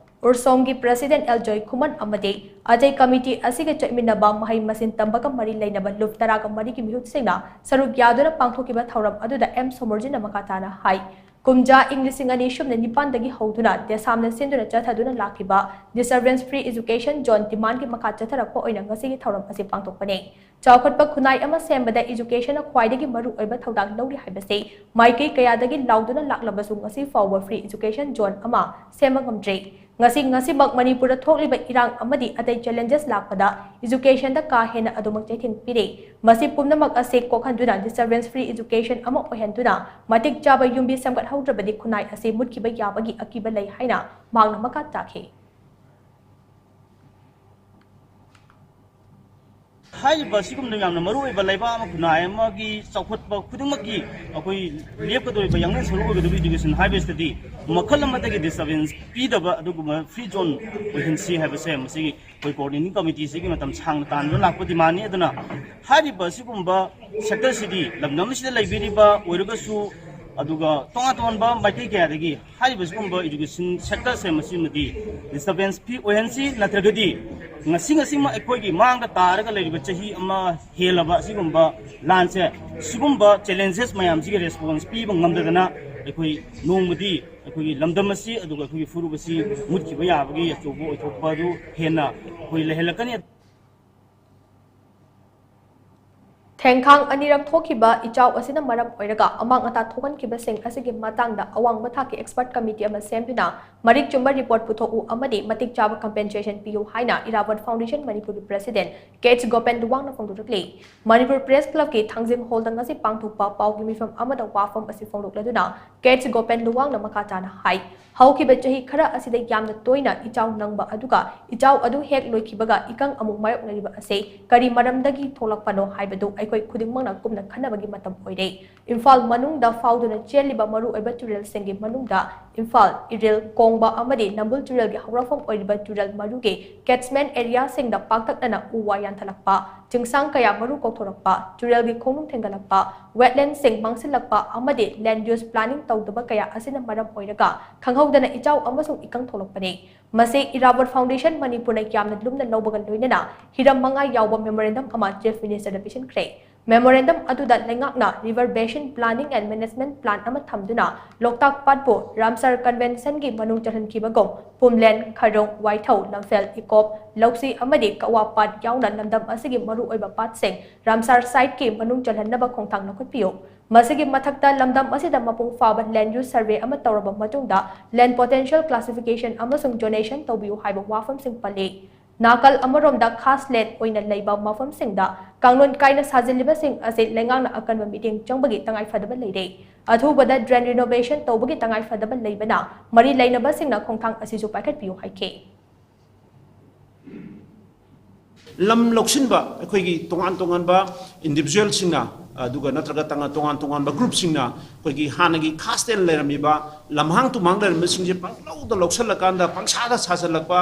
ꯎꯔꯁꯣꯡꯒꯤ president ꯑꯦꯜ ꯖꯣꯏꯈꯨꯃꯟ ꯑꯃꯗꯤ ꯑꯇꯩ committee ꯑꯁꯤꯒ ꯆꯠꯃꯤꯟꯅꯕ ꯃꯍꯩ ꯃꯁꯤꯡ ꯇꯝꯕꯒ ꯃꯔꯤ ꯂꯩꯅꯕ ꯂꯨꯞ ꯇꯔꯥꯒ ꯃꯔꯤꯒꯤ ꯃꯤꯍꯨꯠꯁꯤꯡꯅ ꯁꯔꯨꯛ ꯌꯥꯗꯨꯅ ꯄꯥꯡꯊꯣꯛꯈꯤꯕ ꯊꯧꯔꯝ ꯑꯗꯨꯗ ꯑꯦꯝ ꯁꯣꯃꯔꯖꯤꯠꯅ ꯃꯈꯥ ꯇꯥꯅ ꯍꯥꯏ, ꯀꯨꯝꯖꯥ ꯏꯪ ꯂꯤꯁꯤꯡ ꯑꯅꯤ ꯁꯨꯞꯅ ꯅꯤꯄꯥꯟꯗꯒꯤ ꯍꯧꯗꯨꯅ ꯗꯦꯁꯥꯝꯅ ꯁꯤꯟꯗꯨꯅ ꯆꯠꯊꯗꯨꯅ ꯂꯥꯛꯈꯤꯕ disturbance free education zone demand ꯀꯤ ꯃꯈꯥ ꯆꯠꯊꯔꯛꯄ ꯑꯣꯏꯅ ꯉꯁꯤꯒꯤ ꯊꯧꯔꯝ ꯑꯁꯤ ꯄꯥꯡꯊꯣꯛꯄꯅꯤ꯫ ꯆꯥꯎꯈꯠꯄ ꯈꯨꯟꯅꯥꯏ ꯑꯃ ꯁꯦꯝꯕꯗ education ꯅ ꯈ꯭ꯋꯥꯏꯗꯒꯤ ꯃꯔꯨ ꯑꯣꯏꯕ ꯊꯧꯗꯥꯡ ꯂꯧꯔꯤ ꯍꯥꯏꯕꯁꯤ ꯃꯥꯏꯀꯩ ꯀꯌꯥꯗꯒꯤ ꯂꯥꯎꯗꯨꯅ ꯂꯥꯛꯂꯕꯁꯨ ꯉꯁꯤ ꯐꯥꯎꯕ free education zone ꯑꯃ ꯁꯦꯝꯕ ꯉꯝꯗ꯭ꯔꯤ꯫ ꯉꯁꯤ, ꯉꯁꯤꯃꯛ ꯃꯅꯤꯄꯨꯔꯗ ꯊꯣꯛꯂꯤꯕ ꯏꯔꯥꯡ ꯑꯃꯗꯤ ꯑꯇꯩ challenges ꯂꯥꯛꯄꯗ education ꯗ ꯀꯥ ꯍꯦꯟꯅ ꯑꯗꯨꯃꯛ ꯆꯩꯊꯦꯡ ꯄꯤꯔꯤ꯫ ꯃꯁꯤ ꯄꯨꯝꯅꯃꯛ ꯑꯁꯤ ꯀꯣꯛꯍꯟꯗꯨꯅ disturbance free education ꯑꯃ ꯑꯣꯏꯍꯟꯗꯨꯅ ꯃꯇꯤꯛ ꯆꯥꯕ ꯌꯨꯝꯕꯤ ꯁꯦꯝꯒꯠꯍꯧꯗ꯭ꯔꯕꯗꯤ ꯈꯨꯟꯅꯥꯏ ꯑꯁꯤ ꯃꯨꯠꯈꯤꯕ ꯌꯥꯕꯒꯤ ꯑꯀꯤꯕ ꯂꯩ ꯍꯥꯏꯅ ꯃꯍꯥꯛꯅ ꯃꯈꯥ ꯇꯥꯈꯤ꯫ ꯍꯥꯏꯔꯤꯕ ꯑꯁꯤꯒꯨꯝꯅ ꯌꯥꯝꯅ ꯃꯔꯨꯑꯣꯏꯕ ꯂꯩꯕꯥꯛ ꯑꯃ ꯈꯨꯟꯅꯥꯏ ꯑꯃꯒꯤ ꯆꯥꯎꯈꯠꯄ ꯈꯨꯗꯤꯡꯃꯛꯀꯤ ꯑꯩꯈꯣꯏ ꯂꯦꯞꯀꯗꯧꯔꯤꯕ ꯌꯥꯡꯂꯦꯟ ꯁꯔꯨ ꯑꯣꯏꯒꯗꯧꯔꯤꯕ education ꯍꯥꯏꯕꯁꯤꯗꯗꯤ ꯃꯈꯜ ꯑꯃꯠꯇꯒꯤ disturbance ꯄꯤꯗꯕ ꯑꯗꯨꯒꯨꯝꯕ free zone ꯑꯣꯏꯍꯟꯁꯤ ꯍꯥꯏꯕꯁꯦ ꯃꯁꯤꯒꯤ ꯑꯩꯈꯣꯏ coordinating committee ꯁꯤꯒꯤ ꯃꯇꯝ ꯁꯥꯡꯅ ꯇꯥꯟꯗꯨꯅ ꯂꯥꯛꯄ demand ꯅꯤ꯫ ꯑꯗꯨꯅ ꯍꯥꯏꯔꯤꯕ ꯑꯁꯤꯒꯨꯝꯕ sector ꯁꯤꯗꯤ ꯂꯝꯗꯝ ꯑꯁꯤꯗ ꯂꯩꯕꯤꯔꯤꯕ ꯑꯣꯏꯔꯒꯁꯨ ꯑꯗꯨꯒ ꯇꯣꯉꯥꯟ ꯇꯣꯉꯥꯟꯕ ꯃꯥꯏꯀꯩ ꯀꯌꯥꯗꯒꯤ ꯍꯥꯏꯔꯤꯕ ꯁꯤꯒꯨꯝꯕ education sector ꯁꯦ ꯃꯁꯤꯃꯗꯤ disturbance free ꯑꯣꯏꯍꯟꯁꯤ, ꯅꯠꯇ꯭ꯔꯒꯗꯤ ꯉꯁꯤ ꯉꯁꯤꯃꯛ ꯑꯩꯈꯣꯏꯒꯤ ꯃꯥꯡꯗ ꯇꯥꯔꯒ ꯂꯩꯔꯤꯕ ꯆꯍꯤ ꯑꯃ ꯍꯦꯜꯂꯕ ꯑꯁꯤꯒꯨꯝꯕ ꯂꯥꯟꯁꯦ ꯁꯤꯒꯨꯝꯕ challenges ꯃꯌꯥꯝꯁꯤꯒꯤ response ꯄꯤꯕ ꯉꯝꯗꯗꯅ ꯑꯩꯈꯣꯏ ꯅꯣꯡꯃꯗꯤ ꯑꯩꯈꯣꯏꯒꯤ ꯂꯝꯗꯝ ꯑꯁꯤ ꯑꯗꯨꯒ ꯑꯩꯈꯣꯏꯒꯤ ꯐꯨꯔꯨꯞ ꯑꯁꯤ ꯃꯨꯠꯈꯤꯕ ꯌꯥꯕꯒꯤ ꯑꯆꯧꯕ ꯑꯣꯏꯊꯣꯛꯄ ꯑꯗꯨ ꯍꯦꯟꯅ ꯑꯩꯈꯣꯏ ꯂꯩꯍꯜꯂꯛꯀꯅꯤ꯫ ꯊꯦꯡꯈꯥꯡ ꯑꯅꯤꯔꯛ ꯊꯣꯛꯈꯤꯕ ꯏꯆꯥꯎ ꯑꯁꯤꯅ ꯃꯔꯝ ꯑꯣꯏꯔꯒ ꯑꯃꯥꯡ ꯑꯇꯥ ꯊꯣꯛꯍꯟꯈꯤꯕꯁꯤꯡ ꯑꯁꯤꯒꯤ ꯃꯇꯥꯡꯗ ꯑꯋꯥꯡꯕ ꯊꯥꯛꯀꯤ expert committee ꯑꯃ ꯁꯦꯝꯗꯨꯅ ꯃꯔꯤꯛ ꯆꯨꯝꯕ report ꯄꯨꯊꯣꯛꯎ ꯑꯃꯗꯤ ꯃꯇꯤꯛ ꯆꯥꯕ compensation ꯄꯤꯌꯨ ꯍꯥꯏꯅ Irrawaddy Foundation Manipur ꯒꯤ president ꯀꯦ ꯑꯩꯆ ꯒꯣꯄꯦꯟ ꯋꯥꯡꯅ ꯐꯣꯡꯗꯣꯔꯛꯂꯤ꯫ ꯃꯅꯤꯄꯨꯔ Press Club ꯀꯤ ꯊꯥꯡꯖꯤꯡ ꯍꯣꯜꯗ ꯉꯁꯤ ꯄꯥꯡꯊꯣꯛꯄ ꯄꯥꯎꯒꯤ ꯃꯤꯐꯝ ꯑꯃꯗ ꯋꯥꯐꯝ ꯑꯁꯤ ꯐꯣꯡꯗꯣꯛꯂꯗꯨꯅ ꯀꯦꯠꯁ ꯒꯣꯄꯦꯟ ꯂꯨꯋꯥꯡꯅ ꯃꯈꯥ ꯇꯥꯅ ꯍꯥꯏ, ꯍꯧꯈꯤꯕ ꯆꯍꯤ ꯈꯔ ꯑꯁꯤꯗ ꯌꯥꯝꯅ ꯇꯣꯏꯅ ꯏꯆꯥꯎ ꯅꯪꯕ ꯑꯗꯨꯒ ꯏꯆꯥꯎ ꯑꯗꯨ ꯍꯦꯛ ꯂꯣꯏꯈꯤꯕꯒ ꯏꯀꯪ ꯑꯃꯨꯛ ꯃꯥꯌꯣꯛꯅꯔꯤꯕ ꯑꯁꯤ ꯀꯔꯤ ꯃꯔꯝꯗꯒꯤ ꯊꯣꯛꯂꯛꯄꯅꯣ ꯍꯥꯏꯕꯗꯨ ꯑꯩꯈꯣꯏ ꯈꯨꯗꯤꯡꯃꯛꯅ ꯀꯨꯞꯅ ꯈꯟꯅꯕꯒꯤ ꯃꯇꯝ ꯑꯣꯏꯔꯦ꯫ ꯏꯝꯐꯥꯜ ꯃꯅꯨꯡꯗ ꯐꯥꯎꯗꯨꯅ ꯆꯦꯜꯂꯤꯕ ꯃꯔꯨꯑꯣꯏꯕ ꯇꯨꯔꯦꯜꯁꯤꯡꯒꯤ ꯃꯅꯨꯡꯗ ꯏꯝꯐꯥꯜ, ꯏꯔꯤꯜ, ꯀꯣꯡꯕ ꯑꯃꯗꯤ ꯅꯝꯕꯨꯜ ꯇꯨꯔꯦꯜꯒꯤ ꯍꯧꯔꯛꯐꯝ ꯑꯣꯏꯔꯤꯕ ꯇꯨꯔꯦꯜ ꯃꯔꯨꯒꯤ catchment areaꯁꯤꯡꯗ ꯄꯥꯛꯇꯛꯅꯅ ꯎ ꯋꯥ ꯌꯥꯟꯊꯠꯂꯛꯄ, ꯆꯤꯡꯁꯥꯡ ꯀꯌꯥ ꯃꯔꯨ ꯀꯣꯛꯊꯣꯔꯛꯄ, ꯇꯨꯔꯦꯜꯒꯤ ꯈꯣꯡꯅꯨꯡ ꯊꯦꯡꯒꯠꯂꯛꯄ, wetlandꯁꯤꯡ ꯃꯥꯡꯁꯤꯜꯂꯛꯄ ꯑꯃꯗꯤ land use planning ꯇꯧꯗꯕ ꯀꯌꯥ ꯑꯁꯤꯅ ꯃꯔꯝ ꯑꯣꯏꯔꯒ ꯈꯪꯍꯧꯗꯅ ꯏꯆꯥꯎ ꯑꯃꯁꯨꯡ ꯏꯀꯪ ꯊꯣꯛꯂꯛꯄꯅꯤ꯫ ꯃꯁꯤ Irrawaddy Foundation ꯃꯅꯤꯄꯨꯔꯅ ꯌꯥꯝꯅ ꯂꯨꯝꯅ ꯂꯧꯕꯒ ꯂꯣꯏꯅꯅ ꯍꯤꯔꯝ ꯃꯉꯥ ꯌꯥꯎꯕ memorandum ꯑꯃ Chief Ministerꯗ ꯄꯤꯁꯤꯟꯈ꯭ꯔꯦ꯫ Memorandum ꯑꯗꯨꯗ ꯂꯩꯉꯥꯛꯅ River Basin Planning and Management Plan ꯑꯃ ꯊꯝꯗꯨꯅ ꯂꯣꯛꯇꯥꯛ ꯄꯥꯠꯄꯨ ꯔꯥꯝꯁꯥꯔ Conventionꯒꯤ ꯃꯅꯨꯡ ꯆꯜꯍꯟꯈꯤꯕꯒꯨꯝ ꯄꯨꯝꯂꯦꯟ, ꯈꯔꯣꯡ, ꯋꯥꯏꯊꯧ, ꯂꯝꯐꯦꯜ, ꯏꯀꯣꯞ, ꯂꯧꯁꯤ ꯑꯃꯗꯤ ꯀꯛꯋꯥ ꯄꯥꯠ ꯌꯥꯎꯅ ꯂꯝꯗꯝ ꯑꯁꯤꯒꯤ ꯃꯔꯨꯑꯣꯏꯕ ꯄꯥꯠꯁꯤꯡ ꯔꯥꯝꯁꯥꯔ siteꯀꯤ ꯃꯅꯨꯡ ꯆꯜꯍꯟꯅꯕ ꯈꯣꯡꯊꯥꯡ ꯂꯧꯈꯠꯄꯤꯌꯨ꯫ ꯃꯁꯤꯒꯤ ꯃꯊꯛꯇ ꯂꯝꯗꯝ ꯑꯁꯤꯗ ꯃꯄꯨꯡ ꯐꯥꯕ land use survey ꯑꯃ ꯇꯧꯔꯕ ꯃꯇꯨꯡꯗ land potential classification ꯑꯃꯁꯨꯡ zonation ꯇꯧꯕꯤꯌꯨ ꯍꯥꯏꯕ ꯋꯥꯐꯝꯁꯤꯡ ꯄꯜꯂꯤ꯫ ꯅꯥꯀꯜ ꯑꯃꯔꯣꯝꯗ ꯈꯥꯁ land ꯑꯣꯏꯅ ꯂꯩꯕ ꯃꯐꯝꯁꯤꯡꯗ ꯀꯥꯡꯂꯣꯟ ꯀꯥꯏꯅ ꯁꯥꯖꯤꯜꯂꯤꯕꯁꯤꯡ ꯑꯁꯤ ꯂꯩꯉꯥꯛꯅ ꯑꯀꯟꯕ ꯃꯤꯠꯌꯦꯡ ꯆꯪꯕꯒꯤ ꯇꯉꯥꯏꯐꯗꯕ ꯂꯩꯔꯦ꯫ ꯑꯊꯨꯕꯗ drain renovation ꯇꯧꯕꯒꯤ ꯇꯉꯥꯏꯐꯗꯕ ꯂꯩꯕꯅ ꯃꯔꯤ ꯂꯩꯅꯕꯁꯤꯡꯅ ꯈꯣꯡꯊꯥꯡ ꯑꯁꯤꯁꯨ ꯄꯥꯏꯈꯠꯄꯤꯌꯨ ꯍꯥꯏꯈꯤ꯫ ꯂꯝ ꯂꯧꯁꯤꯟꯕ ꯑꯩꯈꯣꯏꯒꯤ ꯇꯣꯉꯥꯟ ꯇꯣꯉꯥꯟꯕ individualꯁꯤꯡꯅ, ꯑꯗꯨꯒ ꯅꯠꯇ꯭ꯔꯒ ꯇꯉꯥꯟ-, ꯇꯣꯉꯥꯟ ꯇꯣꯉꯥꯟꯕ groupꯁꯤꯡꯅ ꯑꯩꯈꯣꯏꯒꯤ ꯍꯥꯟꯅꯒꯤ ꯈꯥꯁ land ꯂꯩꯔꯝꯃꯤꯕ, ꯂꯝꯍꯥꯡ ꯇꯨꯝꯍꯥꯡ ꯂꯩꯔꯝꯕꯁꯤꯡꯁꯦ ꯄꯪꯂꯧꯗ ꯂꯧꯁꯤꯜꯂꯀꯥꯟꯗ ꯄꯪꯁꯥꯗ ꯁꯥꯖꯤꯜꯂꯛꯄ,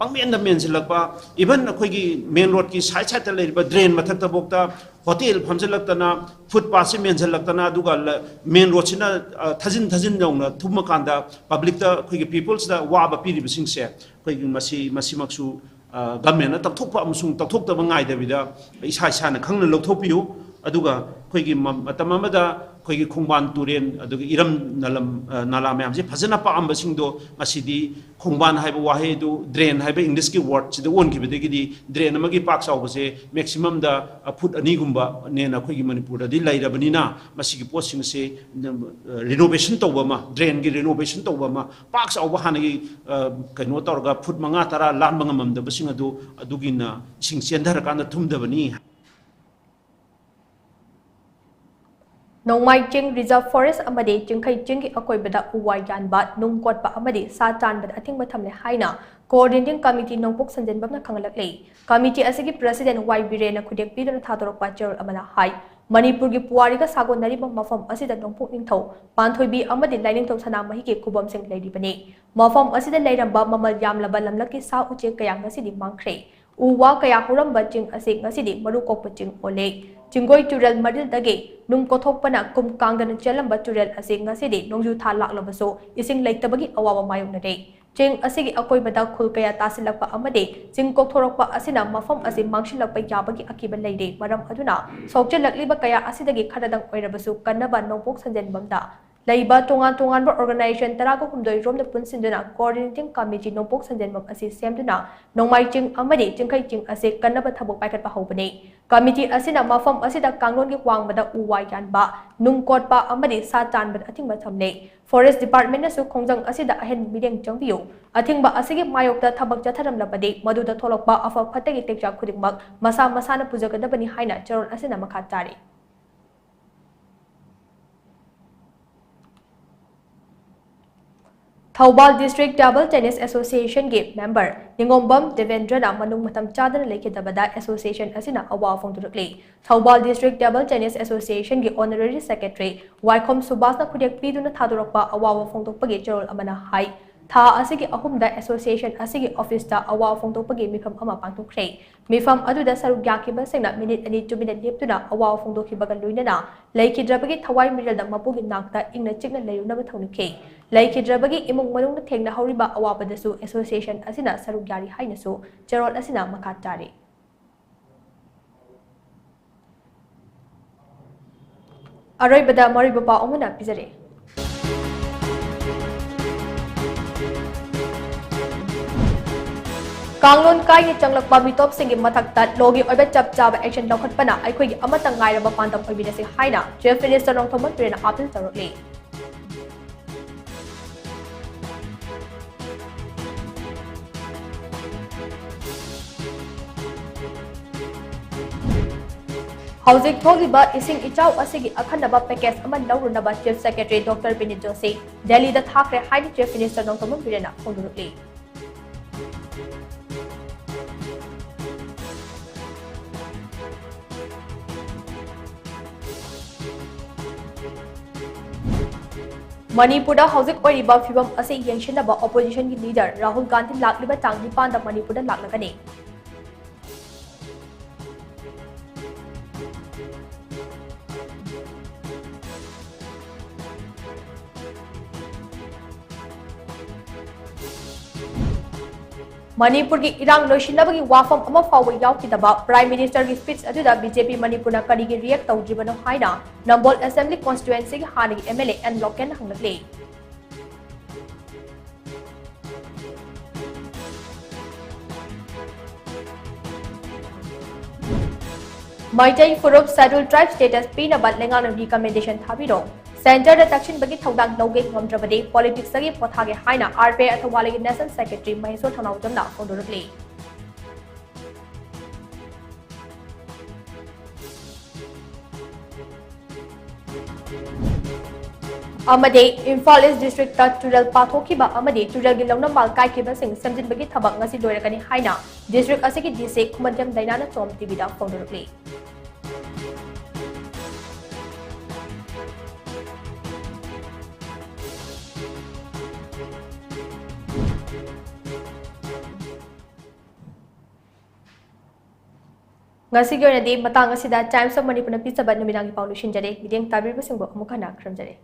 ꯄꯪꯃꯦꯟꯗ ꯃꯦꯟꯁꯤꯜꯂꯛꯄ, even ꯑꯩꯈꯣꯏꯒꯤ main roadꯀꯤ side sideꯇ ꯂꯩꯔꯤꯕ drain ꯃꯊꯛꯇꯐꯥꯎꯗ hotel ꯐꯝꯖꯤꯜꯂꯛꯇꯅ, footpathꯁꯤ ꯃꯦꯟꯁꯤꯜꯂꯛꯇꯅ, ꯑꯗꯨꯒ ꯂ-, main roadꯁꯤꯅ, ꯑ, ꯊꯥꯖꯤꯟ ꯊꯥꯖꯤꯟ ꯌꯧꯅ ꯊꯨꯝꯃꯀꯥꯟꯗ publicꯇ, ꯑꯩꯈꯣꯏꯒꯤ peopleꯁꯤꯗ ꯋꯥꯕ ꯄꯤꯔꯤꯕꯁꯤꯡꯁꯦ ꯑꯩꯈꯣꯏꯒꯤ ꯃꯁꯤ, ꯃꯁꯤꯃꯛꯁꯨ ꯑ, governmentꯅ ꯇꯧꯊꯣꯛꯄ ꯑꯃꯁꯨꯡ ꯇꯧꯊꯣꯛꯇꯕ ꯉꯥꯏꯗꯕꯤꯗ ꯏꯁꯥ ꯏꯁꯥꯅ ꯈꯪꯅ ꯂꯧꯊꯣꯛꯄꯤꯌꯨ꯫ ꯑꯗꯨꯒ ꯑꯩꯈꯣꯏꯒꯤ ꯃ-, ꯃꯇꯝ ꯑꯃꯗ ꯑꯩꯈꯣꯏꯒꯤ ꯈꯣꯡꯕꯥꯟ ꯇꯨꯔꯦꯟ, ꯑꯗꯨꯒ ꯏꯔꯝ ꯅꯂꯝ, ꯑ, ꯅꯥꯂꯥ ꯃꯌꯥꯝꯁꯦ ꯐꯖꯅ ꯄꯥꯛꯑꯝꯕꯁꯤꯡꯗꯣ ꯉꯁꯤꯗꯤ ꯈꯣꯡꯕꯥꯟ ꯍꯥꯏꯕ ꯋꯥꯍꯩ ꯑꯗꯨ drain ꯍꯥꯏꯕ Englishꯀꯤ wordꯁꯤꯗ ꯑꯣꯟꯈꯤꯕꯗꯒꯤꯗꯤ drain ꯑꯃꯒꯤ ꯄꯥꯛ ꯆꯥꯎꯕꯁꯦ maximumꯗ, ꯑ, foot ꯑꯅꯤꯒꯨꯝꯕꯅꯦꯅ ꯑꯩꯈꯣꯏꯒꯤ ꯃꯅꯤꯄꯨꯔꯗꯗꯤ ꯂꯩꯔꯕꯅꯤꯅ ꯃꯁꯤꯒꯤ ꯄꯣꯠꯁꯤꯡꯁꯦ, ꯑ, renovation ꯇꯧꯕ ꯑꯃ, drainꯒꯤ renovation ꯇꯧꯕ ꯑꯃ, ꯄꯥꯛ ꯆꯥꯎꯕ ꯍꯥꯟꯅꯒꯤ, ꯑ, ꯀꯩꯅꯣ ꯇꯧꯔꯒ foot ꯃꯉꯥ ꯇꯔꯥ ꯂꯥꯟꯕ ꯉꯝꯃꯝꯗꯕꯁꯤꯡ ꯑꯗꯨ, ꯑꯗꯨꯒꯤꯅ ꯏꯁꯤꯡ ꯆꯦꯟꯊꯔꯀꯥꯟꯗ ꯊꯨꯝꯗꯕꯅꯤ꯫ ꯅꯣꯡꯃꯥꯏ ꯆꯤꯡ Reserve Forest ꯑꯃꯗꯤ ꯆꯤꯡꯈꯩ ꯆꯤꯡꯒꯤ ꯑꯀꯣꯏꯕꯗ ꯎ ꯋꯥ ꯌꯥꯟꯕ, ꯅꯨꯡ ꯀꯣꯠꯄ ꯑꯃꯗꯤ ꯁꯥ ꯆꯥꯟꯕꯗ ꯑꯊꯤꯡꯕ ꯊꯝꯂꯦ ꯍꯥꯏꯅ Coordinating Committee ꯅꯣꯡꯄꯣꯛ ꯁꯟꯖꯦꯟꯕꯝꯅ ꯈꯪꯍꯜꯂꯛꯂꯤ꯫ Committee ꯑꯁꯤꯒꯤ President ꯋꯥꯏ ꯕꯤꯔꯦꯟꯅ ꯈꯨꯗꯦꯛ ꯄꯤꯗꯨꯅ ꯊꯥꯗꯣꯔꯛꯄ ꯆꯦꯔꯣꯜ ꯑꯃꯅ ꯍꯥꯏ, ꯃꯅꯤꯄꯨꯔꯒꯤ ꯄꯨꯋꯥꯔꯤꯒ ꯁꯥꯒꯣꯟꯅꯔꯤꯕ ꯃꯐꯝ ꯑꯁꯤꯗ ꯅꯣꯡꯄꯣꯛ ꯅꯤꯡꯊꯧ, ꯄꯥꯟꯊꯣꯏꯕꯤ ꯑꯃꯗꯤ ꯂꯥꯏꯅꯤꯡꯊꯧ ꯁꯅꯥꯃꯍꯤꯒꯤ ꯈꯨꯕꯝꯁꯤꯡ ꯂꯩꯔꯤꯕꯅꯤ꯫ ꯃꯐꯝ ꯑꯁꯤꯗ ꯂꯩꯔꯝꯕ ꯃꯃꯜ ꯌꯥꯝꯂꯕ ꯂꯝꯂꯛꯀꯤ ꯁꯥ ꯎꯆꯦꯛ ꯀꯌꯥ ꯉꯁꯤꯗꯤ ꯃꯥꯡꯈ꯭ꯔꯦ꯫ ꯎ ꯋꯥ ꯀꯌꯥ ꯍꯧꯔꯝꯕ ꯆꯤꯡ ꯑꯁꯤ ꯉꯁꯤꯗꯤ ꯃꯔꯨ ꯀꯣꯛꯄ ꯆꯤꯡ ꯑꯣꯜꯂꯦ꯫ ꯆꯤꯡꯒꯣꯏ ꯇꯨꯔꯦꯜ ꯃꯔꯤꯜꯗꯒꯤ ꯅꯨꯡ ꯀꯣꯊꯣꯛꯄꯅ ꯀꯨꯝ ꯀꯥꯡꯗꯅ ꯆꯦꯜꯂꯝꯕ ꯇꯨꯔꯦꯜ ꯑꯁꯤ ꯉꯁꯤꯗꯤ ꯅꯣꯡꯖꯨ ꯊꯥ ꯂꯥꯛꯂꯕꯁꯨ ꯏꯁꯤꯡ ꯂꯩꯇꯕꯒꯤ ꯑꯋꯥꯕ ꯃꯥꯌꯣꯛꯅꯔꯦ꯫ ꯆꯤꯡ ꯑꯁꯤꯒꯤ ꯑꯀꯣꯏꯕꯗ ꯈꯨꯜ ꯀꯌꯥ ꯇꯥꯁꯤꯜꯂꯛꯄ ꯑꯃꯗꯤ ꯆꯤꯡ ꯀꯣꯛꯊꯣꯔꯛꯄ ꯑꯁꯤꯅ ꯃꯐꯝ ꯑꯁꯤ ꯃꯥꯡꯁꯤꯜꯂꯛꯄ ꯌꯥꯕꯒꯤ ꯑꯀꯤꯕ ꯂꯩꯔꯦ꯫ ꯃꯔꯝ ꯑꯗꯨꯅ ꯁꯣꯛꯆꯤꯜꯂꯛꯂꯤꯕ ꯀꯌꯥ ꯑꯁꯤꯗꯒꯤ ꯈꯔꯗꯪ ꯑꯣꯏꯔꯕꯁꯨ ꯀꯟꯅꯕ ꯅꯣꯡꯄꯣꯛ ꯁꯟꯖꯦꯟꯕꯝꯗ ꯂꯩꯕ ꯇꯣꯉꯥꯟ ꯇꯣꯉꯥꯟꯕ organization ꯇꯔꯥꯒ ꯍꯨꯝꯗꯣꯏ ꯔꯣꯝꯗ ꯄꯨꯟꯁꯤꯟꯗꯨꯅ Coordinating Committee ꯅꯣꯡꯄꯣꯛ ꯁꯟꯖꯦꯟꯕꯝ ꯑꯁꯤ ꯁꯦꯝꯗꯨꯅ ꯅꯣꯡꯃꯥꯏ ꯆꯤꯡ ꯑꯃꯗꯤ ꯆꯤꯡꯈꯩ ꯆꯤꯡ ꯑꯁꯤ ꯀꯟꯅꯕ ꯊꯕꯛ ꯄꯥꯏꯈꯠꯄ ꯍꯧꯕꯅꯤ꯫ Committee ꯑꯁꯤꯅ ꯃꯐꯝ ꯑꯁꯤꯗ ꯀꯥꯡꯂꯣꯟꯒꯤ ꯋꯥꯡꯃꯗ ꯎ ꯋꯥ ꯌꯥꯟꯕ, ꯅꯨꯡ ꯀꯣꯠꯄ ꯑꯃꯗꯤ ꯁꯥ ꯆꯥꯟꯕꯗ ꯑꯊꯤꯡꯕ ꯊꯝꯂꯦ꯫ Forest Department ꯅꯁꯨ ꯈꯣꯡꯖꯪ ꯑꯁꯤꯗ ꯑꯍꯦꯟꯕ ꯃꯤꯠꯌꯦꯡ ꯆꯪꯕꯤꯌꯨ꯫ ꯑꯊꯤꯡꯕ ꯑꯁꯤꯒꯤ ꯃꯥꯌꯣꯛꯇ ꯊꯕꯛ ꯆꯠꯊꯔꯝꯂꯕꯗꯤ ꯃꯗꯨꯗ ꯊꯣꯛꯂꯛꯄ ꯑꯐ ꯐꯠꯇꯒꯤ ꯇꯦꯛꯆꯥꯛ ꯈꯨꯗꯤꯡꯃꯛ ꯃꯁꯥ ꯃꯁꯥꯅ ꯄꯨꯖꯒꯗꯕꯅꯤ ꯍꯥꯏꯅ ꯆꯦꯔꯣꯜ ꯑꯁꯤꯅ ꯃꯈꯥ ꯇꯥꯔꯤ꯫ Thoubal District Table Tennis Association ꯒꯤ member ꯅꯤꯉꯣꯝꯕꯝ ꯗꯦꯕꯦꯟꯗ꯭ꯔꯅ ꯃꯅꯨꯡ ꯃꯇꯝ ꯆꯥꯗꯅ ꯂꯩꯈꯤꯗꯕꯗ association ꯑꯁꯤꯅ ꯑꯋꯥꯕ ꯐꯣꯡꯗꯣꯔꯛꯂꯤ꯫ Thoubal District Table Tennis Association ꯒꯤ Honorary Secretary ꯋꯥꯏꯈꯣꯝ ꯁꯨꯕꯥꯁꯅ ꯈꯨꯗꯦꯛ ꯄꯤꯗꯨꯅ ꯊꯥꯗꯣꯔꯛꯄ ꯑꯋꯥꯕ ꯐꯣꯡꯗꯣꯛꯄꯒꯤ ꯆꯦꯔꯣꯜ ꯑꯃꯅ ꯍꯥꯏ, ꯊꯥ ꯑꯁꯤꯒꯤ ꯑꯍꯨꯝꯗ association ꯑꯁꯤꯒꯤ office ꯇ ꯑꯋꯥꯕ ꯐꯣꯡꯗꯣꯛꯄꯒꯤ ꯃꯤꯐꯝ ꯑꯃ ꯄꯥꯡꯊꯣꯛꯈ꯭ꯔꯦ꯫ ꯃꯤꯐꯝ ꯑꯗꯨꯗ ꯁꯔꯨꯛ ꯌꯥꯈꯤꯕꯁꯤꯡꯅ ꯃꯤꯅꯤꯠ ꯑꯅꯤ ꯇꯨꯃꯤꯟꯅ ꯂꯦꯞꯇꯨꯅ ꯑꯋꯥꯕ ꯐꯣꯡꯗꯣꯛꯈꯤꯕꯒ ꯂꯣꯏꯅꯅ ꯂꯩꯈꯤꯗ꯭ꯔꯕꯒꯤ ꯊꯋꯥꯏ ꯃꯤꯔꯦꯜꯗ ꯃꯄꯨꯒꯤ ꯅꯥꯛꯇ ꯏꯪꯅ ꯆꯤꯛꯅ ꯂꯩꯔꯨꯅꯕ ꯊꯧꯅꯤꯈꯤ꯫ ꯂꯩꯈꯤꯗ꯭ꯔꯕꯒꯤ ꯏꯃꯨꯡ ꯃꯅꯨꯡꯅ ꯊꯦꯡꯅꯍꯧꯔꯤꯕ ꯑꯋꯥꯕꯗꯁꯨ association ꯑꯁꯤꯅ ꯁꯔꯨꯛ ꯌꯥꯔꯤ ꯍꯥꯏꯅꯁꯨ ꯆꯦꯔꯣꯜ ꯑꯁꯤꯅ ꯃꯈꯥ ꯇꯥꯔꯤ꯫ ꯑꯔꯣꯏꯕꯗ ꯃꯔꯨꯑꯣꯏꯕ ꯄꯥꯎ ꯑꯃꯅ ꯄꯤꯖꯔꯤ꯫ ꯀꯥꯡꯂꯣꯟ ꯀꯥꯏꯅ ꯆꯪꯂꯛꯄ ꯃꯤꯇꯣꯞꯁꯤꯡꯒꯤ ꯃꯊꯛꯇ law ꯒꯤ ꯑꯣꯏꯕ ꯆꯞ ꯆꯥꯕ action ꯂꯧꯈꯠꯄꯅ ꯑꯩꯈꯣꯏꯒꯤ ꯑꯃꯠꯇ ꯉꯥꯏꯔꯕ ꯄꯥꯟꯗꯝ ꯑꯣꯏꯃꯤꯟꯅꯁꯤ ꯍꯥꯏꯅ Chief Minister ꯅꯣꯡꯊꯣꯝꯕꯝ ꯕꯤꯔꯦꯟꯅ appeal ꯇꯧꯔꯛꯂꯤ꯫ ꯍꯧꯖꯤꯛ ꯊꯣꯛꯂꯤꯕ ꯏꯁꯤꯡ ꯏꯆꯥꯎ ꯑꯁꯤꯒꯤ ꯑꯈꯟꯅꯕ package ꯑꯃ ꯂꯧꯔꯨꯅꯕ Chief Secretary Doctor Binit Joshi ꯗꯦꯜꯂꯤꯗ ꯊꯥꯈ꯭ꯔꯦ ꯍꯥꯏꯅ Chief Minister ꯅꯣꯡꯊꯣꯝꯕꯝ ꯕꯤꯔꯦꯟꯅ ꯐꯣꯡꯗꯣꯔꯛꯂꯤ꯫ ꯃꯅꯤꯄꯨꯔꯗ ꯍꯧꯖꯤꯛ ꯑꯣꯏꯔꯤꯕ ꯐꯤꯕꯝ ꯑꯁꯤ ꯌꯦꯡꯁꯤꯟꯅꯕ oppositionꯒꯤ leader ꯔꯥꯍꯨꯜ ꯒꯥꯟꯙꯤ ꯂꯥꯛꯂꯤꯕ ꯇꯥꯡ ꯅꯤꯄꯥꯟꯗ ꯃꯅꯤꯄꯨꯔꯗ ꯂꯥꯛꯂꯒꯅꯤ꯫ ꯃꯅꯤꯄꯨꯔꯒꯤ ꯏꯔꯥꯡ ꯂꯣꯏꯁꯤꯟꯅꯕꯒꯤ ꯋꯥꯐꯝ ꯑꯃ ꯐꯥꯎꯕ ꯌꯥꯎꯈꯤꯗꯕ Prime Ministerꯒꯤ speech ꯑꯗꯨꯗ BJP ꯃꯅꯤꯄꯨꯔꯅ ꯀꯔꯤꯒꯤ react ꯇꯧꯗ꯭ꯔꯤꯕꯅꯣ ꯍꯥꯏꯅ ꯅꯝꯕꯣꯜ Assembly constituencyꯒꯤ ꯍꯥꯟꯅꯒꯤ MLA N ꯂꯣꯀꯦꯟ ꯍꯪꯂꯛꯂꯤ꯫ ꯃꯩꯇꯩ ꯐꯨꯔꯨꯞ Scheduled Tribe status ꯄꯤꯅꯕ ꯂꯩꯉꯥꯛꯅ recommendation ꯊꯥꯕꯤꯔꯣ꯫ Centreꯗ ꯇꯛꯁꯤꯟꯕꯒꯤ ꯊꯧꯗꯥꯡ ꯂꯧꯒꯦ, ꯉꯝꯗ꯭ꯔꯕꯗꯤ politicsꯇꯒꯤ ꯄꯣꯊꯥꯒꯦ ꯍꯥꯏꯅ RPI ꯑꯊꯧꯕꯥꯜꯒꯤ National Secretary ꯃꯍꯦꯁꯣꯔ ꯊꯧꯅꯥꯎꯖꯝꯅ ꯐꯣꯡꯗꯣꯔꯛꯂꯤ꯫ ꯑꯃꯗꯤ ꯏꯝꯐꯥꯜ East Districtꯇ ꯇꯨꯔꯦꯜ ꯄꯥꯊꯣꯛꯈꯤꯕ ꯑꯃꯗꯤ ꯇꯨꯔꯦꯜꯒꯤ ꯂꯧꯅꯝ ꯃꯥꯜ ꯀꯥꯏꯈꯤꯕꯁꯤꯡ ꯁꯦꯝꯖꯤꯟꯕꯒꯤ ꯊꯕꯛ ꯉꯁꯤ ꯂꯣꯏꯔꯒꯅꯤ ꯍꯥꯏꯅ District ꯑꯁꯤꯒꯤ DC ꯈꯨꯃꯟꯊꯦꯝ ꯗꯥꯏꯅꯥꯅ ꯆꯣꯝ TVꯗ ꯐꯣꯡꯗꯣꯔꯛꯂꯤ꯫ ꯉꯁꯤꯒꯤ ꯑꯣꯏꯅꯗꯤ ꯃꯇꯥꯡ ꯑꯁꯤꯗ Times of Manipurꯅ ꯄꯤꯖꯕ ꯅꯨꯃꯤꯗꯥꯡꯒꯤ ꯄꯥꯎ ꯂꯣꯏꯁꯤꯟꯖꯔꯦ꯫ ꯃꯤꯠꯌꯦꯡ ꯇꯥꯕꯤꯔꯤꯕꯁꯤꯡꯕꯨ ꯑꯃꯨꯛ ꯍꯟꯅ ꯈꯨꯔꯨꯝꯖꯔꯤ꯫